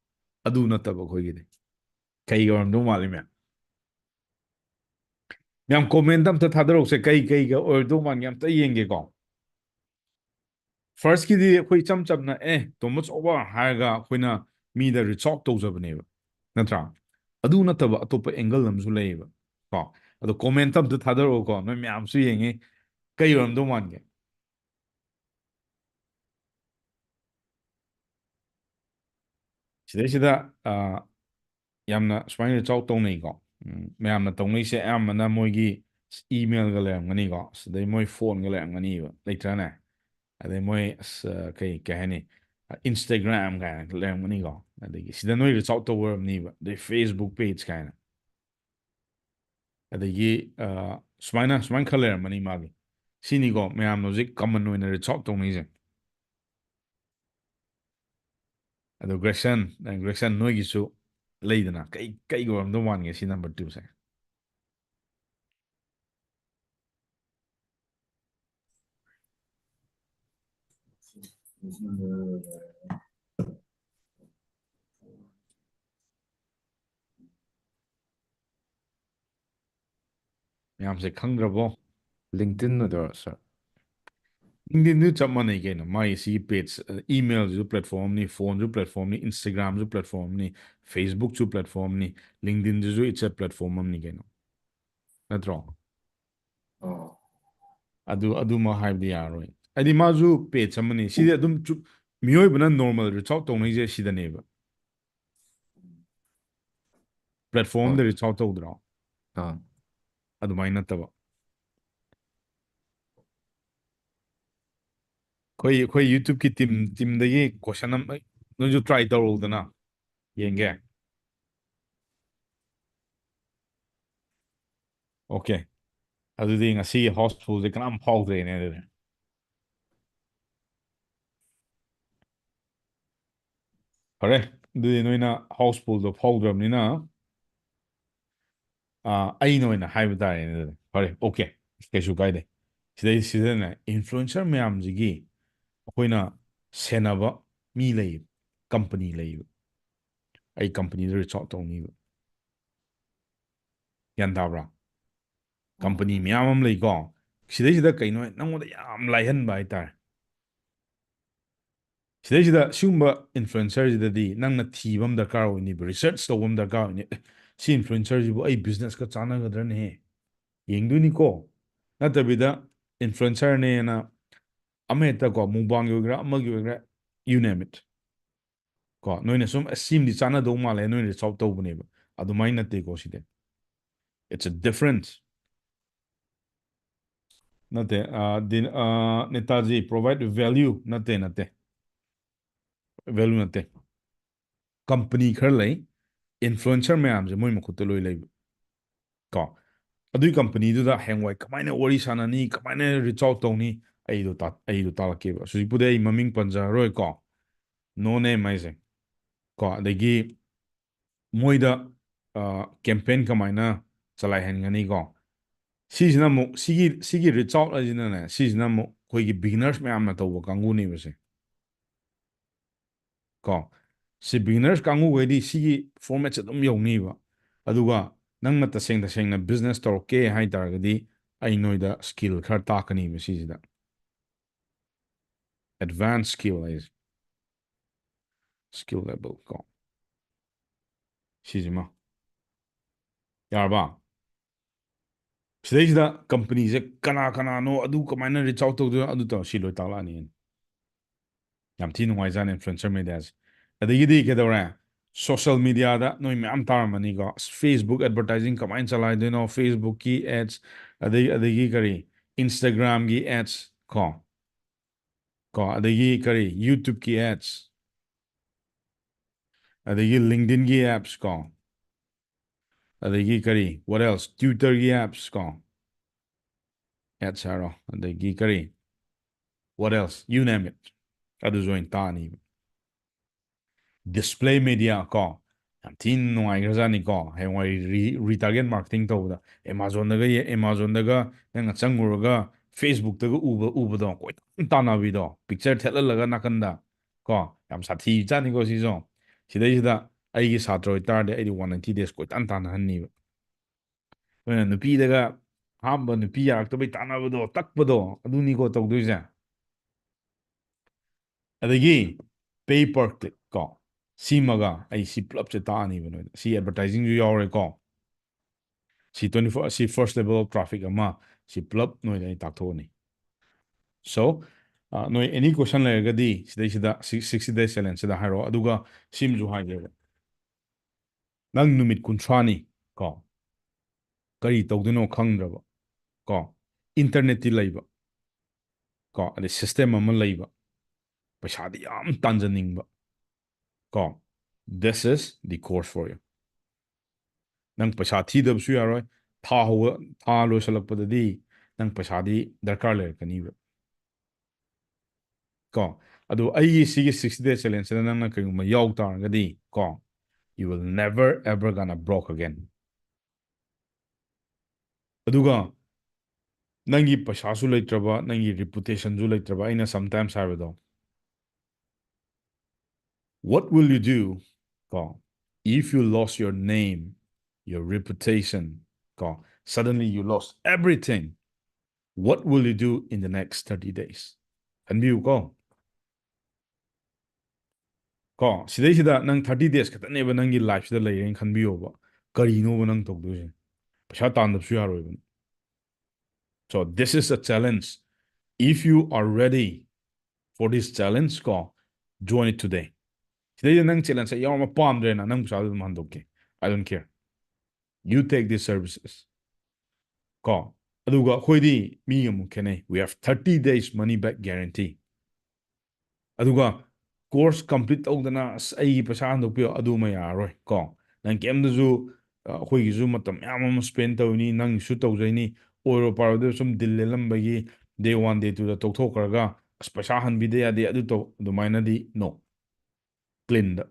ꯑꯗꯨ ꯅꯠꯇꯕ ꯑꯩꯈꯣꯏꯒꯤꯗꯤ ꯀꯩꯒ ꯑꯣꯏꯔꯝꯗꯧ ꯃꯥꯜꯂꯤ ꯃꯌꯥꯝ? ꯃꯌꯥꯝ comment ꯑꯝꯇ ꯊꯥꯗꯔꯛꯎꯁꯦ, ꯀꯩ ꯀꯩꯒ ꯑꯣꯏꯔꯗꯧ ꯃꯥꯟꯒꯦ ꯑꯝꯇ ꯌꯦꯡꯒꯦꯀꯣ꯫ Firstꯀꯤꯗꯤ ꯑꯩꯈꯣꯏ ꯏꯆꯝ ꯆꯝꯅ ꯑꯦ ꯇꯣꯃꯁ ꯑꯣꯕ ꯍꯥꯏꯔꯒ ꯑꯩꯈꯣꯏꯅ ꯃꯤꯗ reach out ꯇꯧꯖꯕꯅꯦꯕ, ꯅꯠꯇ꯭ꯔꯥ? ꯑꯗꯨ ꯅꯠꯇꯕ ꯑꯇꯣꯞꯄ angle ꯑꯃꯁꯨ ꯂꯩꯌꯦꯕ ꯀꯣ꯫ ꯑꯗꯣ comment ꯑꯝꯇ ꯊꯥꯗꯔꯛꯑꯣꯀꯣ, ꯅꯣꯏ ꯃꯌꯥꯝꯁꯨ ꯌꯦꯡꯉꯤ꯫ ꯀꯩ ꯑꯣꯏꯔꯝꯗꯧ ꯃꯥꯟꯒꯦ? ꯁꯤꯗꯩꯁꯤꯗ ꯑ, ꯌꯥꯝꯅ ꯁꯨꯃꯥꯏꯅ reach out ꯇꯧꯅꯩꯀꯣ꯫ ꯎꯝ, ꯃꯌꯥꯝꯅ ꯇꯧꯅꯩꯁꯦ ꯑꯌꯥꯝꯕꯅ ꯃꯣꯏꯒꯤ emailꯒ ꯂꯩꯔꯝꯒꯅꯤꯀꯣ, ꯑꯗꯩ ꯃꯣꯏ phoneꯒ ꯂꯩꯔꯝꯒꯅꯤꯕ, ꯂꯩꯇ꯭ꯔꯥꯅꯦ? ꯑꯗꯩ ꯃꯣꯏ ꯑꯁ, ꯀꯩ ꯀꯩ ꯍꯥꯏꯅꯤ, Instagram ꯀꯥꯏꯅ ꯂꯩꯔꯝꯒꯅꯤꯀꯣ꯫ ꯑꯗꯒꯤ ꯁꯤꯗ ꯅꯣꯏ reach out ꯇꯧꯕ ꯑꯣꯏꯔꯝꯅꯤꯕ, ꯑꯗꯩ Facebook page ꯀꯥꯏꯅ꯫ ꯑꯗꯒꯤ ꯑ, ꯁꯨꯃꯥꯏꯅ ꯁꯨꯃꯥꯏꯅ ꯈꯔ ꯂꯩꯔꯝꯃꯅꯤ ꯃꯥꯒꯤ꯫ ꯁꯤꯅꯤꯀꯣ ꯃꯌꯥꯝꯅ ꯍꯧꯖꯤꯛ common ꯑꯣꯏꯅ reach out ꯇꯧꯅꯩꯁꯦ꯫ ꯑꯗꯣ ꯒ꯭ꯔꯦꯛꯁꯟ, ꯒ꯭ꯔꯦꯛꯁꯟ, ꯅꯣꯏꯒꯤꯁꯨ ꯂꯩꯗꯅ, ꯀꯩ ꯀꯩꯒ ꯑꯣꯏꯔꯝꯗꯧ ꯃꯥꯟꯒꯦ ꯁꯤ number twoꯁꯦ? ꯃꯌꯥꯝꯁꯦ ꯈꯪꯗ꯭ꯔꯕꯣ? LinkedIn ꯑꯣꯏꯗꯣꯏꯔꯣ, sir? LinkedInꯁꯨ ꯆꯞ ꯃꯥꯟꯅꯩ ꯀꯩꯅꯣ꯫ ꯃꯥꯒꯤ ꯁꯤꯒꯤ page, emailꯁꯨ platformꯅꯤ, phoneꯁꯨ platformꯅꯤ, Instagramꯁꯨ platformꯅꯤ, Facebookꯁꯨ platformꯅꯤ, LinkedInꯁꯤꯁꯨ it's a platform ꯑꯃꯅꯤ ꯀꯩꯅꯣ, ꯅꯠꯇ꯭ꯔꯣ? ꯑꯣ ꯑꯗꯨ ꯑꯗꯨꯃꯛ ꯍꯥꯏꯕꯗꯤ ꯌꯥꯔꯣꯏ꯫ ꯍꯥꯏꯗꯤ ꯃꯥꯁꯨ page ꯑꯃꯅꯤ꯫ ꯁꯤꯗꯤ ꯑꯗꯨꯝ ꯆꯨ-, ꯃꯤꯑꯣꯏꯕꯅ normal reach out ꯇꯧꯅꯩꯁꯦ ꯁꯤꯗꯅꯦꯕ꯫ Platformꯗ reach out ꯇꯧꯗ꯭ꯔꯣ? ꯑꯥ ꯑꯗꯨꯃꯥꯏꯅ ꯅꯠꯇꯕ꯫ ꯑꯩꯈꯣꯏ ꯑꯩꯈꯣꯏ YouTubeꯀꯤ team teamꯗꯒꯤ question ꯑꯃ ꯅꯣꯏꯁꯨ try ꯇꯧꯔꯛꯎꯗꯅ, ꯌꯦꯡꯒꯦ꯫ Okay, ꯑꯗꯨꯗꯤ ꯉꯁꯤꯒꯤ house fullꯁꯦ ꯀꯅꯥꯝ ꯐꯥꯎꯗ꯭ꯔꯦꯅꯦ ꯑꯗꯨꯗꯤ꯫ ꯐꯔꯦ, ꯑꯗꯨꯗꯤ ꯅꯣꯏꯅ house fullꯗꯣ ꯐꯥꯎꯗ꯭ꯔꯕꯅꯤꯅ, ꯑꯥ, ꯑꯩꯅ ꯑꯣꯏꯅ ꯍꯥꯏꯕ ꯇꯥꯔꯦꯅꯦ ꯑꯗꯨꯗꯤ꯫ ꯐꯔꯦ, okay, ꯀꯩꯁꯨ ꯀꯥꯏꯗꯦ꯫ ꯁꯤꯗꯩ ꯁꯤꯗꯅꯦ, influencer ꯃꯌꯥꯝꯁꯤꯒꯤ ꯑꯩꯈꯣꯏꯅ ꯁꯦꯟꯅꯕ ꯃꯤ ꯂꯩꯌꯦꯕ, company ꯂꯩꯌꯦꯕ꯫ ꯑꯩ companyꯗ reach out ꯇꯧꯅꯤꯕ꯫ ꯒ꯭ꯌꯥꯟ ꯇꯥꯕ꯭ꯔꯥ? Company ꯃꯌꯥꯝ ꯑꯃ ꯂꯩꯀꯣ꯫ ꯁꯤꯗꯩꯁꯤꯗ ꯀꯩꯅꯣ, ꯅꯪꯉꯣꯟꯗ ꯌꯥꯝ ꯂꯥꯏꯍꯟꯕ ꯍꯥꯏꯇꯥꯔꯦ꯫ ꯁꯤꯗꯩꯁꯤꯗ ꯁꯤꯒꯨꯝꯕ influencerꯁꯤꯗꯗꯤ ꯅꯪꯅ ꯊꯤꯕ ꯑꯃ ꯗꯔꯀꯥꯔ ꯑꯣꯏꯅꯤꯕ, research ꯇꯧꯕ ꯑꯃ ꯗꯔꯀꯥꯔ ꯑꯣꯏꯅꯤ꯫ "ꯑꯦ, ꯁꯤ influencerꯁꯤꯕꯨ ꯑꯩ businessꯀ ꯆꯥꯟꯅꯒꯗ꯭ꯔꯅꯦꯍꯦ?" ꯌꯦꯡꯗꯣꯏꯅꯤꯀꯣ꯫ ꯅꯠꯇꯕꯤꯗ influencerꯅꯦꯅ ꯑꯃ ꯍꯦꯛꯇ ꯀꯣ, mukbangꯒꯤ ꯑꯣꯏꯒꯦꯔꯥ, ꯑꯃꯒꯤ ꯑꯣꯏꯒꯦꯔꯥ, you name it꯫ ꯀꯣ, ꯅꯣꯏꯅ ꯁꯨꯝ, "ꯑꯁ, ꯁꯤꯃꯗꯤ ꯆꯥꯟꯅꯗꯧ ꯃꯥꯜꯂꯦ", ꯅꯣꯏ reach out ꯇꯧꯕꯅꯦꯕ꯫ ꯑꯗꯨꯃꯥꯏꯅ ꯅꯠꯇꯦꯀꯣ ꯁꯤꯗꯤ꯫ It's a difference꯫ ꯅꯠꯇꯦ, ꯑ, ꯗꯤ-, ꯑ, ꯅꯦꯇꯥꯖꯤ, provide value ꯅꯠꯇꯦ, ꯅꯠꯇꯦ꯫ Value ꯅꯠꯇꯦ꯫ Company ꯈꯔ ꯂꯩ, influencer ꯃꯌꯥꯝꯁꯦ ꯃꯣꯏ ꯃꯈꯨꯠꯇ ꯂꯣꯏ ꯂꯩꯕ꯫ ꯀꯣ, ꯑꯗꯨꯏ companyꯗꯨꯗ ꯍꯌꯦꯡꯋꯥꯏ ꯀꯃꯥꯏꯅ ꯋꯥꯔꯤ ꯁꯥꯟꯅꯅꯤ, ꯀꯃꯥꯏꯅ reach out ꯇꯧꯅꯤ, ꯑꯩꯗꯣ ꯇꯥ-, ꯑꯩꯗꯣ ꯇꯥꯛꯂꯛꯀꯦꯕ꯫ ꯍꯧꯖꯤꯛꯄꯨꯗꯤ ꯑꯩ ꯃꯃꯤꯡ ꯄꯟꯖꯔꯔꯣꯏꯀꯣ, no name ꯍꯥꯏꯁꯦ꯫ ꯀꯣ, ꯑꯗꯒꯤ ꯃꯣꯏꯗ, ꯑ, campaign ꯀꯃꯥꯏꯅ ꯆꯂꯥꯏꯍꯟꯒꯅꯤꯀꯣ? ꯁꯤꯁꯤꯅ ꯑꯃꯨꯛ, ꯁꯤꯒꯤ, ꯁꯤꯒꯤ reach out ꯍꯥꯏꯁꯤꯅꯅꯦ, ꯁꯤꯁꯤꯅ ꯑꯃꯨꯛ ꯑꯩꯈꯣꯏꯒꯤ beginners ꯃꯌꯥꯝꯅ ꯇꯧꯕ ꯀꯥꯡꯕꯨꯅꯦꯕ ꯁꯦ꯫ ꯀꯣ, ꯁꯤ beginners ꯀꯥꯡꯕꯨꯈꯩꯗꯤ ꯁꯤꯒꯤ formatꯁꯦ ꯑꯗꯨꯝ ꯌꯧꯅꯤꯕ꯫ ꯑꯗꯨꯒ ꯅꯪꯅ ꯇꯁꯦꯡ ꯇꯁꯦꯡꯅ business ꯇꯧꯔꯛꯀꯦ ꯍꯥꯏ ꯇꯥꯔꯒꯗꯤ, ꯑꯩ ꯅꯣꯏꯗ skill ꯈꯔ ꯇꯥꯛꯀꯅꯤꯕ ꯁꯤꯁꯤꯗ꯫ Advanced skill ꯍꯥꯏꯁꯦ꯫ Skill level ꯀꯣ꯫ ꯁꯤꯁꯤꯃ꯫ ꯌꯥꯔꯕ? ꯁꯤꯗꯩꯁꯤꯗ companyꯁꯦ ꯀꯅꯥ ꯀꯅꯥꯅꯣ, ꯑꯗꯨ ꯀꯃꯥꯏꯅ reach out ꯇꯧꯗꯣꯏꯅꯣ, ꯑꯗꯨ ꯇꯧ-, ꯁꯤ ꯂꯣꯏ ꯇꯥꯛꯂꯛꯑꯅꯤ꯫ ꯌꯥꯝ ꯊꯤ ꯅꯨꯡꯉꯥꯏꯖꯥꯠꯅꯤ influencer mediaꯁꯦ꯫ ꯑꯗꯒꯤꯗꯤ ꯀꯩꯗꯧꯔꯦ? Social mediaꯗ ꯅꯣꯏ ꯃꯌꯥꯝ ꯇꯥꯔꯝꯃꯅꯤꯀꯣ꯫ ꯑꯁ, Facebook advertising ꯀꯃꯥꯏꯅ ꯆꯂꯥꯏꯗꯣꯏꯅꯣ? Facebookꯀꯤ ads, ꯑꯗꯩ, ꯑꯗꯒꯤ ꯀꯔꯤ? Instagramꯒꯤ ads ꯀꯣ꯫ ꯀꯣ, ꯑꯗꯒꯤ ꯀꯔꯤ, YouTube-ꯀꯤ ads, ꯑꯗꯒꯤ LinkedIn-ꯒꯤ apps ꯀꯣ, ꯑꯗꯒꯤ ꯀꯔꯤ, what else, Twitter-ꯒꯤ apps ꯀꯣ, ads ꯍꯥꯏꯔꯣ, ꯑꯗꯒꯤ ꯀꯔꯤ, what else, you name it, ꯑꯗꯨꯁꯨ ꯑꯣꯏꯅ ꯇꯥꯅꯤꯕ꯫ Display media ꯀꯣ, ꯌꯥꯝ ꯊꯤꯅ ꯅꯨꯡꯉꯥꯏꯈ꯭ꯔꯖꯥꯠꯅꯤꯀꯣ꯫ ꯍꯌꯦꯡꯋꯥꯏ re-, retarget marketing ꯇꯧꯕꯗ Amazon-ꯗꯒ ꯌꯦ-, Amazon-ꯗꯒ ꯅꯪꯅ ꯆꯪꯉꯨꯔꯒ Facebook-ꯇꯒ ꯎꯕ, ꯎꯕꯗꯣ, ꯀꯣꯏꯇꯥꯟ ꯇꯥꯟꯅꯕꯤꯗꯣ, picture ꯊꯦꯠꯍꯜꯂꯒ ꯅꯥꯀꯟꯗ ꯀꯣ, ꯌꯥꯝ ꯁꯥꯊꯤꯖꯥꯠꯅꯤꯀꯣ ꯁꯤꯁꯨ꯫ ꯁꯤꯗꯩꯁꯤꯗ ꯑꯩꯒꯤ ꯁꯥꯇ꯭ꯔ ꯑꯣꯏꯇꯥꯔꯗꯤ ꯑꯩꯗꯤ one eighty days ꯀꯣꯏꯇꯥꯟ ꯇꯥꯟꯅꯍꯟꯅꯤꯕ꯫ ꯑꯗꯨꯅ ꯅꯨꯄꯤꯗꯒ ꯑꯍꯥꯟꯕ ꯅꯨꯄꯤ ꯌꯥꯔꯛꯇꯕꯩ ꯇꯥꯟꯅꯕꯗꯣ, ꯇꯛꯄꯗꯣ, ꯑꯗꯨꯅꯤꯀꯣ ꯇꯧꯗꯣꯏꯁꯦ꯫ ꯑꯗꯒꯤ pay per click ꯀꯣ, ꯁꯤꯃꯒ ꯑꯩ ꯁꯤ ꯄꯨꯂꯞꯁꯦ ꯇꯥꯛꯑꯅꯤꯕ ꯅꯣꯏꯗ꯫ ꯁꯤ advertising-ꯁꯨ ꯌꯥꯎꯔꯦꯀꯣ, ꯁꯤ twenty four, ꯁꯤ first level of traffic ꯑꯃ, ꯁꯤ ꯄꯨꯂꯞ ꯅꯣꯏꯗ ꯑꯩ ꯇꯥꯛꯊꯣꯛꯑꯅꯤ꯫ So, ꯑ, ꯅꯣꯏ any question ꯂꯩꯔꯒꯗꯤ ꯁꯤꯗꯩꯁꯤꯗ, ꯁꯤ sixty day challenge-ꯁꯤꯗ ꯍꯥꯏꯔꯛꯑꯣ꯫ ꯑꯗꯨꯒ ꯁꯤꯃꯁꯨ ꯍꯥꯏꯒꯦꯕ, ꯅꯪ ꯅꯨꯃꯤꯠ ꯀꯨꯟꯊ꯭ꯔꯥꯅꯤ ꯀꯣ, ꯀꯔꯤ ꯇꯧꯗꯣꯏꯅꯣ ꯈꯪꯗ꯭ꯔꯕ ꯀꯣ, internet-ꯇꯤ ꯂꯩꯕ ꯀꯣ, ꯑꯗꯩ system ꯑꯃ ꯂꯩꯕ, ꯄꯩꯁꯥꯗꯤ ꯌꯥꯝ ꯇꯥꯟꯖꯅꯤꯡꯕ ꯀꯣ, this is the course for you. ꯅꯪ ꯄꯩꯁꯥ ꯊꯤꯗꯕꯁꯨ ꯌꯥꯔꯣꯏ꯫ ꯊꯥ ꯍꯧꯕ, ꯊꯥ ꯂꯣꯏꯁꯤꯜꯂꯛꯄꯗꯗꯤ ꯅꯪ ꯄꯩꯁꯥꯗꯤ ꯗꯔꯀꯥꯔ ꯂꯩꯔꯛꯀꯅꯤꯕ ꯀꯣ꯫ ꯑꯗꯨ ꯑꯩꯒꯤ ꯁꯤꯒꯤ sixty day challenge-ꯁꯤꯗ ꯅꯪꯅ ꯀꯩꯒꯨꯝꯕ ꯌꯥꯎ ꯇꯥꯔꯒꯗꯤ ꯀꯣ, you will never ever gonna broke again. ꯑꯗꯨꯒ ꯅꯪꯒꯤ ꯄꯩꯁꯥꯁꯨ ꯂꯩꯇ꯭ꯔꯕ, ꯅꯪꯒꯤ reputation-ꯁꯨ ꯂꯩꯇ꯭ꯔꯕ, ꯑꯩꯅ sometimes ꯍꯥꯏꯕꯗꯣ, what will you do ꯀꯣ, if you lost your name, your reputation ꯀꯣ, suddenly you lost everything, what will you do in the next thirty days? ꯈꯟꯕꯤꯌꯨ ꯀꯣ꯫ ꯀꯣ, ꯁꯤꯗꯩꯁꯤꯗ ꯅꯪ thirty days ꯈꯛꯇꯅꯦꯕ ꯅꯪꯒꯤ life-ꯁꯤꯗ ꯂꯩꯔꯦꯅ ꯈꯟꯕꯤꯌꯣꯕ꯫ ꯀꯔꯤꯅꯣꯕ ꯅꯪ ꯇꯧꯗꯣꯏꯁꯦ? ꯄꯩꯁꯥ ꯇꯥꯟꯗꯕꯁꯨ ꯌꯥꯔꯣꯏꯕꯅꯤ꯫ So this is a challenge. If you are ready for this challenge ꯀꯣ, join it today. ꯁꯤꯗꯩꯗ ꯅꯪ challenge-ꯁꯦ ꯌꯥꯎꯔꯝꯕ ꯄꯥꯝꯗ꯭ꯔꯦꯅ, ꯅꯪ ꯄꯩꯁꯥꯗꯨ ꯑꯗꯨꯝ ꯍꯟꯗꯣꯛꯀꯦ꯫ I don't care. You take these services. ꯀꯣ, ꯑꯗꯨꯒ ꯑꯩꯈꯣꯏꯗꯤ ꯃꯤꯒ ꯑꯃꯨꯛ ꯈꯦꯠꯅꯩ, we have thirty days money back guarantee. ꯑꯗꯨꯒ course complete ꯇꯧꯗꯅ, "ꯑꯁ, ꯑꯩꯒꯤ ꯄꯩꯁꯥ ꯍꯟꯗꯣꯛꯄꯤꯌꯣ," ꯑꯗꯨꯃ ꯌꯥꯔꯔꯣꯏ ꯀꯣ꯫ ꯅꯪ ꯀꯩꯝꯇꯁꯨ, ꯑ, ꯑꯩꯈꯣꯏꯒꯤꯁꯨ ꯃꯇꯝ ꯃꯌꯥꯝ ꯑꯃ spend ꯇꯧꯔꯤꯅꯤ, ꯅꯪꯒꯤꯁꯨ ꯇꯧꯖꯩꯅꯤ, ꯑꯣꯏꯔꯣ ꯄꯥꯔꯣꯏꯗꯕ ꯁꯨꯝ deal ꯂꯦꯜꯂꯝꯕꯒꯤ day one, day two ꯗ ꯇꯣꯛꯊꯣꯛꯈ꯭ꯔꯒ, "ꯑꯁ, ꯄꯩꯁꯥ ꯍꯟꯕꯤꯗ ꯌꯥꯗꯦ," ꯑꯗꯨ ꯇꯧ, ꯑꯗꯨꯃꯥꯏꯅꯗꯤ no꯫ Clean ꯗ꯫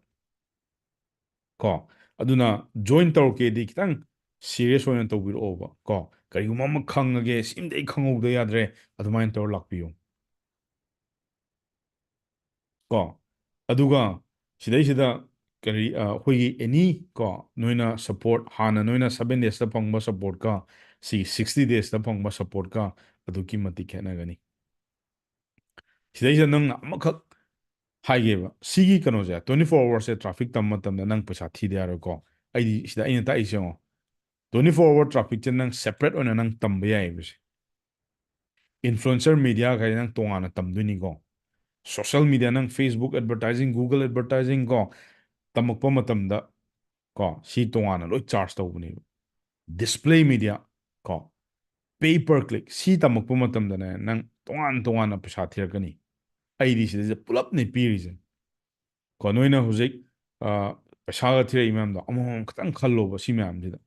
ꯀꯣ? ꯑꯗꯨꯅ join ꯇꯧꯔꯛꯀꯦꯗꯤ ꯈꯤꯇꯪ serious ꯑꯣꯏꯅ ꯇꯧꯕꯤꯔꯛꯑꯣꯕ ꯀꯣ꯫ ꯀꯔꯤꯒꯨꯝꯕ ꯑꯃ ꯈꯪꯉꯒꯦ, "ꯁꯤꯃꯗꯤ ꯑꯩ ꯈꯪꯍꯧꯗ ꯌꯥꯗ꯭ꯔꯦ," ꯑꯗꯨꯃꯥꯏꯅ ꯇꯧꯔ ꯂꯥꯛꯄꯤꯌꯨ꯫ ꯀꯣ? ꯑꯗꯨꯒ ꯁꯤꯗꯩꯁꯤꯗ ꯀꯔꯤ, ꯑ, ꯑꯩꯈꯣꯏꯒꯤ any ꯀꯣ, ꯅꯣꯏꯅ support, ꯍꯥꯟꯅ ꯅꯣꯏꯅ seven days ꯇ ꯐꯪꯕ support ꯀ ꯁꯤ sixty days ꯇ ꯐꯪꯕ support ꯀ ꯑꯗꯨꯛꯀꯤ ꯃꯇꯤꯛ ꯈꯦꯠꯅꯒꯅꯤ꯫ ꯁꯤꯗꯩꯁꯤꯗ ꯅꯪꯅ ꯑꯃꯈꯛ ꯍꯥꯏꯒꯦꯕ, ꯁꯤꯒꯤ ꯀꯩꯅꯣꯁꯦ, twenty four hours ꯁꯦ traffic ꯇꯝꯕ ꯃꯇꯝꯗ ꯅꯪ ꯄꯩꯁꯥ ꯊꯤꯗ ꯌꯥꯔꯣꯏꯀꯣ꯫ ꯑꯩꯗꯤ ꯁꯤꯗ ꯑꯩꯅ ꯇꯥꯛꯏꯁꯦ ꯌꯦꯡꯉꯣ, twenty four hour traffic ꯁꯦ ꯅꯪ separate ꯑꯣꯏꯅ ꯅꯪ ꯇꯝꯕ ꯌꯥꯏꯌꯦꯕ ꯁꯦ꯫ Influencer media ꯈꯩ ꯅꯪ ꯇꯣꯉꯥꯟꯅ ꯇꯝꯗꯣꯏꯅꯤꯀꯣ꯫ Social media, ꯅꯪ Facebook advertising, Google advertising ꯀꯣ, ꯇꯝꯃꯛꯄ ꯃꯇꯝꯗ ꯀꯣ, ꯁꯤ ꯇꯣꯉꯥꯟꯅ ꯂꯣꯏ charge ꯇꯧꯕꯅꯦꯕ꯫ Display media ꯀꯣ, pay per click, ꯁꯤ ꯇꯝꯃꯛꯄ ꯃꯇꯝꯗꯅꯦ, ꯅꯪ ꯇꯣꯉꯥꯟ ꯇꯣꯉꯥꯟꯅ ꯄꯩꯁꯥ ꯊꯤꯔꯛꯀꯅꯤ꯫ ꯑꯩꯗꯤ ꯁꯤꯗꯩꯁꯤꯗ ꯄꯨꯂꯞꯅꯦ ꯄꯤꯔꯤꯁꯦ꯫ ꯀꯣ, ꯅꯣꯏꯅ ꯍꯧꯖꯤꯛ, ꯑ, ꯄꯩꯁꯥꯒ ꯊꯤꯔꯛꯏ ꯃꯌꯥꯝꯗꯣ, ꯑꯃꯃꯝ ꯈꯤꯇꯪ ꯈꯜꯂꯣꯕ ꯁꯤ ꯃꯌꯥꯝꯁꯤꯗ꯫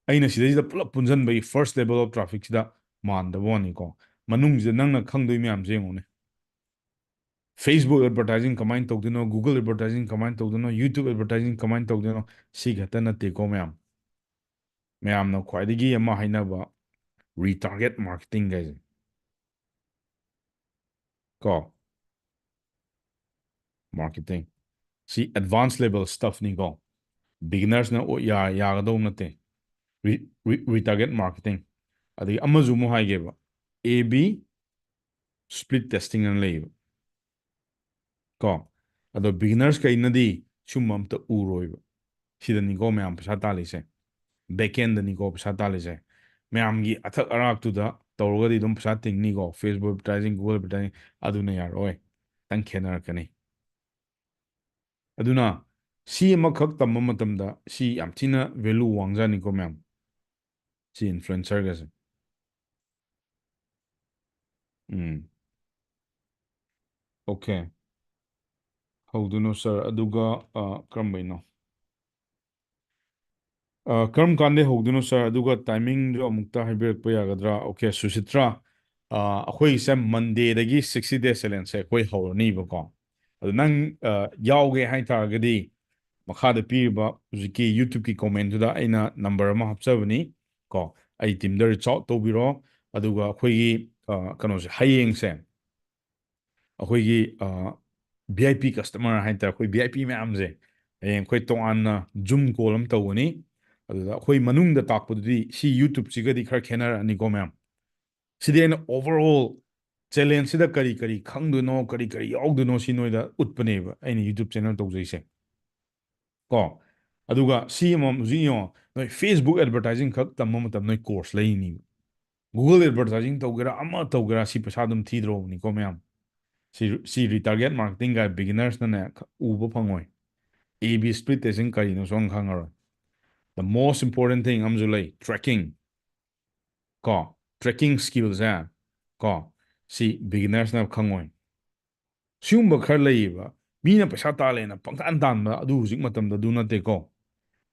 ꯑꯩꯅ ꯁꯤꯗꯩꯁꯤꯗ ꯄꯨꯂꯞ ꯄꯨꯟꯁꯤꯟꯕꯒꯤ first level of traffic ꯁꯤꯗ ꯃꯥꯟꯗꯕ ꯋꯥꯅꯤꯀꯣ꯫ ꯃꯅꯨꯡꯁꯤꯗ ꯅꯪꯅ ꯈꯪꯗꯣꯏ ꯃꯌꯥꯝꯁꯦ ꯌꯦꯡꯉꯨꯅꯦ꯫ Facebook advertising ꯀꯃꯥꯏꯅ ꯇꯧꯗꯣꯏꯅꯣ, Google advertising ꯀꯃꯥꯏꯅ ꯇꯧꯗꯣꯏꯅꯣ, YouTube advertising ꯀꯃꯥꯏꯅ ꯇꯧꯗꯣꯏꯅꯣ, ꯁꯤ ꯈꯛꯇ ꯅꯠꯇꯦꯀꯣ ꯃꯌꯥꯝ꯫ ꯃꯌꯥꯝꯅ ꯈ꯭ꯋꯥꯏꯗꯒꯤ ꯑꯃ ꯍꯥꯏꯅꯕ retarget marketing ꯀꯥꯏꯁꯦ꯫ ꯀꯣ? Marketing꯫ ꯁꯤ advanced level stuff ꯅꯤꯀꯣ꯫ Beginners ꯅ ꯑꯣ-, ꯌꯥ-, ꯌꯥꯒꯗꯧꯕ ꯅꯠꯇꯦ꯫ Re-, re-, retarget marketing꯫ ꯑꯗꯒꯤ ꯑꯃꯁꯨ ꯑꯃꯨꯛ ꯍꯥꯏꯒꯦꯕ꯫ A B split testing ꯑꯅ ꯂꯩꯌꯦꯕ꯫ ꯀꯣ? ꯑꯗꯣ beginners ꯈꯩꯅꯗꯤ ꯁꯨꯝꯕ ꯑꯝꯇ ꯎꯔꯣꯏꯕ꯫ ꯁꯤꯗꯅꯤꯀꯣ ꯃꯌꯥꯝ ꯄꯩꯁꯥ ꯇꯥꯜꯂꯤꯁꯦ꯫ Back end ꯗꯅꯤꯀꯣ ꯄꯩꯁꯥ ꯇꯥꯜꯂꯤꯁꯦ꯫ ꯃꯌꯥꯝꯒꯤ ꯑꯊꯛ ꯑꯔꯥꯛꯇꯨꯗ ꯇꯧꯔꯒꯗꯤ ꯑꯗꯨꯝ ꯄꯩꯁꯥ ꯇꯤꯡꯅꯤꯀꯣ꯫ Facebook advertising, Google advertising, ꯑꯗꯨꯅ ꯌꯥꯔꯛꯑꯣꯏ꯫ ꯈꯤꯇꯪ ꯈꯦꯠꯅꯔꯛꯀꯅꯤ꯫ ꯑꯗꯨꯅ ꯁꯤ ꯑꯃꯈꯛ ꯇꯝꯕ ꯃꯇꯝꯗ ꯁꯤ ꯌꯥꯝ ꯊꯤꯅ value ꯋꯥꯡꯖꯥꯅꯤꯀꯣ ꯃꯌꯥꯝ꯫ ꯁꯤ influencer ꯒꯁꯦ꯫ ꯎꯝ꯫ Okay. ꯍꯧꯗꯣꯏꯅꯣ, sir? ꯑꯗꯨꯒ, ꯑ, ꯀꯔꯝꯕꯩꯅꯣ? ꯑ, ꯀꯔꯝ ꯀꯥꯟꯗꯩ ꯍꯧꯗꯣꯏꯅꯣ, sir? ꯑꯗꯨꯒ timingꯗꯣ ꯑꯃꯨꯛꯇ ꯍꯥꯏꯕꯤꯔꯛꯄ ꯌꯥꯒꯗ꯭ꯔꯥ? Okay, ꯁꯨꯁꯤꯇ꯭ꯔꯥ, ꯑ, ꯑꯩꯈꯣꯏꯁꯦ Mondayꯗꯒꯤ sixty day challengeꯁꯦ ꯑꯩꯈꯣꯏ ꯍꯧꯔꯅꯤꯕꯀꯣ꯫ ꯑꯗꯨ ꯅꯪ, ꯑ, ꯌꯥꯎꯒꯦ ꯍꯥꯏꯇꯥꯔꯒꯗꯤ ꯃꯈꯥꯗ ꯄꯤꯔꯤꯕ ꯍꯧꯖꯤꯛꯀꯤ YouTubeꯀꯤ commentꯇꯨꯗ ꯑꯩꯅ number ꯑꯃ ꯍꯥꯞꯆꯕꯅꯤ ꯀꯣ꯫ ꯑꯩ teamꯗ reach out ꯇꯧꯕꯤꯔꯣ꯫ ꯑꯗꯨꯒ ꯑꯩꯈꯣꯏꯒꯤ, ꯑ, ꯀꯩꯅꯣꯁꯦ, ꯍꯌꯦꯡꯁꯦ ꯑꯩꯈꯣꯏꯒꯤ, ꯑ, VIP customer ꯍꯥꯏꯇꯥꯔꯦ, ꯑꯩꯈꯣꯏ VIP ꯃꯌꯥꯝꯁꯦ ꯍꯌꯦꯡ ꯑꯩꯈꯣꯏ ꯇꯣꯉꯥꯟꯅ Zoom call ꯑꯃ ꯇꯧꯒꯅꯤ꯫ ꯑꯗꯨꯗ ꯑꯩꯈꯣꯏ ꯃꯅꯨꯡꯗ ꯇꯥꯛꯄꯗꯨꯗꯤ ꯁꯤ YouTubeꯁꯤꯒꯗꯤ ꯈꯔ ꯈꯦꯠꯅꯔꯛꯑꯅꯤꯀꯣ, ꯃꯌꯥꯝ꯫ ꯁꯤꯗꯤ ꯑꯩꯅ overall challengeꯁꯤꯗ ꯀꯔꯤ ꯀꯔꯤ ꯈꯪꯗꯣꯏꯅꯣ, ꯀꯔꯤ ꯀꯔꯤ ꯌꯥꯎꯗꯣꯏꯅꯣ, ꯁꯤ ꯅꯣꯏꯗ ꯎꯠꯄꯅꯦꯕ ꯑꯩꯅ YouTube channel ꯇꯧꯖꯩꯁꯦ꯫ ꯀꯣ? ꯑꯗꯨꯒ ꯁꯤ ꯑꯃꯃꯝ ꯍꯧꯖꯤꯛ ꯌꯦꯡꯉꯣ, ꯅꯣꯏ Facebook advertising ꯈꯛ ꯇꯝꯕ ꯃꯇꯝ ꯅꯣꯏ course ꯂꯩꯅꯤꯕ꯫ Google advertising ꯇꯧꯒꯦꯔꯥ, ꯑꯃ ꯇꯧꯒꯦꯔꯥ, ꯁꯤ ꯄꯩꯁꯥ ꯑꯗꯨꯝ ꯊꯤꯗ꯭ꯔꯣꯕꯅꯤꯀꯣ, ꯃꯌꯥꯝ? ꯁꯤ, ꯁꯤ retarget marketing ꯒꯥꯏ beginnersꯅꯅꯦ ꯈ-, ꯎꯕ ꯐꯪꯉꯣꯏ꯫ A B split testing ꯀꯔꯤꯅꯣꯁꯨ ꯑꯃ ꯈꯪꯉꯔꯣꯏ꯫ The most important thing ꯑꯃꯁꯨ ꯂꯩ, tracking꯫ ꯀꯣ? Tracking skillꯁꯦ, ꯀꯣ? ꯁꯤ beginnersꯅ ꯈꯪꯉꯣꯏ꯫ ꯁꯤꯒꯨꯝꯕ ꯈꯔ ꯂꯩꯌꯦꯕ꯫ ꯃꯤꯅ ꯄꯩꯁꯥ ꯇꯥꯜꯂꯦꯅ ꯄꯪꯇꯥꯟ ꯇꯥꯟꯕ, ꯑꯗꯨ ꯍꯧꯖꯤꯛ ꯃꯇꯝꯗ ꯑꯗꯨ ꯅꯠꯇꯦꯀꯣ꯫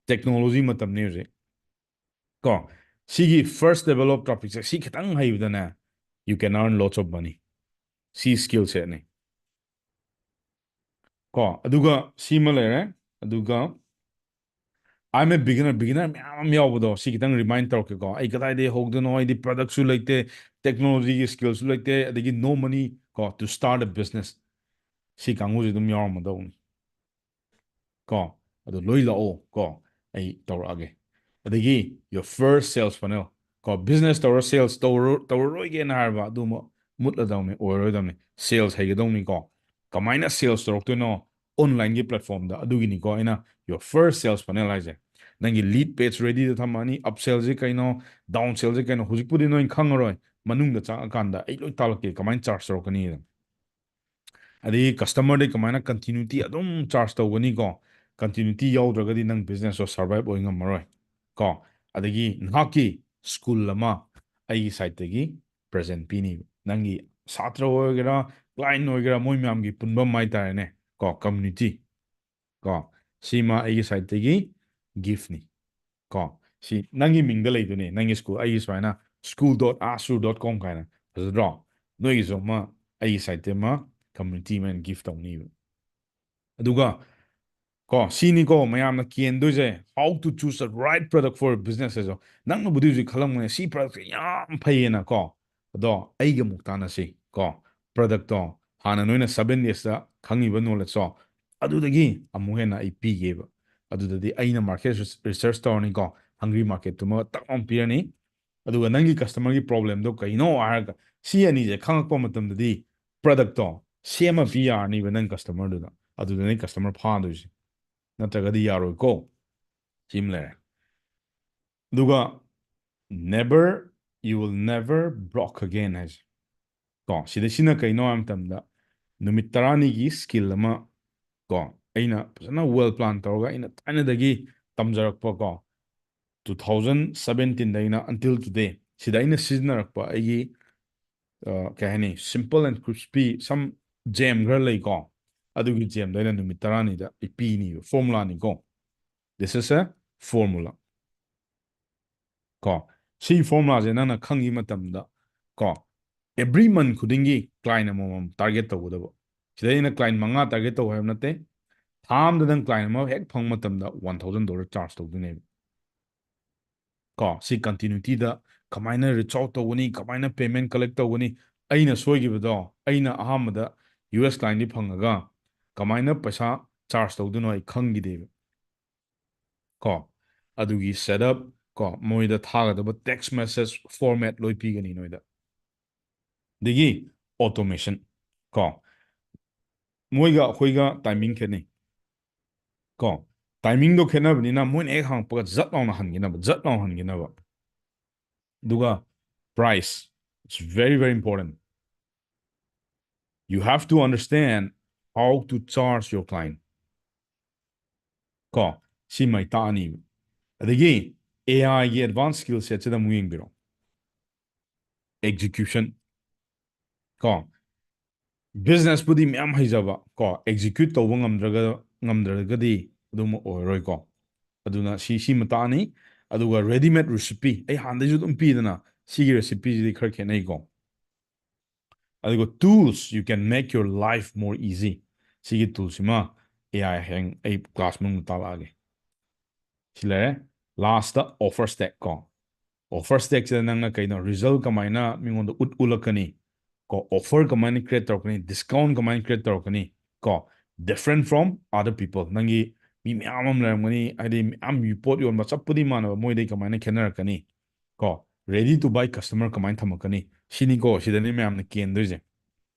Technology ꯃꯇꯝꯅꯤ ꯍꯧꯖꯤꯛ꯫ ꯀꯣ? ꯁꯤꯒꯤ first level of trafficꯁꯦ ꯁꯤ ꯈꯤꯇꯪ ꯍꯩꯕꯗꯅꯦ, you can earn lots of money꯫ ꯁꯤ skill setꯅꯤ꯫ ꯀꯣ? ꯑꯗꯨꯒ ꯁꯤꯃ ꯂꯩꯔꯦ꯫ ꯑꯗꯨꯒ I'm a beginner, beginner ꯃꯌꯥꯝ ꯑꯃ ꯌꯥꯎꯕꯗꯣ, ꯁꯤ ꯈꯤꯇꯪ remind ꯇꯧꯔꯛꯀꯦꯀꯣ꯫ ꯑꯩ ꯀꯗꯥꯏꯗꯒꯤ ꯍꯧꯗꯣꯏꯅꯣ? ꯑꯩꯗꯤ productꯁꯨ ꯂꯩꯇꯦ, technologyꯒꯤ skillꯁꯨ ꯂꯩꯇꯦ, ꯑꯗꯒꯤ no money ꯀꯣ, to start a business꯫ ꯁꯤ ꯀꯥꯡꯕꯨꯁꯤ ꯑꯗꯨꯝ ꯌꯥꯎꯔꯝꯃꯗꯧꯅꯤ꯫ ꯀꯣ? ꯑꯗꯨ ꯂꯣꯏ ꯂꯥꯛꯑꯣ ꯀꯣ, ꯑꯩ ꯇꯧꯔꯛꯑꯒꯦ꯫ ꯑꯗꯒꯤ your first sales funnel ꯀꯣ, business ꯇꯧꯔ sales ꯇꯧꯔ-, ꯇꯧꯔꯔꯣꯏꯒꯦꯅ ꯍꯥꯏꯔꯕ ꯑꯗꯨꯃ ꯃꯨꯠꯂꯗꯧꯅꯤ, ꯑꯣꯏꯔꯔꯣꯏꯗꯧꯅꯤ꯫ Sales ꯍꯩꯒꯗꯧꯅꯤꯀꯣ꯫ ꯀꯃꯥꯏꯅ sales ꯇꯧꯔꯛꯇꯣꯏꯅꯣ? Onlineꯒꯤ platformꯗ꯫ ꯑꯗꯨꯒꯤꯅꯤꯀꯣ ꯑꯩꯅ your first sales funnel ꯍꯥꯏꯁꯦ꯫ ꯅꯪꯒꯤ lead page readyꯗ ꯊꯝꯃꯅꯤ, upsellꯁꯦ ꯀꯩꯅꯣ, downsellꯁꯦ ꯀꯩꯅꯣ, ꯍꯧꯖꯤꯛꯄꯨꯗꯤ ꯅꯣꯏ ꯈꯪꯉꯔꯣꯏ, ꯃꯅꯨꯡꯗ ꯆꯪꯉꯀꯥꯟꯗ ꯑꯩ ꯂꯣꯏ ꯇꯥꯛꯂꯛꯀꯦ ꯀꯃꯥꯏꯅ charge ꯇꯧꯔꯛꯀꯅꯤꯗꯣ꯫ ꯑꯗꯒꯤ customerꯗꯩ ꯀꯃꯥꯏꯅ continuity ꯑꯗꯨꯝ charge ꯇꯧꯒꯅꯤꯀꯣ꯫ Continuity ꯌꯥꯎꯗ꯭ꯔꯒꯗꯤ ꯅꯪ businessꯇꯣ survive ꯑꯣꯏ ꯉꯝꯃꯔꯣꯏ ꯀꯣ꯫ ꯑꯗꯒꯤ ꯅꯍꯥꯛꯀꯤ school ꯑꯃ ꯑꯩꯒꯤ sideꯇꯒꯤ present ꯄꯤꯅꯤ꯫ ꯅꯪꯒꯤ ꯁꯥꯇ꯭ꯔ ꯑꯣꯏꯒꯦꯔꯥ, client ꯑꯣꯏꯒꯦꯔꯥ, ꯃꯣꯏ ꯃꯌꯥꯝꯒꯤ ꯄꯨꯟꯐꯝ ꯍꯥꯏꯇꯥꯔꯦꯅꯦ, ꯀꯣ, community꯫ ꯀꯣ, ꯁꯤꯃ ꯑꯩꯒꯤ side ꯇꯒꯤ gift ꯅꯤ꯫ ꯀꯣ, ꯁꯤ ꯅꯪꯒꯤ ꯃꯤꯡꯗ ꯂꯩꯗꯣꯏꯅꯦ, ꯅꯪꯒꯤ school, ꯑꯩꯒꯤ ꯁꯨꯃꯥꯏꯅ school dot asu dot com ꯀꯥꯏꯅ, ꯐꯖꯗ꯭ꯔꯣ? ꯅꯣꯏꯒꯤꯁꯨ ꯑꯃ ꯑꯩꯒꯤ side ꯇꯒꯤ ꯑꯃ community ꯑꯃ gift ꯇꯧꯅꯤꯕ꯫ ꯑꯗꯨꯒ ꯀꯣ, ꯁꯤꯅꯤꯀꯣ ꯃꯌꯥꯝꯅ ꯀꯦꯟꯗꯣꯏꯁꯦ, how to choose the right product for business ꯍꯥꯏꯁꯨ꯫ ꯅꯪꯅꯕꯨꯗꯤ ꯍꯧꯖꯤꯛ ꯈꯜꯂꯝꯒꯅꯤ, "ꯁꯤ product ꯁꯦ ꯌꯥꯝ ꯐꯩꯌꯦꯅ", ꯀꯣ꯫ ꯑꯗꯣ ꯑꯩꯒ ꯑꯃꯨꯛ ꯇꯥꯟꯅꯁꯤ ꯀꯣ꯫ Product ꯇꯣ ꯍꯥꯟꯅ ꯅꯣꯏꯅ seven days ꯇ ꯈꯪꯉꯤꯕ knowledge ꯇꯣ, ꯑꯗꯨꯗꯒꯤ ꯑꯃꯨꯛ ꯍꯦꯟꯅ ꯑꯩ ꯄꯤꯒꯦꯕ꯫ ꯑꯗꯨꯗꯗꯤ ꯑꯩꯅ market research ꯇꯧꯔꯅꯤꯀꯣ, hungry market ꯇꯨꯃ ꯇꯛ ꯂꯥꯎꯅ ꯄꯤꯔꯅꯤ꯫ ꯑꯗꯨꯒ ꯅꯪꯒꯤ customer ꯒꯤ problem ꯗꯣ ꯀꯩꯅꯣ ꯍꯥꯏꯔꯒ, ꯁꯤ ꯑꯅꯤꯁꯦ ꯈꯪꯉꯛꯄ ꯃꯇꯝꯗꯗꯤ product ꯇꯣ ꯁꯦꯝꯃ ꯄꯤ ꯌꯥꯔꯅꯤꯕ ꯅꯪ customer ꯗꯨꯗ꯫ ꯑꯗꯨꯗꯅꯦ customer ꯐꯥꯗꯣꯏꯁꯦ, ꯅꯠꯇ꯭ꯔꯒꯗꯤ ꯌꯥꯔꯣꯏꯀꯣ꯫ ꯁꯤꯃ ꯂꯩꯔꯦ꯫ ꯑꯗꯨꯒ never, you will never broke again ꯍꯥꯏꯁꯦ꯫ ꯀꯣ, ꯁꯤꯗ ꯁꯤꯅ ꯀꯩꯅꯣ ꯍꯥꯏꯕ ꯃꯇꯝꯗ, ꯅꯨꯃꯤꯠ ꯇꯔꯥꯅꯤꯒꯤ skill ꯑꯃ, ꯀꯣ, ꯑꯩꯅ ꯐꯖꯅ well plan ꯇꯧꯔꯒ, ꯑꯩꯅ ꯊꯥꯏꯅꯗꯒꯤ ꯇꯝꯖꯔꯛꯄ, ꯀꯣ, two thousand seventeen ꯗꯩꯅ until today, ꯁꯤꯗ ꯑꯩꯅ ꯁꯤꯖꯤꯟꯅꯔꯛꯄ ꯑꯩꯒꯤ, ꯑ, ꯀꯩ ꯍꯥꯏꯅꯤ, simple and crispy some gem ꯈꯔ ꯂꯩꯀꯣ, ꯑꯗꯨꯒꯤ gem ꯗꯣ ꯑꯩꯅ ꯅꯨꯃꯤꯠ ꯇꯔꯥꯅꯤꯗ ꯑꯩ ꯄꯤꯅꯤꯕ, formula ꯅꯤꯀꯣ꯫ This is a formula꯫ ꯀꯣ, ꯁꯤ formula ꯁꯦ ꯅꯪꯅ ꯈꯪꯈꯤ ꯃꯇꯝꯗ, ꯀꯣ, every month ꯈꯨꯗꯤꯡꯒꯤ client ꯑꯃꯃꯝ target ꯇꯧꯒꯗꯕ꯫ ꯁꯤꯗ ꯑꯩꯅ client ꯃꯉꯥ target ꯇꯧ ꯍꯥꯏꯕ ꯅꯠꯇꯦ꯫ ꯊꯥ ꯑꯃꯗ ꯅꯪ client ꯑꯃ ꯍꯦꯛ ꯐꯪꯕ ꯃꯇꯝꯗ one thousand dollar charge ꯇꯧꯗꯣꯏꯅꯦꯕ꯫ ꯀꯣ, ꯁꯤ continuity ꯗ ꯀꯃꯥꯏꯅ reach out ꯇꯧꯒꯅꯤ, ꯀꯃꯥꯏꯅ payment collect ꯇꯧꯒꯅꯤ, ꯑꯩꯅ ꯁꯣꯏꯈꯤꯕꯗꯣ, ꯑꯩꯅ ꯑꯍꯥꯟꯕꯗ U S client ꯗꯤ ꯐꯪꯉꯒ ꯀꯃꯥꯏꯅ ꯄꯩꯁꯥ charge ꯇꯧꯗꯣꯏꯅꯣ ꯑꯩ ꯈꯪꯈꯤꯗꯦꯕ꯫ ꯀꯣ, ꯑꯗꯨꯒꯤ setup, ꯀꯣ, ꯃꯣꯏꯗ ꯊꯥꯒꯗꯕ text message format ꯂꯣꯏ ꯄꯤꯒꯅꯤ ꯅꯣꯏꯗ꯫ ꯑꯗꯒꯤ automation, ꯀꯣ, ꯃꯣꯏꯒ ꯑꯩꯈꯣꯏꯒ timing ꯈꯦꯠꯅꯩ꯫ ꯀꯣ, timing ꯗꯣ ꯈꯦꯠꯅꯕꯅꯤꯅ ꯃꯣꯏꯅ ꯍꯦꯛ ꯍꯪꯉꯛꯄꯒ ꯖꯠ ꯂꯥꯎꯅ ꯍꯟꯈꯤꯅꯕ, ꯖꯠ ꯂꯥꯎꯅ ꯍꯟꯈꯤꯅꯕ꯫ ꯑꯗꯨꯒ price, it's very, very important. You have to understand how to charge your client. ꯀꯣ, ꯁꯤ ꯃꯩ ꯇꯥꯛꯑꯅꯤꯕ꯫ ꯑꯗꯒꯤ A I ꯒꯤ advanced skill set ꯁꯤꯗ ꯑꯃꯨꯛ ꯌꯦꯡꯕꯤꯔꯣ꯫ Execution꯫ ꯀꯣ, ꯕꯤꯖꯤꯅꯦꯁꯄꯨꯗꯤ ꯃꯌꯥꯝ ꯍꯩꯖꯕ ꯀꯣ, ꯑꯦꯛꯖꯤꯀ꯭ꯌꯨꯠ ꯇꯧꯕ ꯉꯝꯗ꯭ꯔꯒ ꯉꯝꯗ꯭ꯔꯒꯗꯤ ꯑꯗꯨꯃꯛ ꯑꯣꯏꯔꯣꯏꯀꯣ꯫ ꯑꯗꯨꯅ ꯁꯤ ꯁꯤꯃ ꯇꯥꯛꯑꯅꯤ꯫ ꯑꯗꯨꯒ ꯔꯦꯗꯤꯃꯦꯗ ꯔꯤꯁꯤꯄꯤ ꯑꯩ ꯍꯥꯟꯅꯗꯩꯁꯨ ꯑꯗꯨꯝ ꯄꯤꯗꯅ, ꯁꯤꯒꯤ ꯔꯦꯁꯤꯄꯤꯁꯤꯗꯤ ꯈꯔ ꯈꯦꯠꯅꯩꯀꯣ꯫ ꯑꯗꯨꯒ tools you can make your life more easy, ꯁꯤꯒꯤ ꯇꯨꯜꯁꯤꯃ ꯑꯦ ꯑꯥꯏ ꯍꯌꯦꯡ ꯑꯩ ꯀ꯭ꯂꯥꯁ ꯃꯅꯨꯡꯗ ꯇꯥꯛꯂꯛꯑꯒꯦ꯫ ꯁꯤ ꯂꯩꯔꯦ꯫ ꯂꯥꯁꯇ ꯑꯣꯐꯔ ꯁ꯭ꯇꯦꯛ ꯀꯣ꯫ ꯑꯣꯐꯔ ꯁ꯭ꯇꯦꯛꯁꯤꯗ ꯅꯪꯅ ꯀꯩꯅꯣ, ꯔꯤꯖꯜ ꯀꯃꯥꯏꯅ ꯃꯤꯉꯣꯟꯗ ꯎꯠ ꯎꯠꯂꯛꯀꯅꯤ ꯀꯣ, ꯑꯣꯐꯔ ꯀꯃꯥꯏꯅ ꯀ꯭ꯔꯤꯌꯦꯠ ꯇꯧꯔꯛꯀꯅꯤ, ꯗꯤꯁꯀꯥꯎꯟ ꯀꯃꯥꯏꯅ ꯀ꯭ꯔꯤꯌꯦꯠ ꯇꯧꯔꯛꯀꯅꯤ ꯀꯣ, different from other people, ꯅꯪꯒꯤ ꯃꯤ ꯃꯌꯥꯝ ꯑꯃ ꯂꯩꯔꯝꯒꯅꯤ, ꯍꯥꯏꯗꯤ ꯃꯌꯥꯝ ꯄꯣꯠ ꯌꯣꯟꯕ ꯆꯞꯄꯨꯗꯤ ꯃꯥꯟꯅꯕ, ꯃꯣꯏꯗꯩ ꯀꯃꯥꯏꯅ ꯈꯦꯠꯅꯔꯛꯀꯅꯤ ꯀꯣ, ready to buy customer ꯀꯃꯥꯏꯅ ꯊꯝꯃꯛꯀꯅꯤ, ꯁꯤꯅꯤꯀꯣ ꯁꯤꯗꯅꯤ ꯃꯌꯥꯝꯅ ꯀꯦꯟꯗꯣꯏꯁꯦ꯫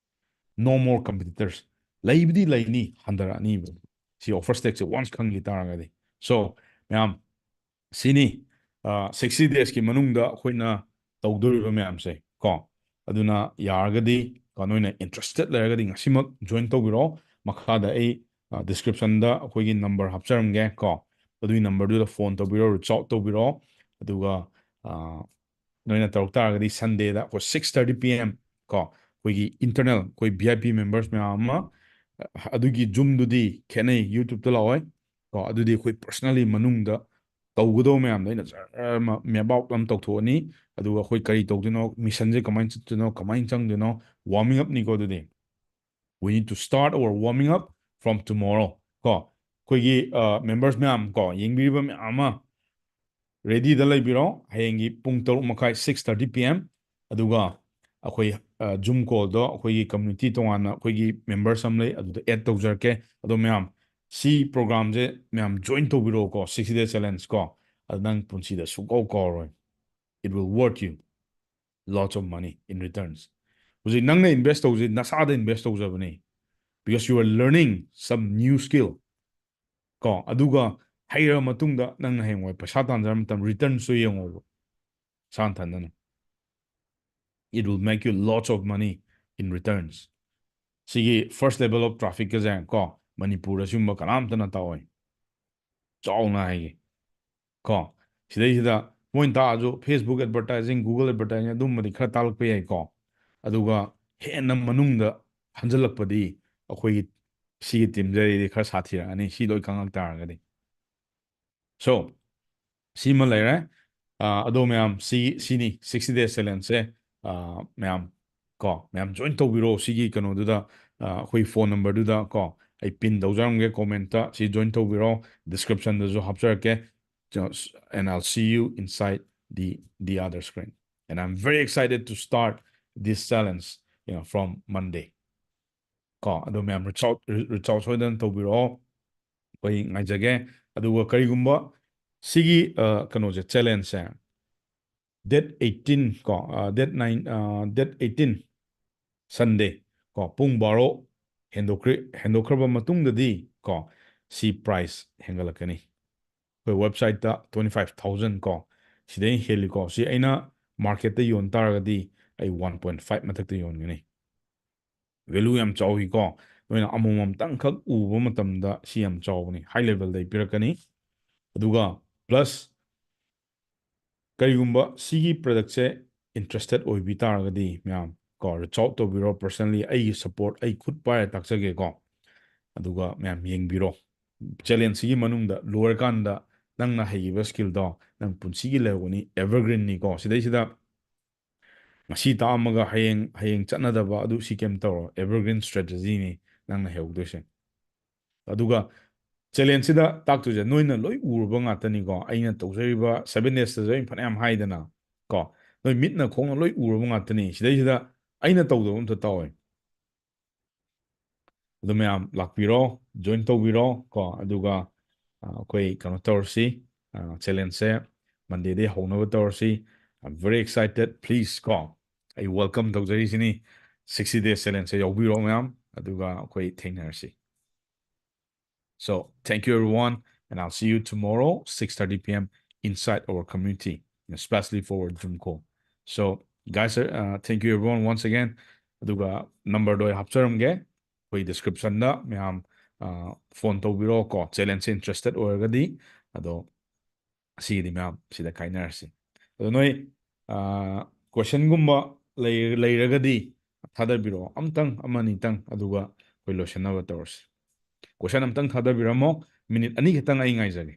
No more competitors꯫ ꯂꯩꯕꯨꯗꯤ ꯂꯩꯅꯤ, ꯍꯟꯊꯔꯛꯑꯅꯤꯕ꯫ ꯁꯤ ꯑꯣꯐꯔ ꯁ꯭ꯇꯦꯛꯁꯦ ꯋꯥꯟꯁ ꯈꯪꯈꯤ ꯇꯥꯔꯒꯗꯤ꯫ ꯁꯣ ꯃꯌꯥꯝ, ꯁꯤꯅꯤ ꯁꯤꯛꯁꯇꯤ ꯗꯦꯖꯀꯤ ꯃꯅꯨꯡꯗ ꯑꯩꯈꯣꯏꯅ ꯇꯧꯗꯣꯔꯤꯕ ꯃꯌꯥꯝꯁꯦ ꯀꯣ꯫ ꯑꯗꯨꯅ ꯌꯥꯔꯒꯗꯤ ꯀꯣ, ꯅꯣꯏꯅ ꯏꯟꯇꯔꯦꯁꯇꯦꯠ ꯂꯩꯔꯒꯗꯤ ꯉꯁꯤꯃꯛ ꯖꯣꯏꯟ ꯇꯧꯕꯤꯔꯣ꯫ ꯃꯈꯥꯗ ꯑꯩ ꯗꯤꯁꯀ꯭ꯔꯤꯞꯁꯟꯗ ꯑꯩꯈꯣꯏꯒꯤ ꯅꯝꯕꯔ ꯍꯥꯞꯆꯔꯝꯒꯦ ꯀꯣ꯫ ꯑꯗꯨꯒꯤ ꯅꯝꯕꯔꯗꯨꯗ ꯐꯣꯟ ꯇꯧꯕꯤꯔꯣ, ꯔꯤꯆ ꯑꯥꯎꯠ ꯇꯧꯕꯤꯔꯣ꯫ ꯑꯗꯨꯒ ꯑ, ꯅꯣꯏꯅ ꯇꯧꯔꯛ ꯇꯥꯔꯒꯗꯤ ꯁꯟꯗꯦꯗ ꯑꯩꯈꯣꯏ ꯁꯤꯛꯁ ꯊꯥꯔꯇꯤ ꯄꯤ ꯑꯦꯝ ꯀꯣ, ꯑꯩꯈꯣꯏꯒꯤ ꯏꯟꯇꯔꯅꯦꯜ ꯑꯩꯈꯣꯏ ꯚꯤ ꯑꯥꯏ ꯄꯤ ꯃꯦꯝꯕꯔꯁ ꯃꯌꯥꯝ ꯑꯃ, ꯑ, ꯑꯗꯨꯒꯤ ꯖꯨꯝꯗꯨꯗꯤ ꯈꯦꯠꯅꯩ, ꯌꯨꯇ꯭ꯌꯨꯕꯇ ꯂꯥꯛꯑꯣꯏ ꯀꯣ꯫ ꯑꯗꯨꯗꯤ ꯑꯩꯈꯣꯏ ꯄꯔꯁꯅꯦꯜꯂꯤ ꯃꯅꯨꯡꯗ ꯇꯧꯒꯗꯧꯕ ꯃꯌꯥꯝꯗꯣ ꯑꯩꯅ ꯖꯔ ꯑꯃ ꯃꯦꯞ ꯑꯥꯎꯠ ꯑꯃ ꯇꯧꯊꯣꯛꯑꯅꯤ꯫ ꯑꯗꯨꯒ ꯑꯩꯈꯣꯏ ꯀꯔꯤ ꯇꯧꯗꯣꯏꯅꯣ, ꯃꯤꯁꯟꯁꯦ ꯀꯃꯥꯏꯅ ꯆꯠꯇꯣꯏꯅꯣ, ꯀꯃꯥꯏꯅ ꯆꯪꯗꯣꯏꯅꯣ, ꯋꯥꯔꯃꯤꯡ ꯑꯞꯅꯤꯀꯣ꯫ ꯑꯗꯨꯗꯤ we need to start our warming up from tomorrow ꯀꯣ꯫ ꯑꯩꯈꯣꯏꯒꯤ ꯃꯦꯝꯕꯔꯁ ꯃꯌꯥꯝ ꯀꯣ, ꯌꯦꯡꯕꯤꯔꯤꯕ ꯃꯌꯥꯝ ꯑꯃ ꯔꯦꯗꯤꯗ ꯂꯩꯕꯤꯔꯣ꯫ ꯍꯌꯦꯡꯒꯤ ꯄꯨꯡ ꯇꯔꯨꯛ ꯃꯈꯥꯏ, ꯁꯤꯛꯁ ꯊꯥꯔꯇꯤ ꯄꯤ ꯑꯦꯝ꯫ ꯑꯗꯨꯒ ꯑꯩꯈꯣꯏ ꯖꯨꯝ ꯀꯣꯜꯗꯣ ꯑꯩꯈꯣꯏꯒꯤ ꯀꯝꯃ꯭ꯌꯨꯅꯤꯇꯤ ꯇꯣꯉꯥꯟꯅ ꯑꯩꯈꯣꯏꯒꯤ ꯃꯦꯝꯕꯔꯁ ꯑꯃ ꯂꯩ, ꯑꯗꯨꯗ ꯑꯦꯗ ꯇꯧꯖꯔꯛꯀꯦ꯫ ꯑꯗꯣ ꯃꯌꯥꯝ, ꯁꯤ ꯄ꯭ꯔꯣꯒ꯭ꯔꯥꯝꯁꯦ ꯃꯌꯥꯝ ꯖꯣꯏꯟ ꯇꯧꯕꯤꯔꯛꯑꯣꯀꯣ, ꯁꯤꯛꯁꯇꯤ ꯗꯦ ꯆꯦꯂꯦꯟꯖ ꯀꯣ꯫ ꯑꯗꯨ ꯅꯪ ꯄꯨꯟꯁꯤꯗ ꯁꯨꯡꯀꯥꯎ ꯀꯥꯎꯔꯣꯏ꯫ It will worth you lots of money in returns. ꯍꯧꯖꯤꯛ ꯅꯪꯅ ꯏꯟꯚꯦꯁ ꯇꯧꯕꯁꯦ ꯅꯁꯥꯗ ꯏꯟꯚꯦꯁ ꯇꯧꯖꯕꯅꯤ, because you are learning some new skill ꯀꯣ꯫ ꯑꯗꯨꯒ ꯍꯩꯔꯕ ꯃꯇꯨꯡꯗ ꯅꯪꯅ ꯍꯌꯦꯡꯋꯥꯏ ꯄꯩꯁꯥ ꯇꯥꯟꯖꯔ ꯃꯇꯝ ꯔꯤꯇꯔꯟꯁꯨ ꯌꯦꯡꯉꯣꯕ, ꯁꯥꯟ ꯊꯟꯗꯅ꯫ It will make you lots of money in returns. ꯁꯤꯒꯤ first level of traffic ꯀꯁꯦ ꯀꯣ, ꯃꯅꯤꯄꯨꯔꯗ ꯁꯤꯒꯨꯝꯕ ꯀꯅꯥꯝꯇꯅ ꯇꯧꯔꯣꯏ, ꯆꯥꯎꯅ ꯍꯥꯏꯒꯦ ꯀꯣ꯫ ꯁꯤꯗꯩꯁꯤꯗ ꯃꯣꯏꯅ ꯇꯥꯛꯑꯁꯨ Facebook advertising, Google advertising ꯑꯗꯨꯝꯕꯗꯤ ꯈꯔ ꯇꯥꯛꯂꯛꯄ ꯌꯥꯏꯀꯣ꯫ ꯑꯗꯨꯒ ꯍꯦꯟꯅ ꯃꯅꯨꯡꯗ ꯍꯟꯖꯜꯂꯛꯄꯗꯤ ꯑꯩꯈꯣꯏꯒꯤ ꯁꯤꯒꯤ teamꯁꯦ ꯑꯩꯗꯤ ꯈꯔ ꯁꯥꯊꯤꯔꯛꯑꯅꯤ, ꯁꯤ ꯂꯣꯏ ꯈꯪꯉꯛ ꯇꯥꯔꯒꯗꯤ꯫ So, ꯁꯤꯃ ꯂꯩꯔꯦ꯫ ꯑꯥ, ꯑꯗꯣ ꯃꯌꯥꯝ, ꯁꯤ, ꯁꯤꯅꯤ sixty days challengeꯁꯦ꯫ ꯑꯥ, ꯃꯌꯥꯝ ꯀꯣ, ꯃꯌꯥꯝ join ꯇꯧꯕꯤꯔꯣ ꯁꯤꯒꯤ ꯀꯩꯅꯣꯗꯨꯗ, ꯑꯥ, ꯑꯩꯈꯣꯏ phone numberꯗꯨꯗ ꯀꯣ, ꯑꯩ pin ꯇꯧꯖꯔꯝꯒꯦ commentꯇ, ꯁꯤ join ꯇꯧꯕꯤꯔꯣ, descriptionꯗꯁꯨ ꯍꯥꯞꯆꯔꯛꯀꯦ꯫ Just, and I'll see you inside the, the other screen. And I'm very excited to start this challenge, you know, from Monday. ꯀꯣ, ꯑꯗꯣ ꯃꯌꯥꯝ reach out, re-, reach out ꯁꯣꯏꯗꯅ ꯇꯧꯕꯤꯔꯛꯑꯣ, ꯑꯩꯈꯣꯏ ꯉꯥꯏꯖꯒꯦ꯫ ꯑꯗꯨꯒ ꯀꯔꯤꯒꯨꯝꯕ ꯁꯤꯒꯤ, ꯑ, ꯀꯩꯅꯣꯁꯦ, challengeꯁꯦ date eighteen ꯀꯣ, ꯑ, date nine, ꯑ, date eighteen Sunday ꯀꯣ, ꯄꯨꯡ ꯕꯥꯔꯣ ꯍꯦꯟꯗꯣꯛꯈ꯭ꯔꯦ, ꯍꯦꯟꯗꯣꯛꯈ꯭ꯔꯕ ꯃꯇꯨꯡꯗꯗꯤ ꯀꯣ, ꯁꯤ price ꯍꯦꯟꯒꯠꯂꯛꯀꯅꯤ꯫ ꯑꯩꯈꯣꯏ websiteꯇ twenty five thousand ꯀꯣ, ꯁꯤꯗꯩ ꯍꯦꯜꯂꯤꯀꯣ꯫ ꯁꯤ ꯑꯩꯅ marketꯇ ꯌꯣꯟ ꯇꯥꯔꯒꯗꯤ ꯑꯩ one point five ꯃꯊꯛꯇ ꯌꯣꯟꯒꯅꯤ꯫ Value ꯌꯥꯝ ꯆꯥꯎꯏꯀꯣ꯫ ꯅꯣꯏꯅ ꯑꯃꯃꯝꯇꯪꯈꯛ ꯎꯕ ꯃꯇꯝꯗ ꯁꯤ ꯌꯥꯝ ꯆꯥꯎꯕꯅꯤ, high levelꯗꯩ ꯄꯤꯔꯛꯀꯅꯤ꯫ ꯑꯗꯨꯒ plus ꯀꯔꯤꯒꯨꯝꯕ ꯁꯤꯒꯤ productꯁꯦ interested ꯑꯣꯏꯕꯤ ꯇꯥꯔꯒꯗꯤ ꯃꯌꯥꯝ ꯀꯣ, reach out ꯇꯧꯕꯤꯔꯣ personally꯫ ꯑꯩꯒꯤ support, ꯑꯩ ꯈꯨꯠ ꯄꯥꯏꯔ ꯇꯥꯛꯆꯒꯦꯀꯣ꯫ ꯑꯗꯨꯒ ꯃꯌꯥꯝ ꯌꯦꯡꯕꯤꯔꯣ꯫ Challengeꯁꯤꯒꯤ ꯃꯅꯨꯡꯗ ꯂꯣꯏꯔꯀꯥꯟꯗ ꯅꯪꯅ ꯍꯩꯈꯤꯕ skillꯗꯣ ꯅꯪ ꯄꯨꯟꯁꯤꯒꯤ ꯂꯩꯍꯧꯒꯅꯤ, evergreenꯅꯤꯀꯣ꯫ ꯁꯤꯗꯩꯁꯤꯗ ꯉꯁꯤ ꯇꯥꯛꯑꯝꯃꯒ ꯍꯌꯦꯡ, ꯍꯌꯦꯡ ꯆꯠꯅꯗꯕ ꯑꯗꯨ ꯁꯤ ꯀꯩꯝ ꯇꯧꯔꯣꯏ꯫ Evergreen strategyꯅꯤ ꯅꯪꯅ ꯍꯩꯍꯧꯗꯣꯏꯁꯦ꯫ ꯑꯗꯨꯒ challengeꯁꯤꯗ ꯇꯥꯛꯇꯣꯏꯁꯦ ꯅꯣꯏꯅ ꯂꯣꯏ ꯎꯔꯕ ꯉꯥꯛꯇꯅꯤꯀꯣ꯫ ꯑꯩꯅ ꯇꯧꯖꯔꯤꯕ seven daysꯇꯁꯨ ꯑꯩꯅ ꯐꯅꯌꯥꯝ ꯍꯥꯏꯗꯅ ꯀꯣ, ꯅꯣꯏ ꯃꯤꯠꯅ ꯈꯣꯡꯅ ꯂꯣꯏ ꯎꯔꯕ ꯉꯥꯛꯇꯅꯤ꯫ ꯁꯤꯗꯩꯁꯤꯗ ꯑꯩꯅ ꯇꯧꯗꯕ ꯑꯝꯇ ꯇꯧꯋꯦ꯫ ꯑꯗꯨ ꯃꯌꯥꯝ ꯂꯥꯛꯄꯤꯔꯣ, join ꯇꯧꯕꯤꯔꯣ ꯀꯣ꯫ ꯑꯗꯨꯒ, ꯑ, ꯑꯩꯈꯣꯏ ꯀꯩꯅꯣ ꯇꯧꯔꯁꯤ, ꯑ, challengeꯁꯦ Mondayꯗꯩ ꯍꯧꯅꯕ ꯇꯧꯔꯁꯤ꯫ I'm very excited, please ꯀꯣ, ꯑꯩ welcome ꯇꯧꯖꯔꯤꯁꯤꯅꯤ꯫ Sixty days challengeꯁꯦ ꯌꯥꯎꯕꯤꯔꯣ ꯃꯌꯥꯝ, ꯑꯗꯨꯒ ꯑꯩꯈꯣꯏ ꯊꯦꯡꯅꯔꯁꯤ꯫ So, thank you everyone, and I'll see you tomorrow, six thirty p m inside our community, especially for Zoom call. So, guys, uh, thank you everyone once again. ꯑꯗꯨꯒ numberꯗꯣ ꯑꯩ ꯍꯥꯞꯆꯔꯝꯒꯦ ꯑꯩꯈꯣꯏ descriptionꯗ, ꯃꯌꯥꯝ, ꯑ, phone ꯇꯧꯕꯤꯔꯣ ꯀꯣ, challengeꯁꯦ interested ꯑꯣꯏꯔꯒꯗꯤ꯫ ꯑꯗꯣ ꯁꯤꯒꯤꯗꯤ ꯃꯌꯥꯝ ꯁꯤꯗ ꯀꯥꯏꯅꯔꯁꯤ꯫ ꯑꯗꯣ ꯅꯣꯏ, ꯑ, questionꯒꯨꯝꯕ ꯂꯩ-, ꯂꯩꯔꯒꯗꯤ ꯊꯥꯗꯕꯤꯔꯛꯑꯣ, ꯑꯝꯇꯪ, ꯑꯃ ꯑꯅꯤꯇꯪ, ꯑꯗꯨꯒ ꯑꯩꯈꯣꯏ ꯂꯣꯏꯁꯤꯟꯅꯕ ꯇꯧꯔꯁꯤ꯫ Question ꯑꯝꯇꯪ ꯊꯥꯗꯕꯤꯔꯝꯃꯣ, minute ꯑꯅꯤ ꯈꯛꯇꯪ ꯑꯩ ꯉꯥꯏꯖꯒꯦ꯫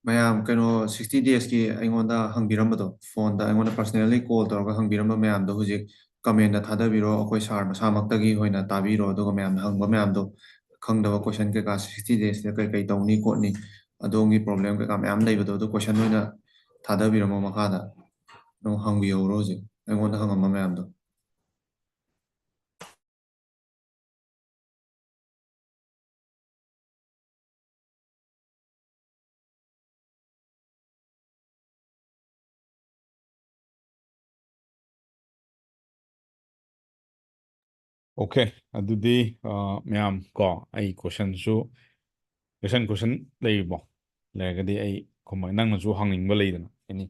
ꯃꯌꯥꯝ, ꯀꯩꯅꯣ, sixty days ꯀꯤ ꯑꯩꯉꯣꯟꯗ ꯍꯪꯕꯤꯔꯝꯕꯗꯣ, phone ꯗ ꯑꯩꯉꯣꯟꯗ personally call ꯇꯧꯔꯒ ꯍꯪꯕꯤꯔꯝꯕ ꯃꯌꯥꯝꯗꯣ, ꯍꯧꯖꯤꯛ comment ꯇ ꯊꯥꯗꯕꯤꯔꯣ, ꯑꯩꯈꯣꯏ sir ꯃꯁꯥꯃꯛꯇꯒꯤ ꯑꯣꯏꯅ ꯇꯥꯕꯤꯔꯣ, ꯑꯗꯨꯒ ꯃꯌꯥꯝꯅ ꯍꯪꯕ ꯃꯌꯥꯝꯗꯣ, ꯈꯪꯗꯕ question ꯀꯩꯀꯥ, sixty days ꯇ ꯀꯩ ꯀꯩ ꯇꯧꯅꯤ ꯈꯣꯠꯅꯤ, ꯑꯗꯣꯝꯒꯤ problem ꯀꯩꯀꯥ ꯃꯌꯥꯝ ꯂꯩꯕꯗꯣ, ꯑꯗꯨ question ꯑꯣꯏꯅ ꯊꯥꯗꯕꯤꯔꯝꯃꯣ ꯃꯈꯥꯗ, ꯑꯗꯨꯝ ꯍꯪꯕꯤꯍꯧꯔꯣ ꯍꯧꯖꯤꯛ ꯑꯩꯉꯣꯟꯗ ꯍꯪꯉꯝꯕ ꯃꯌꯥꯝꯗꯣ꯫ Okay, ꯑꯗꯨꯗꯤ, ꯑ, ꯃꯌꯥꯝ ꯀꯣ, ꯑꯩ question ꯁꯨ, question, question ꯂꯩꯔꯤꯕꯣ? ꯂꯩꯔꯒꯗꯤ ꯑꯩ ꯀꯃꯥꯏ ꯅꯪꯅꯁꯨ ꯍꯪꯅꯤꯡꯕ ꯂꯩꯗꯅ ꯑꯦꯅꯤ?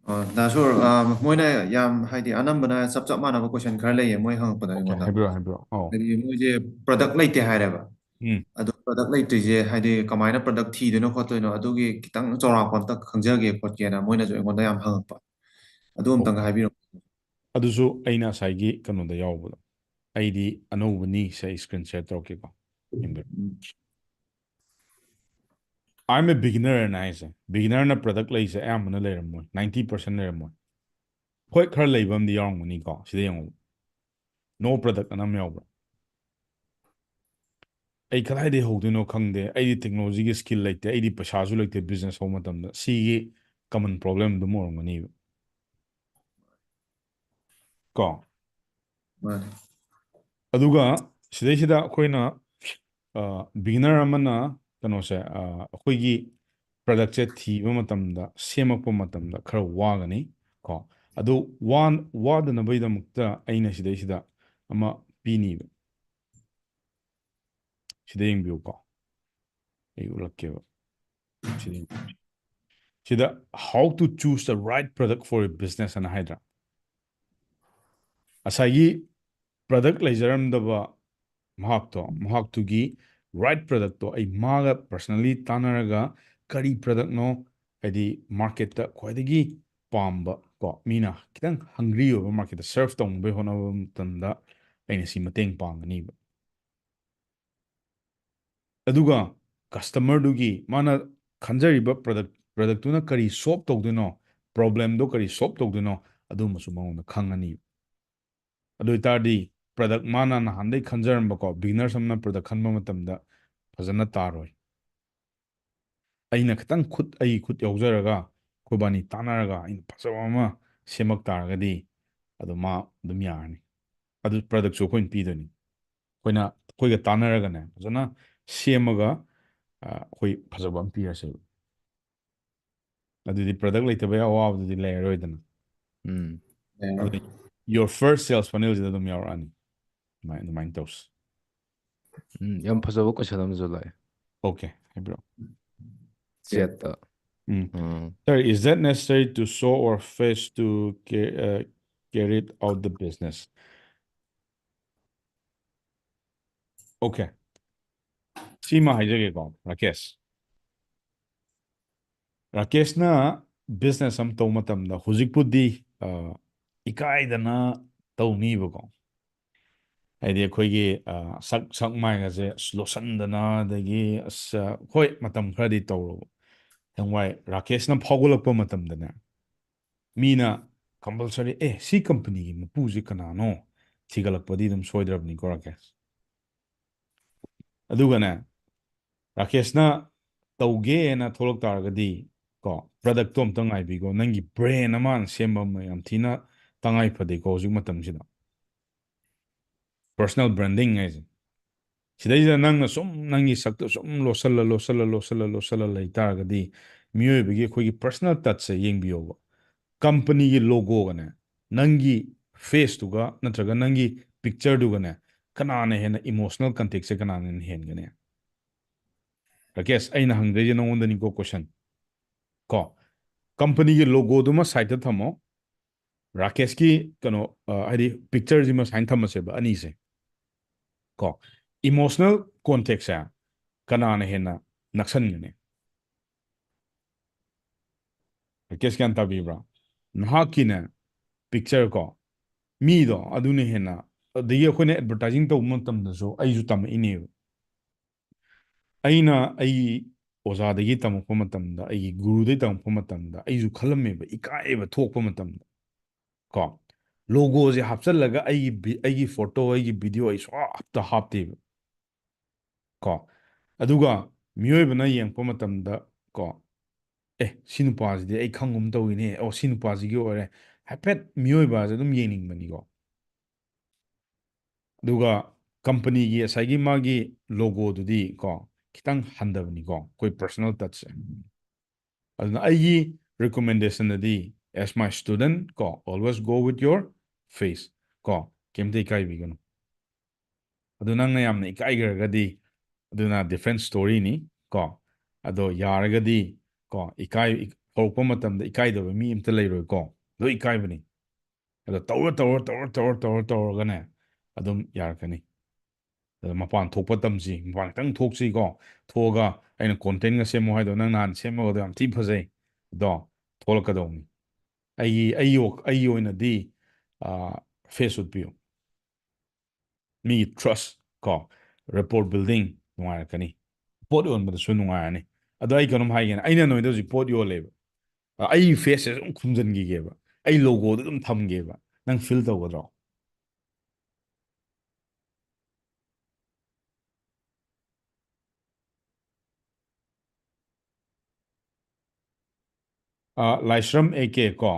ꯑ, ꯗꯥ ꯁꯨꯔ, ꯑ, ꯃꯣꯏꯅ ꯌꯥꯝ, ꯍꯥꯏꯗꯤ, ꯑꯅꯝꯕꯅ ꯆꯞ ꯆꯞ ꯃꯥꯟꯅꯕ ꯀꯣꯏꯁꯟ ꯈꯔ ꯂꯩꯌꯦ ꯃꯣꯏ ꯍꯪꯉꯛꯄꯗ ꯑꯣꯀꯦ, ꯑꯩꯉꯣꯟꯗ꯫ ꯍꯥꯏꯕꯤꯔꯛꯑꯣ, ꯍꯥꯏꯕꯤꯔꯛꯑꯣ꯫ ꯑꯧ꯫ ꯍꯥꯏꯗꯤ ꯃꯣꯏꯁꯦ ꯄ꯭ꯔꯗꯛ ꯂꯩꯇꯦ ꯍꯥꯏꯔꯦꯕ꯫ ꯎꯝ꯫ ꯑꯗꯣ ꯄ꯭ꯔꯗꯛ ꯂꯩꯇ꯭ꯔꯤꯁꯦ, ꯍꯥꯏꯗꯤ, ꯀꯃꯥꯏꯅ ꯄ꯭ꯔꯗꯛ ꯊꯤꯗꯣꯏꯅꯣ ꯈꯣꯠꯇꯣꯏꯅꯣ, ꯑꯗꯨꯒꯤ ꯈꯤꯇꯪ ꯆꯥꯎꯔꯥꯛꯄ ꯑꯝꯇ ꯈꯪꯖꯒꯦ ꯈꯣꯠꯀꯦꯅ ꯃꯣꯏꯅꯁꯨ ꯑꯩꯉꯣꯟꯗ ꯌꯥꯝ ꯍꯪꯉꯛꯄ꯫ ꯑꯗꯨ ꯑꯝꯇꯪꯒ ꯍꯥꯏꯕꯤꯔꯛꯑꯣ꯫ ꯑꯗꯨꯁꯨ ꯑꯩꯅ ꯉꯁꯥꯏꯒꯤ ꯀꯩꯅꯣꯗ ꯌꯥꯎꯕꯗꯣ, "ꯑꯩꯗꯤ ꯑꯅꯧꯕꯅꯤ" ꯁꯦ ꯑꯩ ꯁ꯭ꯀ꯭ꯔꯤꯟ ꯁꯤꯌꯔ ꯇꯧꯔꯛꯀꯦꯀꯣ꯫ ꯌꯦꯡꯕꯤꯔꯣ꯫ ꯎꯝ꯫ "I'm a beginner" ꯑꯅ ꯍꯥꯏꯁꯦ, ꯕꯤꯒꯤꯅꯔꯅ ꯄ꯭ꯔꯗꯛ ꯂꯩꯁꯦ ꯑꯌꯥꯝꯕꯅ ꯂꯩꯔꯝꯃꯣꯏ, ꯅꯥꯏꯟꯇꯤ ꯄꯔꯁꯦꯟ ꯂꯩꯔꯝꯃꯣꯏ꯫ ꯍꯣꯏ, ꯈꯔ ꯂꯩꯕ ꯑꯃꯗꯤ ꯌꯥꯎꯔꯝꯒꯅꯤꯀꯣ꯫ ꯁꯤꯗ ꯌꯦꯡꯉꯣ, "No product" ꯑꯅ ꯑꯃ ꯌꯥꯎꯕ꯭ꯔꯥ? "ꯑꯩ ꯀꯗꯥꯏꯗꯒꯤ ꯍꯧꯗꯣꯏꯅꯣ ꯈꯪꯗꯦ, ꯑꯩꯗꯤ ꯇꯦꯛꯅꯣꯂꯣꯖꯤꯒꯤ ꯁ꯭ꯀꯤꯜ ꯂꯩꯇꯦ, ꯑꯩꯗꯤ ꯄꯩꯁꯥꯁꯨ ꯂꯩꯇꯦ ꯕꯤꯖꯤꯅꯦꯁ ꯍꯧꯕ ꯃꯇꯝꯗ"꯫ ꯁꯤꯒꯤ ꯀꯃꯟ ꯄ꯭ꯔꯣꯕ꯭ꯂꯦꯝ ꯑꯗꯨꯝ ꯑꯣꯏꯔꯝꯒꯅꯤꯕ꯫ ꯀꯣ꯫ ꯃꯥꯅꯦ꯫ ꯑꯗꯨꯒ ꯁꯤꯗꯩꯁꯤꯗ ꯑꯩꯈꯣꯏꯅ, ꯑ, ꯕꯤꯒꯤꯅꯔ ꯑꯃꯅ ꯀꯩꯅꯣꯁꯦ, ꯑ, ꯑꯩꯈꯣꯏꯒꯤ ꯄ꯭ꯔꯗꯛꯁꯦ ꯊꯤꯕ ꯃꯇꯝꯗ, ꯁꯦꯝꯃꯛꯄ ꯃꯇꯝꯗ ꯈꯔ ꯋꯥꯒꯅꯤ ꯀꯣ꯫ ꯑꯗꯨ ꯋꯥ-, ꯋꯥꯗꯅꯕꯒꯤꯗꯃꯛꯇ ꯑꯩꯅ ꯁꯤꯗꯩꯁꯤꯗ ꯑꯃ ꯄꯤꯅꯤꯕ꯫ ꯁꯤꯗ ꯌꯦꯡꯕꯤꯌꯨꯀꯣ꯫ ꯑꯩ ꯎꯠꯂꯛꯀꯦꯕ꯫ ꯁꯤꯗ ꯌꯦꯡꯕꯤꯌꯨ꯫ ꯁꯤꯗ "How to choose the right product for your business" ꯑꯅ ꯍꯥꯏꯗ꯭ꯔꯥ? ꯉꯁꯥꯏꯒꯤ ꯄ꯭ꯔꯗꯛ ꯂꯩꯖꯔꯝꯗꯕ ꯃꯍꯥꯛꯇꯣ, ꯃꯍꯥꯛꯇꯨꯒꯤ ꯔꯥꯏꯠ ꯄ꯭ꯔꯗꯛꯇꯣ ꯑꯩ ꯃꯥꯒ ꯄꯔꯁꯅꯦꯜꯂꯤ ꯇꯥꯟꯅꯔꯒ ꯀꯔꯤ ꯄ꯭ꯔꯗꯛꯅꯣ, ꯍꯥꯏꯗꯤ ꯃꯥꯔꯀꯦꯠꯇ ꯈ꯭ꯋꯥꯏꯗꯒꯤ ꯄꯥꯝꯕ ꯀꯣ, ꯃꯤꯅ ꯈꯤꯇꯪ ꯍꯪꯒ꯭ꯔꯤ ꯑꯣꯏꯕ ꯃꯥꯔꯀꯦꯠꯇ ꯁꯔꯐ ꯇꯧꯅꯕꯒꯤ ꯍꯣꯠꯅꯕ ꯃꯇꯝꯗ ꯑꯩꯅ ꯁꯤ ꯃꯇꯦꯡ ꯄꯥꯡꯒꯅꯤꯕ꯫ ꯑꯗꯨꯒ ꯀꯁꯇꯃꯔꯗꯨꯒꯤ ꯃꯥꯅ ꯈꯟꯖꯔꯤꯕ ꯄ꯭ꯔꯗꯛ, ꯄ꯭ꯔꯗꯛꯇꯨꯅ ꯀꯔꯤ ꯁꯣꯜꯕ ꯇꯧꯗꯣꯏꯅꯣ, ꯄ꯭ꯔꯣꯕ꯭ꯂꯦꯝꯗꯣ ꯀꯔꯤ ꯁꯣꯜꯕ ꯇꯧꯗꯣꯏꯅꯣ, ꯑꯗꯨꯃꯁꯨ ꯃꯉꯣꯟꯗ ꯈꯪꯉꯅꯤ꯫ ꯑꯗꯨ ꯑꯣꯏꯇꯥꯔꯗꯤ ꯄ꯭ꯔꯗꯛ ꯃꯥꯅ ꯅꯍꯥꯟꯗꯩ ꯈꯟꯖꯔꯝꯕꯀꯣ, ꯕꯤꯒꯤꯅꯔꯁ ꯑꯃꯅ ꯄ꯭ꯔꯗꯛ ꯈꯟꯕ ꯃꯇꯝꯗ ꯐꯖꯅ ꯇꯥꯔꯣꯏ꯫ ꯑꯩꯅ ꯈꯤꯇꯪ ꯈꯨꯠ, ꯑꯩꯒꯤ ꯈꯨꯠ ꯌꯥꯎꯖꯔꯒ, ꯑꯩꯈꯣꯏꯕꯥꯅꯤ ꯇꯥꯟꯅꯔꯒ ꯑꯩꯅ ꯐꯖꯕ ꯑꯃ ꯁꯦꯝꯃꯛ ꯇꯥꯔꯒꯗꯤ, ꯑꯗꯨ ꯃꯥ ꯑꯗꯨꯝ ꯌꯥꯔꯅꯤ꯫ ꯑꯗꯨ ꯄ꯭ꯔꯗꯛꯁꯨ ꯑꯩꯈꯣꯏꯅ ꯄꯤꯗꯣꯏꯅꯤ꯫ ꯑꯩꯈꯣꯏꯅ, ꯑꯩꯈꯣꯏꯒ ꯇꯥꯟꯅꯔꯒꯅꯦ, ꯐꯖꯅ ꯁꯦꯝꯃꯒ, ꯑ, ꯑꯩꯈꯣꯏ ꯐꯖꯕ ꯑꯃ ꯄꯤꯔꯁꯦꯕ꯫ ꯑꯗꯨꯗꯤ ꯄ꯭ꯔꯗꯛ ꯂꯩꯇꯕꯒꯤ ꯑꯋꯥꯕꯗꯨꯗꯤ ꯂꯩꯔꯔꯣꯏꯗꯅ꯫ ꯎꯝ꯫ ꯌꯥꯔꯣꯏ꯫ ꯑꯗꯨꯗꯤ your first sales funnel ꯁꯤꯗ ꯑꯗꯨꯝ ꯌꯥꯎꯔꯛꯑꯅꯤ꯫ ꯑꯗꯨꯃꯥꯏꯅ, ꯑꯗꯨꯃꯥꯏꯅ ꯇꯧꯁꯤ꯫ ꯎꯝ, ꯌꯥꯝ ꯐꯖꯕ ꯀꯣꯏꯁꯟ ꯑꯃꯁꯨ ꯂꯥꯛꯑꯦ꯫ ꯑꯣꯀꯦ, ꯍꯥꯏꯕꯤꯔꯛꯑꯣ꯫ ꯆꯦꯠꯇ꯫ ꯎꯝ꯫ ꯎꯝ꯫ Sir, is that necessary to show our face to ca- uh, carry out the business? Okay. ꯁꯤꯃ ꯍꯥꯏꯖꯒꯦꯀꯣ, ꯔꯥꯀꯦꯁ꯫ ꯔꯥꯀꯦꯁꯅ business ꯑꯃ ꯇꯧꯕ ꯃꯇꯝꯗ ꯍꯧꯖꯤꯛꯄꯨꯗꯤ ꯑ, ꯏꯀꯥꯏꯗꯅ ꯇꯧꯅꯤꯕꯀꯣ꯫ ꯍꯥꯏꯗꯤ ꯑꯩꯈꯣꯏꯒꯤ ꯑ, ꯁꯛ ꯁꯛ ꯃꯥꯏꯒꯁꯦ ꯑꯁ ꯂꯣꯠꯁꯟꯗꯅ, ꯑꯗꯒꯤ ꯑꯁ ꯍꯣꯏ, ꯃꯇꯝ ꯈꯔꯗꯤ ꯇꯧꯔꯕ꯫ ꯍꯌꯦꯡꯋꯥꯏ ꯔꯥꯀꯦꯁꯅ ꯐꯥꯎꯒꯠꯂꯛꯄ ꯃꯇꯝꯗꯅꯦ, ꯃꯤꯅ compulsory, "ꯑꯦ, ꯁꯤ ꯀꯝꯄꯅꯤꯒꯤ ꯃꯄꯨꯁꯤ ꯀꯅꯥꯅꯣ?" ꯊꯤꯒꯠꯂꯛꯄꯗꯤ ꯑꯗꯨꯝ ꯁꯣꯏꯗ꯭ꯔꯕꯅꯤꯀꯣ, ꯔꯥꯀꯦꯁ꯫ ꯑꯗꯨꯒꯅꯦ, ꯔꯥꯀꯦꯁꯅ ꯇꯧꯒꯦꯅ ꯊꯣꯛꯂꯛ ꯇꯥꯔꯒꯗꯤ ꯀꯣ, productꯇꯣ ꯑꯝꯇ ꯉꯥꯏꯕꯤꯀꯣ꯫ ꯅꯪꯒꯤ brand ꯑꯃ ꯁꯦꯝꯕ ꯑꯃ ꯌꯥꯝ ꯊꯤꯅ ꯇꯉꯥꯏ ꯐꯗꯦꯀꯣ ꯍꯧꯖꯤꯛ ꯃꯇꯝꯁꯤꯗ꯫ Personal branding ꯍꯥꯏꯁꯦ꯫ ꯁꯤꯗꯩꯁꯤꯗ ꯅꯪꯅ ꯁꯨꯝ ꯅꯪꯒꯤ ꯁꯛꯇꯣ ꯁꯨꯝ ꯂꯣꯠꯁꯜꯂ, ꯂꯣꯠꯁꯜꯂ, ꯂꯣꯠꯁꯜꯂ, ꯂꯣꯠꯁꯜꯂ ꯂꯩ ꯇꯥꯔꯒꯗꯤ ꯃꯤꯑꯣꯏꯕꯒꯤ ꯑꯩꯈꯣꯏꯒꯤ personal touchꯁꯦ ꯌꯦꯡꯕꯤꯌꯣꯕ꯫ ꯀꯝꯄꯅꯤꯒꯤ logoꯒꯅꯦ, ꯅꯪꯒꯤ faceꯇꯨꯒ ꯅꯠꯇ꯭ꯔꯒ ꯅꯪꯒꯤ pictureꯗꯨꯒꯅꯦ, ꯀꯅꯥꯅ ꯍꯦꯟꯅ emotional contactꯁꯦ ꯀꯅꯥꯅ ꯍꯦꯟꯅ ꯍꯦꯟꯒꯅꯤ? ꯔꯥꯀꯦꯁ, ꯑꯩꯅ ꯍꯪꯗꯣꯏꯁꯦ ꯅꯉꯣꯟꯗꯅꯤꯀꯣ question꯫ ꯀꯣ, ꯀꯝꯄꯅꯤꯒꯤ logoꯗꯨꯃ sideꯇ ꯊꯝꯃꯣ, ꯔꯥꯀꯦꯁꯀꯤ ꯀꯩꯅꯣ, ꯑ, ꯍꯥꯏꯗꯤ pictureꯁꯤꯃ ꯁꯨꯃꯥꯏꯅ ꯊꯝꯃꯁꯦꯕ ꯑꯅꯤꯁꯦ꯫ ꯀꯣ, emotional contactꯁꯦ ꯀꯅꯥꯅ ꯍꯦꯟꯅ ꯅꯛꯁꯟꯒꯅꯤ? ꯔꯥꯀꯦꯁ, ꯒ꯭ꯌꯥꯟ ꯇꯥꯕꯤꯕ꯭ꯔꯥ? ꯅꯍꯥꯛꯀꯤꯅꯦ picture ꯀꯣ, ꯃꯤꯗꯣ ꯑꯗꯨꯅ ꯍꯦꯟꯅ, ꯑꯗꯒꯤ ꯑꯩꯈꯣꯏꯅ advertising ꯇꯧꯕ ꯃꯇꯝꯗꯁꯨ ꯑꯩꯁꯨ ꯇꯝꯃꯛꯏꯅꯦꯕ꯫ ꯑꯩꯅ ꯑꯩꯒꯤ ꯑꯣꯖꯥꯗꯒꯤ ꯇꯝꯃꯛꯄ ꯃꯇꯝꯗ, ꯑꯩꯒꯤ ꯒꯨꯔꯨꯗꯒꯤ ꯇꯝꯃꯛꯄ ꯃꯇꯝꯗ ꯑꯩꯁꯨ ꯈꯜꯂꯝꯃꯦꯕ, ꯏꯀꯥꯏꯕ ꯊꯣꯛꯄ ꯃꯇꯝꯗ꯫ ꯀꯣ, logoꯁꯦ ꯍꯥꯞꯆꯜꯂꯒ ꯑꯩꯒꯤ ꯚꯤ-, ꯑꯩꯒꯤ photo, ꯑꯩꯒꯤ video ꯑꯩ ꯁꯨꯡꯍꯥꯞꯇ ꯍꯥꯞꯇꯦꯕ꯫ ꯀꯣ, ꯑꯗꯨꯒ ꯃꯤꯑꯣꯏꯕꯅ ꯌꯦꯡꯉꯛꯄ ꯃꯇꯝꯗ ꯀꯣ, "ꯑꯦ, ꯁꯤ ꯅꯨꯄꯥꯁꯤꯗꯤ ꯑꯩ ꯈꯪꯒꯨꯝ ꯇꯧꯋꯤꯅꯦ, ꯑꯣ, ꯁꯤ ꯅꯨꯄꯥꯁꯤꯒꯤ ꯑꯣꯏꯔꯦ", ꯍꯥꯏꯐꯦꯠ ꯃꯤꯑꯣꯏꯕꯁꯦ ꯑꯗꯨꯝ ꯌꯦꯡꯅꯤꯡꯕꯅꯤꯀꯣ꯫ ꯑꯗꯨꯒ ꯀꯝꯄꯅꯤꯒꯤ ꯉꯁꯥꯏꯒꯤ ꯃꯥꯒꯤ logoꯗꯨꯗꯤ ꯀꯣ, ꯈꯤꯇꯪ ꯍꯟꯊꯕꯅꯤꯀꯣ, ꯑꯩꯈꯣꯏ personal touchꯁꯦ꯫ ꯑꯗꯨꯅ ꯑꯩꯒꯤ recommendationꯗꯗꯤ, as my student ꯀꯣ, always go with your face ꯀꯣ, ꯀꯩꯝꯇ ꯏꯀꯥꯏꯕꯤꯒꯅꯨ꯫ ꯑꯗꯨ ꯅꯪꯅ ꯌꯥꯝꯅ ꯏꯀꯥꯏꯈ꯭ꯔꯒꯗꯤ, ꯑꯗꯨꯅ different storyꯅꯤ ꯀꯣ꯫ ꯑꯗꯣ ꯌꯥꯔꯒꯗꯤ ꯀꯣ, ꯏꯀꯥꯏ ꯍꯧꯔꯛꯄ ꯃꯇꯝꯗ ꯏꯀꯥꯏꯗꯕ ꯃꯤ ꯑꯝꯇ ꯂꯩꯔꯣꯏꯀꯣ, ꯂꯣꯏ ꯏꯀꯥꯏꯕꯅꯤ꯫ ꯑꯗꯣ ꯇꯧꯔ ꯇꯧꯔ ꯇꯧꯔ ꯇꯧꯔ ꯇꯧꯔ ꯇꯧꯔꯒꯅꯦ ꯑꯗꯨꯝ ꯌꯥꯔꯛꯀꯅꯤ꯫ ꯑꯗꯣ ꯃꯄꯥꯟ ꯊꯣꯛꯄ ꯇꯝꯁꯤ, ꯃꯄꯥꯟ ꯈꯤꯇꯪ ꯊꯣꯛꯁꯤꯀꯣ꯫ ꯊꯣꯛꯑꯒ ꯑꯩꯅ contentꯒ ꯁꯦꯝꯃꯣ ꯍꯥꯏꯗꯣ, ꯅꯪ ꯅꯍꯥꯟ ꯁꯦꯝꯃꯒꯗꯣ ꯌꯥꯝ ꯊꯤ ꯐꯖꯩ꯫ ꯑꯗꯣ ꯊꯣꯛꯂꯛꯀꯗꯧꯅꯤ꯫ ꯑꯩꯒꯤ ꯑꯩꯒꯤ ꯋꯥ- ꯑꯩꯒꯤ ꯑꯣꯏꯅꯗꯤ ꯐꯦꯁ ꯎꯠꯄꯤꯌꯨ꯫ ꯃꯤꯒꯤ trust ꯀꯣ, rapport building ꯅꯨꯡꯉꯥꯏꯔꯛꯀꯅꯤ꯫ ꯄꯣꯠ ꯌꯣꯟꯕꯗꯁꯨ ꯅꯨꯡꯉꯥꯏꯔꯅꯤ꯫ ꯑꯗꯣ ꯑꯩ ꯀꯩꯅꯣꯝ ꯍꯥꯏꯒꯦꯅ, ꯑꯩꯅ ꯅꯣꯏꯗ ꯍꯧꯖꯤꯛ ꯄꯣꯠ ꯌꯣꯜꯂꯦꯕ, ꯑ, ꯑꯩ ꯐꯦꯁꯁꯦ ꯑꯗꯨꯝ ꯈꯨꯝꯖꯤꯟꯈꯤꯒꯦꯕ, ꯑꯩ logoꯗ ꯑꯗꯨꯝ ꯊꯝꯒꯦꯕ, ꯅꯪ feel ꯇꯧꯒꯗ꯭ꯔꯣ? ꯑ, ꯂꯥꯏꯁ꯭ꯔꯝ ꯑꯦ ꯀꯦ ꯀꯣ,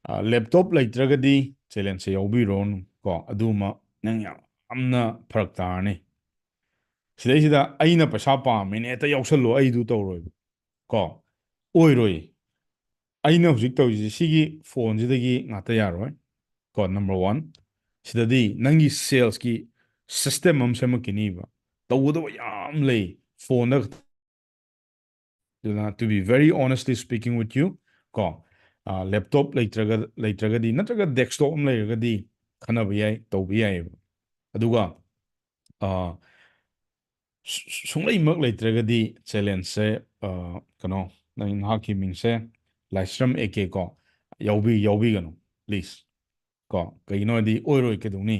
ꯑ, laptop ꯂꯩꯇ꯭ꯔꯒꯗꯤ challengeꯁꯦ ꯌꯥꯎꯕꯤꯔꯣꯅꯨ ꯀꯣ, ꯑꯗꯨꯃ ꯅꯪ ꯌꯥꯝꯅ ꯐꯔꯛ ꯇꯥꯔꯅꯤ꯫ ꯁꯤꯗꯩꯁꯤꯗ ꯑꯩꯅ ꯄꯩꯁꯥ ꯄꯥꯝꯃꯦꯅ ꯍꯦꯛꯇ ꯌꯥꯎꯁꯜꯂꯣ, ꯑꯩꯗꯨ ꯇꯧꯔꯣꯏꯕ ꯀꯣ, ꯑꯣꯏꯔꯣꯏ꯫ ꯑꯩꯅ ꯍꯧꯖꯤꯛ ꯇꯧꯔꯤꯁꯦ ꯁꯤꯒꯤ phoneꯁꯤꯗꯒꯤ ꯉꯥꯛꯇ ꯌꯥꯔꯣꯏ ꯀꯣ, number one꯫ ꯁꯤꯗꯗꯤ ꯅꯪꯒꯤ salesꯀꯤ system ꯑꯃ ꯁꯦꯝꯃꯛꯈꯤꯅꯤꯕ, ꯇꯧꯒꯗꯕ ꯌꯥꯝ ꯂꯩ phoneꯗ ꯈꯛꯇ꯫ ꯑꯗꯨꯅ, to be very honestly speaking with you ꯀꯣ, laptop ꯂꯩꯇ꯭ꯔꯒ ꯂꯩꯇ꯭ꯔꯒꯗꯤ, ꯅꯠꯇ꯭ꯔꯒ desktop ꯑꯃ ꯂꯩꯔꯒꯗꯤ ꯈꯟꯅꯕ ꯌꯥꯏ, ꯇꯧꯕ ꯌꯥꯏꯑꯕ꯫ ꯑꯗꯨꯒ ꯑ, ꯁꯨ- ꯁꯨꯡꯂꯩꯃꯛ ꯂꯩꯇ꯭ꯔꯒꯗꯤ challengeꯁꯦ, ꯑ, ꯀꯩꯅꯣ, ꯅꯪ ꯅꯍꯥꯛꯀꯤ ꯃꯤꯡꯁꯦ ꯂꯥꯏꯁ꯭ꯔꯝ ꯑꯦ ꯀꯦ ꯀꯣ, ꯌꯥꯎꯕꯤ ꯌꯥꯎꯕꯤꯒꯅꯨ please꯫ ꯀꯣ, ꯀꯩꯒꯤꯅꯣ ꯍꯥꯏꯗꯤ ꯑꯣꯏꯔꯣꯏ, ꯀꯩꯗꯧꯅꯤ?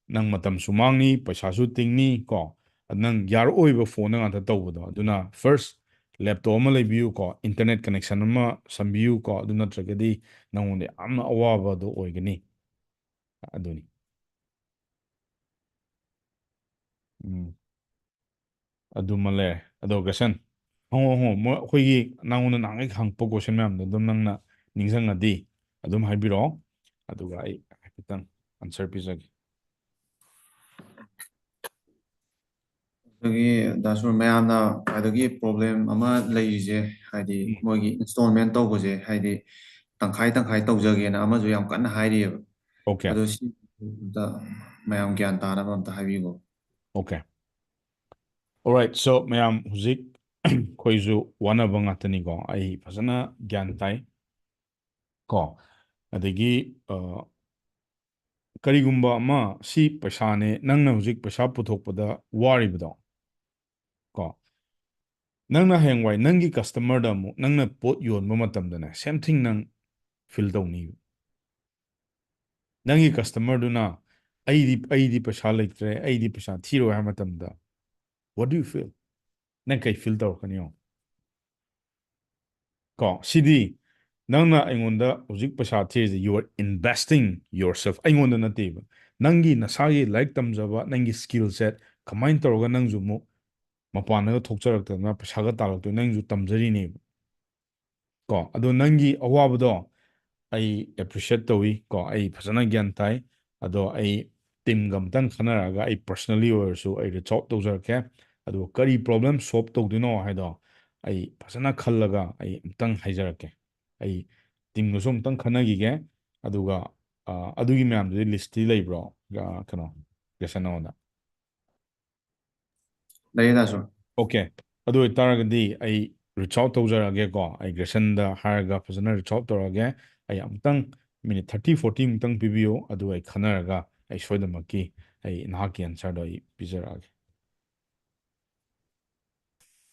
ꯅꯪ ꯃꯇꯝꯁꯨ ꯃꯥꯡꯅꯤ, ꯄꯩꯁꯥꯁꯨ ꯇꯤꯡꯅꯤ ꯀꯣ, ꯅꯪ ꯌꯥꯔꯛꯑꯣꯏꯕ phoneꯗ ꯉꯥꯛꯇ ꯇꯧꯕꯗꯣ꯫ ꯑꯗꯨꯅ first laptop ꯑꯃ ꯂꯩꯕꯤꯌꯨ ꯀꯣ, internet connection ꯑꯃ ꯁꯝꯕꯤꯌꯨ ꯀꯣ, ꯑꯗꯨ ꯅꯠꯇ꯭ꯔꯒꯗꯤ ꯅꯪꯉꯣꯟꯗ ꯌꯥꯝꯅ ꯑꯋꯥꯕꯗꯣ ꯑꯣꯏꯒꯅꯤ꯫ ꯑꯗꯨꯅꯤ꯫ ꯎꯝ꯫ ꯑꯗꯨꯃ ꯂꯩꯔꯦ꯫ ꯑꯗꯣ ꯒ꯭ꯔꯦꯁꯟ, ꯍꯪꯉꯣ, ꯍꯪꯉꯣ꯫ ꯃꯣꯏ, ꯑꯩꯈꯣꯏꯒꯤ ꯅꯪꯉꯣꯟꯗ ꯅꯍꯥꯟꯒꯩ ꯍꯪꯉꯛꯄ question ꯃꯌꯥꯝꯗꯣ ꯑꯗꯨꯝ ꯅꯪꯅ ꯅꯤꯡꯁꯤꯡꯉꯗꯤ ꯑꯗꯨꯝ ꯍꯥꯏꯕꯤꯔꯛꯑꯣ꯫ ꯑꯗꯨꯒ ꯑꯩ ꯍꯥꯏꯐꯦꯠꯇꯪ answer ꯄꯤꯖꯒꯦ꯫ ꯑꯗꯒꯤ ꯗꯥ ꯁꯨꯔ, ꯃꯌꯥꯝꯅ ꯈ꯭ꯋꯥꯏꯗꯒꯤ problem ꯑꯃ ꯂꯩꯔꯤꯁꯦ, ꯍꯥꯏꯗꯤ ꯎꯝ꯫ ꯃꯣꯏꯒꯤ installment ꯇꯧꯕꯁꯦ, ꯍꯥꯏꯗꯤ ꯇꯪꯈꯥꯏ ꯇꯪꯈꯥꯏ ꯇꯧꯖꯒꯦꯅ ꯑꯃꯁꯨ ꯌꯥꯝ ꯀꯟꯅ ꯍꯥꯏꯔꯤꯑꯕ꯫ Okay꯫ ꯑꯗꯣ ꯁꯤ ꯑꯝꯇ ꯃꯌꯥꯝ ꯒ꯭ꯌꯥꯟ ꯇꯥꯅꯕ ꯑꯝꯇ ꯍꯥꯏꯕꯤꯈꯣ꯫ Okay꯫ Alright, so ꯃꯌꯥꯝ ꯍꯧꯖꯤꯛ ꯑꯩꯈꯣꯏꯁꯨ ꯋꯥꯅꯕ ꯉꯥꯛꯇꯅꯤꯀꯣ꯫ ꯑꯩ ꯐꯖꯅ ꯒ꯭ꯌꯥꯟ ꯇꯥꯏ ꯀꯣ꯫ ꯑꯗꯒꯤ ꯀꯔꯤꯒꯨꯝꯕ ꯑꯃ, ꯁꯤ ꯄꯩꯁꯥꯅꯦ, ꯅꯪꯅ ꯍꯧꯖꯤꯛ ꯄꯩꯁꯥ ꯄꯨꯊꯣꯛꯄꯗ ꯋꯥꯔꯤꯕꯗꯣ ꯀꯣ, ꯅꯪꯅ ꯍꯌꯦꯡꯋꯥꯏ ꯅꯪꯒꯤ ꯀꯁꯇꯃꯔꯗ ꯑꯃꯨꯛ ꯅꯪꯅ ꯄꯣꯠ ꯌꯣꯟꯕ ꯃꯇꯝꯗꯅꯦ, same thing ꯅꯪ ꯐꯤꯜ ꯇꯧꯅꯤꯕ꯫ ꯅꯪꯒꯤ ꯀꯁꯇꯃꯔꯗꯨꯅ ꯑꯩꯗꯤ ꯑꯩꯗꯤ ꯄꯩꯁꯥ ꯂꯩꯇ꯭ꯔꯦ, ꯑꯩꯗꯤ ꯄꯩꯁꯥ ꯊꯤꯔꯣꯏ ꯍꯥꯏꯕ ꯃꯇꯝꯗ, what do you feel? ꯅꯪ ꯀꯩ ꯐꯤꯜ ꯇꯧꯔꯛꯀꯅꯤ ꯌꯦꯡꯉꯣ꯫ ꯀꯣ, ꯁꯤꯗꯤ ꯅꯪꯅ ꯑꯩꯉꯣꯟꯗ ꯍꯧꯖꯤꯛ ꯄꯩꯁꯥ ꯊꯤꯔꯤꯁꯦ, you are investing yourself, ꯑꯩꯉꯣꯟꯗ ꯅꯠꯇꯦꯕ꯫ ꯅꯪꯒꯤ ꯅꯁꯥꯒꯤ ꯂꯥꯏꯔꯤꯛ ꯇꯝꯖꯕ, ꯅꯪꯒꯤ ꯁ꯭ꯀꯤꯜ ꯁꯦꯠ ꯀꯃꯥꯏꯅ ꯇꯧꯔꯒ ꯅꯪꯁꯨ ꯑꯃꯨꯛ ꯃꯄꯥꯟꯗꯒ ꯊꯣꯛꯆꯔꯛꯇꯅ ꯄꯩꯁꯥꯒ ꯇꯥꯜꯂꯛꯇꯣꯏ, ꯅꯪꯁꯨ ꯇꯝꯖꯔꯤꯅꯦꯕ꯫ ꯀꯣ, ꯑꯗꯣ ꯅꯪꯒꯤ ꯑꯋꯥꯕꯗꯣ ꯑꯩ ꯑꯦꯄ꯭ꯔꯤꯁꯤꯌꯦꯠ ꯇꯧꯏ ꯀꯣ, ꯑꯩ ꯐꯖꯅ ꯒ꯭ꯌꯥꯟ ꯇꯥꯏ꯫ ꯑꯗꯣ ꯑꯩ ꯇꯤꯝꯒ ꯑꯝꯇꯪ ꯈꯟꯅꯔꯛꯑꯒ ꯑꯩ ꯄꯔꯁꯅꯦꯜꯂꯤ ꯑꯣꯏꯔꯁꯨ ꯑꯩ ꯔꯤꯆ ꯑꯥꯎꯠ ꯇꯧꯖꯔꯛꯀꯦ꯫ ꯑꯗꯨꯒ ꯀꯔꯤ ꯄ꯭ꯔꯣꯕ꯭ꯂꯦꯝ ꯁꯣꯜꯕ ꯇꯧꯗꯣꯏꯅꯣ ꯍꯥꯏꯗꯣ ꯑꯩ ꯐꯖꯅ ꯈꯜꯂꯒ ꯑꯩ ꯑꯝꯇꯪ ꯍꯥꯏꯖꯔꯛꯀꯦ꯫ ꯑꯩ ꯇꯤꯝꯒꯁꯨ ꯑꯝꯇꯪ ꯈꯟꯅꯈꯤꯒꯦ꯫ ꯑꯗꯨꯒ ꯑ, ꯑꯗꯨꯒꯤ ꯃꯌꯥꯝꯗꯨꯗꯤ ꯂꯤꯁꯇꯤ ꯂꯩꯕ꯭ꯔꯣ? ꯑ, ꯀꯩꯅꯣ, ꯒ꯭ꯔꯦꯁꯟ ꯅꯉꯣꯟꯗ꯫ ꯂꯩꯌꯦ ꯗꯥꯁꯨ꯫ ꯑꯣꯀꯦ, ꯑꯗꯨ ꯑꯣꯏꯇꯥꯔꯒꯗꯤ ꯑꯩ ꯔꯤꯆ ꯑꯥꯎꯠ ꯇꯧꯖꯔꯛꯑꯒꯦꯀꯣ꯫ ꯑꯩ ꯒ꯭ꯔꯦꯁꯟꯗ ꯍꯥꯏꯔꯒ ꯐꯖꯅ ꯔꯤꯆ ꯑꯥꯎꯠ ꯇꯧꯔꯛꯑꯒꯦ꯫ ꯑꯩ ꯑꯃꯨꯛꯇꯪ ꯃꯤꯅꯤꯠ ꯊꯥꯔꯇꯤ ꯐꯣꯔꯇꯤ ꯃꯨꯛꯇꯪ ꯄꯤꯕꯤꯌꯨ, ꯑꯗꯨꯒ ꯑꯩ ꯈꯟꯅꯔꯒ ꯑꯩ ꯁꯣꯏꯗꯅꯃꯛꯀꯤ ꯑꯩ ꯅꯍꯥꯛꯀꯤ ꯑꯟꯁꯔꯗꯣ ꯑꯩ ꯄꯤꯖꯔꯛꯑꯒꯦ꯫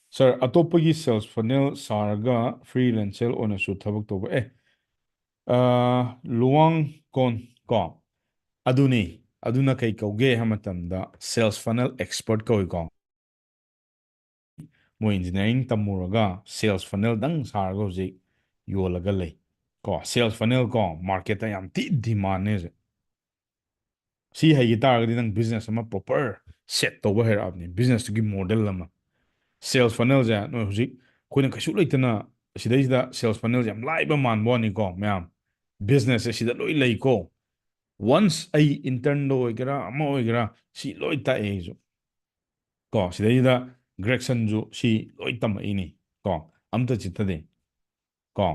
ꯁꯥꯔ, ꯑꯇꯣꯞꯄꯒꯤ ꯁꯦꯜꯁ ꯐꯅꯦꯜ ꯁꯥꯔꯒ ꯐ꯭ꯔꯤꯂꯦꯟꯁꯔ ꯑꯣꯏꯅꯁꯨ ꯊꯕꯛ ꯇꯧꯕ, ꯑꯦ, ꯑ, ꯂꯨꯋꯥꯡ ꯀꯣꯟ ꯀꯣ, ꯑꯗꯨꯅꯤ꯫ ꯑꯗꯨꯅ ꯀꯩ ꯀꯧꯒꯦ ꯍꯥꯏꯕ ꯃꯇꯝꯗ ꯁꯦꯜꯁ ꯐꯅꯦꯜ ꯑꯦꯛꯁꯄꯔꯠ ꯀꯧꯏꯀꯣ꯫ ꯃꯣꯏ ꯏꯟꯖꯤꯅꯤꯌꯥꯔꯤꯡ ꯇꯝꯃꯨꯔꯒ ꯁꯦꯜꯁ ꯐꯅꯦꯜꯗꯪ ꯁꯥꯔꯒ ꯍꯧꯖꯤꯛ ꯌꯣꯜꯂꯒ ꯂꯩ ꯀꯣ꯫ ꯁꯦꯜꯁ ꯐꯅꯦꯜ ꯀꯣ, ꯃꯥꯔꯀꯦꯠꯇ ꯌꯥꯝ ꯊꯤ ꯗꯤꯃꯥꯟꯅꯦ ꯍꯧꯖꯤꯛ꯫ ꯁꯤ ꯍꯩꯈꯤ ꯇꯥꯔꯒꯗꯤ ꯅꯪ ꯕꯤꯖꯤꯅꯦꯁ ꯑꯃ ꯄ꯭ꯔꯣꯄꯔ ꯁꯦꯠ ꯇꯧꯕ ꯍꯩꯔꯛꯑꯕꯅꯤ, ꯕꯤꯖꯤꯅꯦꯁꯇꯨꯒꯤ ꯃꯣꯗꯦꯜ ꯑꯃ꯫ ꯁꯦꯜꯁ ꯐꯅꯦꯜꯁꯦ ꯅꯣꯏ ꯍꯧꯖꯤꯛ ꯑꯩꯈꯣꯏꯅ ꯀꯩꯁꯨ ꯂꯩꯇꯅ ꯁꯤꯗꯩꯁꯤꯗ ꯁꯦꯜꯁ ꯐꯅꯦꯜꯁꯦ ꯌꯥꯝ ꯂꯥꯏꯕ ꯃꯥꯟꯕ ꯋꯥꯅꯤꯀꯣ ꯃꯌꯥꯝ, ꯕꯤꯖꯤꯅꯦꯁꯁꯦ ꯁꯤꯗ ꯂꯣꯏ ꯂꯩꯀꯣ꯫ ꯋꯟꯁ ꯑꯩ ꯏꯟꯇꯔꯟꯗ ꯑꯣꯏꯒꯦꯔꯥ ꯑꯃ ꯑꯣꯏꯒꯦꯔꯥ ꯁꯤ ꯂꯣꯏ ꯇꯥꯛꯑꯦ ꯑꯩꯁꯨ ꯀꯣ꯫ ꯁꯤꯗꯩꯁꯤꯗ ꯒ꯭ꯔꯦꯛꯁꯟꯁꯨ ꯁꯤ ꯂꯣꯏ ꯇꯝꯃꯛꯏꯅꯤ ꯀꯣ, ꯑꯝꯇ ꯆꯤꯠꯊꯗꯦ ꯀꯣ꯫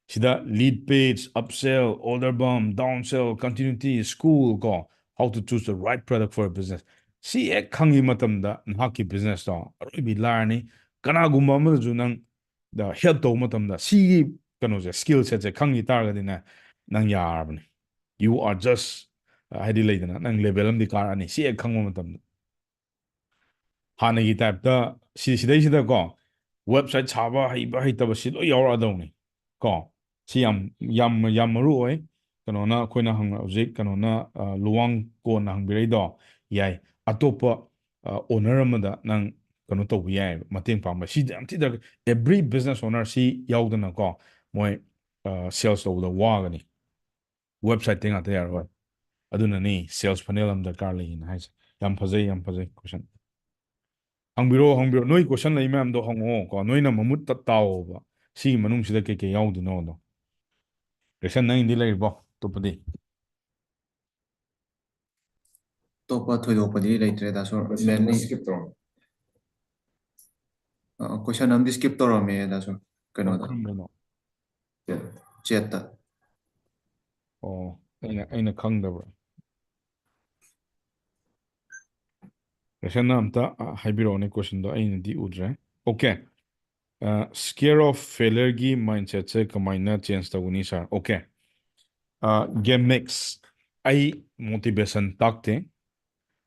ꯁꯤꯗ lead page, upsell, order bump, downsell, continuity, school ꯀꯣ, how to choose the right product for a business꯫ ꯁꯤ ꯍꯦꯛ ꯈꯪꯉꯤ ꯃꯇꯝꯗ ꯅꯍꯥꯛꯀꯤ ꯕꯤꯖꯤꯅꯦꯁꯇꯣ ꯑꯔꯣꯏꯕꯤ ꯂꯥꯏꯔꯅꯤ꯫ ꯀꯅꯥꯒꯨꯝꯕ ꯑꯃꯗꯁꯨ ꯅꯪ ꯗ help ꯇꯧꯕ ꯃꯇꯝꯗ ꯁꯤꯒꯤ ꯀꯩꯅꯣꯁꯦ, skill setꯁꯦ ꯈꯪꯈꯤ ꯇꯥꯔꯒꯗꯤꯅꯦ, ꯅꯪ ꯌꯥꯔꯕꯅꯤ꯫ You are just, ꯑ, ꯍꯥꯏꯗꯤ ꯂꯩꯗꯅ, ꯅꯪ level ꯑꯃꯗꯤ ꯀꯥꯔꯛꯑꯅꯤ ꯁꯤ ꯍꯦꯛ ꯈꯪꯕ ꯃꯇꯝꯗ꯫ ꯍꯥꯟꯅꯒꯤ typeꯇ ꯁꯤ, ꯁꯤꯗꯩꯁꯤꯗꯀꯣ, website ꯁꯥꯕ ꯍꯩꯕ ꯍꯩꯇꯕ ꯁꯤ ꯂꯣꯏ ꯌꯥꯎꯔꯛꯑꯗꯧꯅꯤ ꯀꯣ꯫ ꯁꯤ ꯌꯥꯝ, ꯌꯥꯝ, ꯌꯥꯝ ꯃꯔꯨ ꯑꯣꯏ꯫ ꯀꯩꯅꯣꯅ, ꯑꯩꯈꯣꯏꯅ ꯍꯪ-, ꯍꯧꯖꯤꯛ ꯀꯩꯅꯣꯅ, ꯑ, ꯂꯨꯋꯥꯡ ꯀꯣꯟꯅ ꯍꯪꯕꯤꯔꯛꯏꯗꯣ, ꯌꯥꯏ꯫ ꯑꯇꯣꯞꯄ, ꯑ, owner ꯑꯃꯗ ꯅꯪ ꯀꯩꯅꯣ ꯇꯧꯕ ꯌꯥꯏꯑꯕ, ꯃꯇꯦꯡ ꯄꯥꯡꯕ꯫ ꯁꯤ ꯌꯥꯝ ꯊꯤ ꯗꯔꯀꯥꯔ꯫ Every business owner ꯁꯤ ꯌꯥꯎꯗꯅꯀꯣ, ꯃꯣꯏ, ꯑ, sales ꯇꯧꯕꯗ ꯋꯥꯒꯅꯤ꯫ Websiteꯇꯩ ꯉꯥꯛꯇ ꯌꯥꯔꯣꯏ꯫ ꯑꯗꯨꯅꯅꯤ sales funnel ꯑꯃ ꯗꯔꯀꯥꯔ ꯂꯩꯌꯦꯅ ꯍꯥꯏꯁꯦ꯫ ꯌꯥꯝ ꯐꯖꯩ, ꯌꯥꯝ ꯐꯖꯩ question꯫ ꯍꯪꯕꯤꯔꯣ, ꯍꯪꯕꯤꯔꯣ꯫ ꯅꯣꯏ question ꯂꯩ ꯃꯌꯥꯝꯗꯣ ꯍꯪꯉꯛꯑꯣ ꯀꯣ꯫ ꯅꯣꯏꯅ ꯃꯃꯨꯠ ꯇ-, ꯇꯥꯎꯑꯣꯕ꯫ ꯁꯤꯒꯤ ꯃꯅꯨꯡꯁꯤꯗ ꯀꯩꯀꯩ ꯌꯥꯎꯗꯣꯏꯅꯣꯗꯣ꯫ Question ꯅꯪꯒꯤꯗꯤ ꯂꯩꯔꯤꯕꯣ? ꯑꯇꯣꯞꯄꯗꯤ? ꯑꯇꯣꯞꯄ ꯊꯣꯏꯗꯣꯛꯄꯗꯤ ꯂꯩꯇ꯭ꯔꯦ, ꯗꯥ ꯁꯣꯔ꯫ Question ꯑꯃ mainly skip ꯇꯧꯔꯝꯃꯦ꯫ ꯑ, question ꯑꯃꯗꯤ skip ꯇꯧꯔꯝꯃꯦ, ꯗꯥ ꯁꯣꯔ꯫ ꯀꯩꯅꯣꯗ꯫ ꯀꯔꯝꯕꯅꯣ? Chatꯇ꯫ ꯑꯣ, ꯑꯩꯅ, ꯑꯩꯅ ꯈꯪꯗꯕ꯭ꯔꯥ? Question ꯑꯝꯇ, ꯑ, ꯍꯥꯏꯕꯤꯔꯛꯑꯣꯅꯦ, questionꯗꯣ ꯑꯩꯅꯗꯤ ꯎꯗ꯭ꯔꯦ꯫ Okay. ꯑ, scare of failureꯒꯤ mindsetꯁꯦ ꯀꯃꯥꯏꯅ change ꯇꯧꯒꯅꯤ, sir? Okay. ꯑ, Game Mix, ꯑꯩ motivation ꯇꯥꯛꯇꯦ,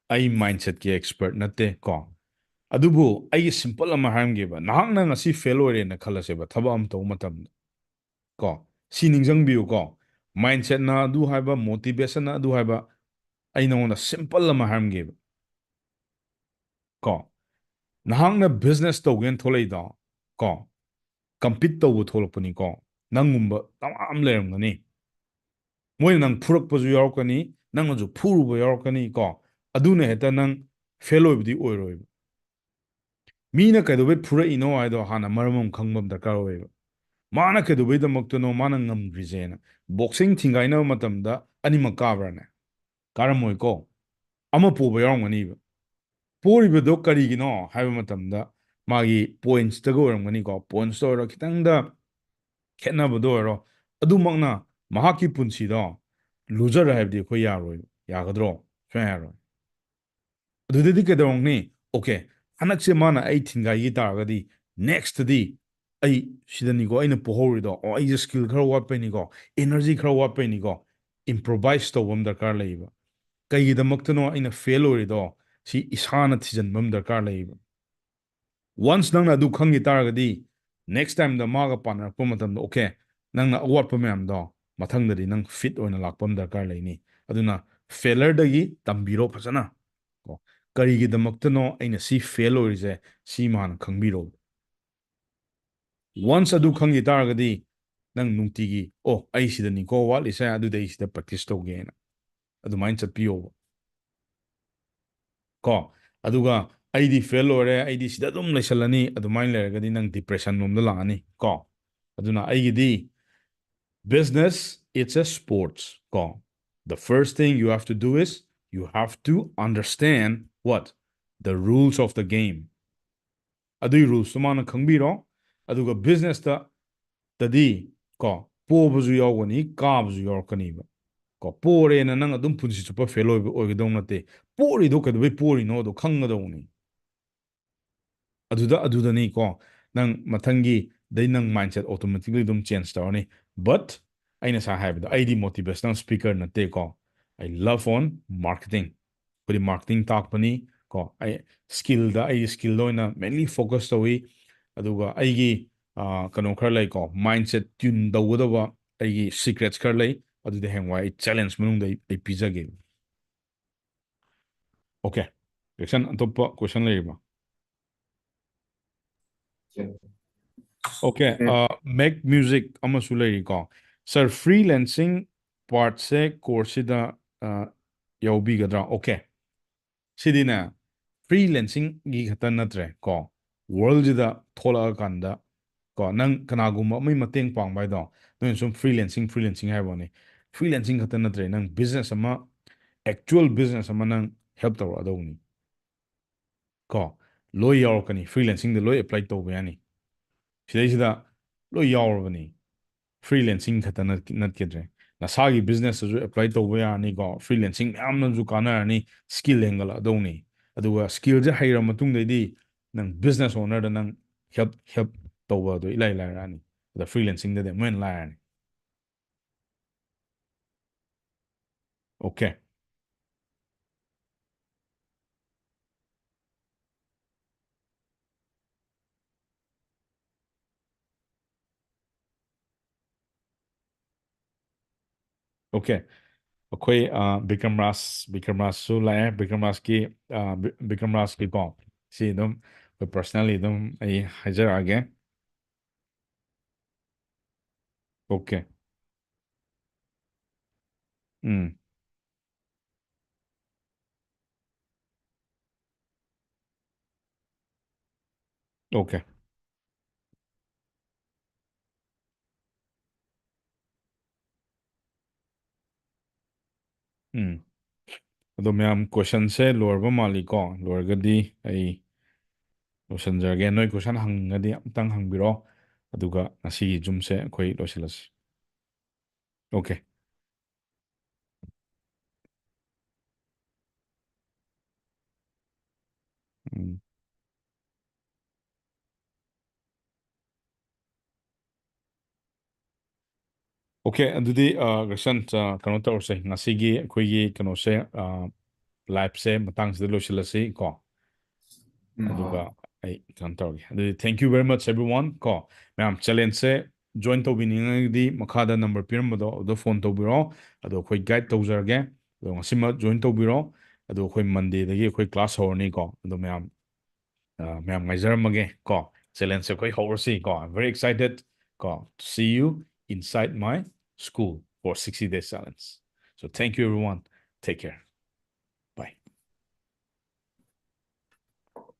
ꯑꯩ mindsetꯀꯤ expert ꯅꯠꯇꯦ ꯀꯣ꯫ ꯑꯗꯨꯕꯨ ꯑꯩꯒꯤ simple ꯑꯃ ꯍꯥꯏꯔꯝꯒꯦꯕ, ꯅꯍꯥꯛꯅ ꯉꯁꯤ fail ꯑꯣꯏꯔꯦꯅ ꯈꯜꯂꯁꯦꯕ, ꯊꯕꯛ ꯑꯃ ꯇꯧꯕ ꯃꯇꯝꯗ ꯀꯣ, ꯁꯤ ꯅꯤꯡꯁꯤꯡꯕꯤꯌꯨꯀꯣ, mindsetꯅ ꯑꯗꯨ ꯍꯥꯏꯕ, motivationꯅ ꯑꯗꯨ ꯍꯥꯏꯕ, ꯑꯩ ꯅꯉꯣꯟꯗ simple ꯑꯃ ꯍꯥꯏꯔꯝꯒꯦꯕ ꯀꯣ꯫ ꯅꯍꯥꯛꯅ business ꯇꯧꯒꯦꯅ ꯊꯣꯛꯂꯛꯏꯗꯣ ꯀꯣ, compete ꯇꯧꯕ ꯊꯣꯛꯂꯛꯄꯅꯤꯀꯣ꯫ ꯅꯪꯒꯨꯝꯕ ꯗꯃꯥ ꯑꯃ ꯂꯩꯔꯝꯒꯅꯤ꯫ ꯃꯣꯏꯅ ꯅꯪ ꯐꯨꯔꯛꯄꯁꯨ ꯌꯥꯎꯔꯛꯀꯅꯤ, ꯅꯪꯅꯁꯨ ꯐꯨꯔꯨꯕ ꯌꯥꯎꯔꯛꯀꯅꯤ ꯀꯣ꯫ ꯑꯗꯨꯅ ꯍꯦꯛꯇ ꯅꯪ fail ꯑꯣꯏꯕꯗꯤ ꯑꯣꯏꯔꯣꯏꯕ꯫ ꯃꯤꯅ ꯀꯩꯗꯧꯕꯩ ꯐꯨꯔꯛꯏꯅꯣ ꯍꯥꯏꯗꯣ ꯍꯥꯟꯅ ꯃꯔꯝ ꯑꯃ ꯈꯪꯕ ꯑꯃ ꯗꯔꯀꯥꯔ ꯑꯣꯏꯌꯦꯕ꯫ ꯃꯥꯅ ꯀꯩꯗꯧꯕꯩꯗꯃꯛꯇꯅꯣ ꯃꯥꯅ ꯉꯝꯈ꯭ꯔꯤꯁꯦꯅ꯫ Boxing ꯊꯤꯡꯒꯥꯏꯅꯕ ꯃꯇꯝꯗ ꯑꯅꯤꯃꯛ ꯀꯥꯕ꯭ꯔꯥꯅꯦ? ꯀꯥꯔꯝꯃꯣꯏꯀꯣ꯫ ꯑꯃ ꯄꯣꯕ ꯌꯥꯎꯔꯝꯒꯅꯤꯕ꯫ ꯄꯣꯔꯤꯕꯗꯣ ꯀꯔꯤꯒꯤꯅꯣ ꯍꯥꯏꯕ ꯃꯇꯝꯗ ꯃꯥꯒꯤ pointsꯇꯒ ꯑꯣꯏꯔꯝꯒꯅꯤꯀꯣ꯫ Pointsꯇ ꯑꯣꯏꯔꯣ, ꯈꯤꯇꯪꯗ ꯈꯦꯠꯅꯕꯗ ꯑꯣꯏꯔꯣ, ꯑꯗꯨꯃꯛꯅ ꯃꯍꯥꯛꯀꯤ ꯄꯨꯟꯁꯤꯗꯣ loser ꯍꯥꯏꯕꯗꯤ ꯑꯩꯈꯣꯏ ꯌꯥꯔꯣꯏꯕ꯫ ꯌꯥꯒꯗ꯭ꯔꯣ? ꯁꯨꯡꯌꯥ ꯌꯥꯔꯣꯏ꯫ ꯑꯗꯨꯗꯗꯤ ꯀꯩꯗꯧꯔꯝꯒꯅꯤ? Okay, ꯍꯟꯗꯛꯁꯦ ꯃꯥꯅ ꯑꯩ ꯊꯤꯟꯒꯥꯏꯈꯤ ꯇꯥꯔꯒꯗꯤ, ꯅꯦꯛꯁꯇꯗꯤ ꯑꯩ ꯁꯤꯗꯅꯤꯀꯣ ꯑꯩꯅ ꯄꯣꯍꯧꯔꯤꯗꯣ, ꯑꯣ, ꯑꯩꯁꯦ ꯁ꯭ꯀꯤꯜ ꯈꯔ ꯋꯥꯠꯄꯩꯅꯤꯀꯣ, ꯏꯅꯔꯖꯤ ꯈꯔ ꯋꯥꯠꯄꯩꯅꯤꯀꯣ, ꯏꯝꯄ꯭ꯔꯣꯚꯥꯏꯁ ꯇꯧꯕ ꯑꯃ ꯗꯔꯀꯥꯔ ꯂꯩꯌꯦꯕ꯫ ꯀꯩꯒꯤꯗꯃꯛꯇꯅꯣ ꯑꯩꯅ ꯐꯦꯜ ꯑꯣꯏꯔꯤꯗꯣ, ꯁꯤ ꯏꯁꯥꯅ ꯊꯤꯖꯤꯟꯕ ꯑꯃ ꯗꯔꯀꯥꯔ ꯂꯩꯌꯦꯕ꯫ ꯋꯥꯟꯁ ꯅꯪꯅ ꯑꯗꯨ ꯈꯪꯈꯤ ꯇꯥꯔꯒꯗꯤ, ꯅꯦꯛꯁ ꯇꯥꯏꯝꯗ ꯃꯥꯒ ꯄꯥꯔꯠꯅꯔꯛꯄ ꯃꯇꯝꯗ, ꯑꯣꯀꯦ, ꯅꯪꯅ ꯑꯋꯥꯠꯄ ꯃꯌꯥꯝꯗꯣ ꯃꯊꯪꯗꯗꯤ ꯅꯪ ꯐꯤꯠ ꯑꯣꯏꯅ ꯂꯥꯛꯄ ꯑꯃ ꯗꯔꯀꯥꯔ ꯂꯩꯅꯤ꯫ ꯑꯗꯨꯅ ꯐꯦꯂꯔꯗꯒꯤ ꯇꯝꯕꯤꯔꯣ ꯐꯖꯅ꯫ ꯀꯣ, ꯀꯔꯤꯒꯤꯗꯃꯛꯇꯅꯣ ꯑꯩꯅ ꯁꯤ ꯐꯦꯜ ꯑꯣꯏꯔꯤꯁꯦ, ꯁꯤ ꯃꯥꯅ ꯈꯪꯕꯤꯔꯣ꯫ ꯋꯥꯟꯁ ꯑꯗꯨ ꯈꯪꯈꯤ ꯇꯥꯔꯒꯗꯤ, ꯅꯪ ꯅꯨꯡꯇꯤꯒꯤ, "ꯑꯣ, ꯑꯩ ꯁꯤꯗꯅꯤꯀꯣ ꯋꯥꯠꯂꯤꯁꯦ, ꯑꯗꯨꯗꯤ ꯑꯩ ꯁꯤꯗ ꯄ꯭ꯔꯦꯛꯇꯤꯁ ꯇꯧꯒꯦꯅ", ꯑꯗꯨꯃꯥꯏꯅ ꯆꯠꯄꯤꯌꯣꯕ꯫ ꯀꯣ, ꯑꯗꯨꯒ "ꯑꯩꯗꯤ ꯐꯦꯜ ꯑꯣꯏꯔꯦ, ꯑꯩꯗꯤ ꯁꯤꯗ ꯑꯗꯨꯝ ꯂꯩꯁꯜꯂꯅꯤ", ꯑꯗꯨꯃꯥꯏꯅ ꯂꯩꯔꯒꯗꯤ ꯅꯪ ꯗꯤꯄ꯭ꯔꯦꯁꯟ ꯂꯣꯝꯗ ꯂꯥꯛꯑꯅꯤ꯫ ꯀꯣ, ꯑꯗꯨꯅ ꯑꯩꯒꯤꯗꯤ, business, it's a sports. ꯀꯣ, the first thing you have to do is you have to understand what? The rules of the game. ꯑꯗꯨꯒꯤ ꯔꯨꯜꯁꯇꯣ ꯃꯥꯅ ꯈꯪꯕꯤꯔꯣ꯫ ꯑꯗꯨꯒ ꯕꯤꯖꯤꯅꯦꯁꯇ ꯇꯗꯤ, ꯀꯣ, ꯄꯣꯕꯁꯨ ꯌꯥꯎꯒꯅꯤ, ꯀꯥꯕꯁꯨ ꯌꯥꯎꯔꯛꯀꯅꯤꯕ꯫ ꯀꯣ, ꯄꯣꯔꯦꯅ ꯅꯪ ꯑꯗꯨꯝ ꯄꯨꯟꯁꯤ ꯆꯨꯞꯄ ꯐꯦꯜ ꯑꯣꯏꯕ ꯑꯣꯏꯒꯗꯧ ꯅꯠꯇꯦ꯫ ꯄꯣꯔꯤꯗꯣ ꯀꯩꯗꯧꯕꯩ ꯄꯣꯔꯤꯅꯣꯗꯣ ꯈꯪꯒꯗꯧꯕꯅꯤ꯫ ꯑꯗꯨꯗ, ꯑꯗꯨꯗꯅꯤꯀꯣ, ꯅꯪ ꯃꯊꯪꯒꯤ ꯗꯩ ꯅꯪ ꯃꯥꯏꯟꯁꯦꯠ ꯑꯣꯇꯣꯃꯦꯇꯤꯛꯂꯤ ꯑꯗꯨꯝ ꯆꯦꯟꯖ ꯇꯧꯔꯅꯤ꯫ ꯕꯠ ꯑꯩꯅ ꯉꯁꯥꯏ ꯍꯥꯏꯕꯗꯣ, ꯑꯩꯗꯤ ꯃꯣꯇꯤꯚꯦꯁꯅꯦꯜ ꯁ꯭ꯄꯤꯀꯔ ꯅꯠꯇꯦꯀꯣ꯫ ꯑꯩ ꯂꯚ ꯑꯣꯟ ꯃꯥꯔꯀꯦꯇꯤꯡ꯫ ꯑꯩꯈꯣꯏꯗꯤ ꯃꯥꯔꯀꯦꯇꯤꯡ ꯇꯥꯛꯄꯅꯤ ꯀꯣ꯫ ꯑꯩ ꯁ꯭ꯀꯤꯜꯗ, ꯑꯩꯒꯤ ꯁ꯭ꯀꯤꯜꯗ ꯑꯣꯏꯅ ꯃꯦꯟꯂꯤ ꯐꯣꯀꯁ ꯇꯧꯏ꯫ ꯑꯗꯨꯒ ꯑꯩꯒꯤ, ꯑ, ꯀꯩꯅꯣ ꯈꯔ ꯂꯩꯀꯣ, ꯃꯥꯏꯟꯁꯦꯠ ꯇ꯭ꯌꯨꯟ ꯇꯧꯒꯗꯕ ꯑꯩꯒꯤ ꯁꯤꯀ꯭ꯔꯦꯠꯁ ꯈꯔ ꯂꯩ꯫ ꯑꯗꯨꯗꯤ ꯍꯌꯦꯡꯋꯥꯏ ꯑꯩ ꯆꯦꯂꯦꯟꯖ ꯃꯅꯨꯡꯗ ꯑꯩ, ꯑꯩ ꯄꯤꯖꯒꯦ꯫ ꯑꯣꯀꯦ, ꯖꯦꯛꯁꯟ, ꯑꯇꯣꯞꯄ ꯀꯣꯏꯁꯟ ꯂꯩꯔꯤꯕꯣ? ꯑꯣꯀꯦ, ꯎꯝ꯫ ꯑ, ꯃꯦꯛ ꯃ꯭ꯌꯨꯖꯤꯛ ꯑꯃꯁꯨ ꯂꯩꯔꯤꯀꯣ꯫ ꯁꯥꯔ, ꯐ꯭ꯔꯤꯂꯦꯟꯁꯤꯡ ꯄꯥꯔꯠꯁꯦ ꯀꯣꯔꯁꯁꯤꯗ, ꯑ, ꯌꯥꯎꯕꯤꯒꯗ꯭ꯔꯥ? ꯑꯣꯀꯦ꯫ ꯁꯤꯗꯤꯅꯦ, ꯐ꯭ꯔꯤꯂꯦꯟꯁꯤꯡꯒꯤ ꯈꯛꯇ ꯅꯠꯇ꯭ꯔꯦ ꯀꯣ, ꯋꯥꯔꯜꯁꯤꯗ ꯊꯣꯛꯂꯛꯑꯀꯥꯟꯗ ꯀꯣ, ꯅꯪ ꯀꯅꯥꯒꯨꯝꯕ ꯑꯃꯒꯤ ꯃꯇꯦꯡ ꯄꯥꯡꯕ ꯍꯥꯏꯗꯣ, ꯅꯣꯏꯅ ꯁꯨꯝ ꯐ꯭ꯔꯤꯂꯦꯟꯁꯤꯡ, ꯐ꯭ꯔꯤꯂꯦꯟꯁꯤꯡ ꯍꯥꯏꯕ ꯋꯥꯅꯤ꯫ ꯐ꯭ꯔꯤꯂꯦꯟꯁꯤꯡ ꯈꯛꯇ ꯅꯠꯇ꯭ꯔꯦ, ꯅꯪ ꯕꯤꯖꯤꯅꯦꯁ ꯑꯃ, ꯑꯦꯛꯆꯨꯋꯦꯜ ꯕꯤꯖꯤꯅꯦꯁ ꯑꯃ ꯅꯪ ꯍꯦꯜꯞ ꯇꯧꯔꯛꯑꯗꯧꯕꯅꯤ꯫ ꯀꯣ, ꯂꯣꯏ ꯌꯥꯎꯔꯛꯀꯅꯤ, ꯐ꯭ꯔꯤꯂꯦꯟꯁꯤꯡꯗ ꯂꯣꯏ ꯑꯦꯄ꯭ꯂꯥꯏ ꯇꯧꯕ ꯌꯥꯅꯤ꯫ ꯁꯤꯗꯩꯁꯤꯗ ꯂꯣꯏ ꯌꯥꯎꯔꯕꯅꯤ꯫ ꯐ꯭ꯔꯤꯂꯦꯟꯁꯤꯡ ꯈꯛꯇ ꯅꯠ-, ꯅꯠꯈꯤꯗ꯭ꯔꯦ꯫ ꯅꯁꯥꯒꯤ ꯕꯤꯖꯤꯅꯦꯁꯇꯁꯨ ꯑꯦꯄ꯭ꯂꯥꯏ ꯇꯧꯕ ꯌꯥꯔꯅꯤꯀꯣ꯫ ꯐ꯭ꯔꯤꯂꯦꯟꯁꯤꯡ ꯃꯌꯥꯝꯅꯁꯨ ꯀꯥꯟꯅꯔꯅꯤ, ꯁ꯭ꯀꯤꯜ ꯍꯦꯟꯒꯠꯂꯛꯑꯗꯧꯅꯤ꯫ ꯑꯗꯨꯒ skillꯁꯦ ꯍꯩꯔ ꯃꯇꯨꯡꯗꯩꯗꯤ ꯅꯪ business ownerꯗ ꯅꯪ help help ꯇꯧꯕ ꯑꯗꯨ ꯏꯂꯥꯏ ꯂꯥꯏꯔꯛꯑꯅꯤ꯫ ꯑꯗ freelancingꯗꯗꯤ ꯑꯃꯨꯛ ꯍꯦꯟꯅ ꯂꯥꯏꯔꯅꯤ꯫ Okay. Okay. ꯑꯩꯈꯣꯏ ꯑ, ꯕꯤꯀ꯭ꯔꯝ ꯔꯥꯖ, ꯕꯤꯀ꯭ꯔꯝ ꯔꯥꯖꯁꯨ ꯂꯥꯛꯑꯦ꯫ ꯕꯤꯀ꯭ꯔꯝ ꯔꯥꯖꯀꯤ, ꯑ, ꯕꯤ-, ꯕꯤꯀ꯭ꯔꯝ ꯔꯥꯖꯀꯤꯀꯣ, ꯁꯤ ꯑꯗꯨꯝ ꯑꯩꯈꯣꯏ personally ꯑꯗꯨꯝ ꯑꯩ ꯍꯥꯏꯖꯔꯛꯑꯒꯦ꯫ Okay. ꯎꯝ꯫ Okay. ꯎꯝ꯫ ꯑꯗꯣ ꯃꯌꯥꯝ questionꯁꯦ ꯂꯣꯏꯔꯕ ꯃꯥꯜꯂꯤꯀꯣ꯫ ꯂꯣꯏꯔꯒꯗꯤ ꯑꯩ ꯂꯣꯏꯁꯤꯟꯖꯔꯒꯦ꯫ ꯅꯣꯏ question ꯍꯪꯅꯤꯡꯉꯗꯤ ꯑꯝꯇꯪ ꯍꯪꯕꯤꯔꯣ꯫ ꯑꯗꯨꯒ ꯉꯁꯤꯒꯤ Zoomꯁꯦ ꯑꯩꯈꯣꯏ ꯂꯣꯏꯁꯤꯜꯂꯁꯤ꯫ Okay. ꯎꯝ꯫ Okay, ꯑꯗꯨꯗꯤ, ꯑ, ꯒ꯭ꯔꯦꯁꯟ, ꯑ, ꯀꯩꯅꯣ ꯇꯧꯔꯁꯦ꯫ ꯉꯁꯤꯒꯤ ꯑꯩꯈꯣꯏꯒꯤ ꯀꯩꯅꯣꯁꯦ, ꯑ, liveꯁꯦ ꯃꯇꯥꯡꯁꯤꯗ ꯂꯣꯏꯁꯤꯜꯂꯁꯤ ꯀꯣ꯫ ꯎꯝ, ꯑꯗꯨꯒ ꯍꯣꯏ꯫ ꯑꯩ ꯀꯩꯅꯣ ꯇꯧꯔꯒꯦ꯫ ꯑꯗꯨꯗꯤ thank you very much everyone ꯀꯣ꯫ ꯃꯌꯥꯝ challengeꯁꯦ join ꯇꯧꯕꯤꯅꯤꯡꯉꯒꯗꯤ ꯃꯈꯥꯗ number ꯄꯤꯔꯝꯕꯗꯣ ꯑꯗꯨꯗ phone ꯇꯧꯕꯤꯔꯣ꯫ ꯑꯗꯣ ꯑꯩꯈꯣꯏ guide ꯇꯧꯖꯔꯒꯦ꯫ ꯑꯗꯣ ꯉꯁꯤꯃꯛ join ꯇꯧꯕꯤꯔꯣ꯫ ꯑꯗꯣ ꯑꯩꯈꯣꯏ Mondayꯗꯒꯤ ꯑꯩꯈꯣꯏ class ꯍꯧꯔꯅꯤ ꯀꯣ꯫ ꯑꯗꯣ ꯃꯌꯥꯝ, ꯑ, ꯃꯌꯥꯝ ꯉꯥꯏꯖꯔꯝꯃꯒꯦ ꯀꯣ꯫ Challengeꯁꯦ ꯑꯩꯈꯣꯏ ꯍꯧꯔꯁꯤ ꯀꯣ꯫ I'm very excited ꯀꯣ, to see you inside my school for sixty days challenge. So thank you everyone. Take care.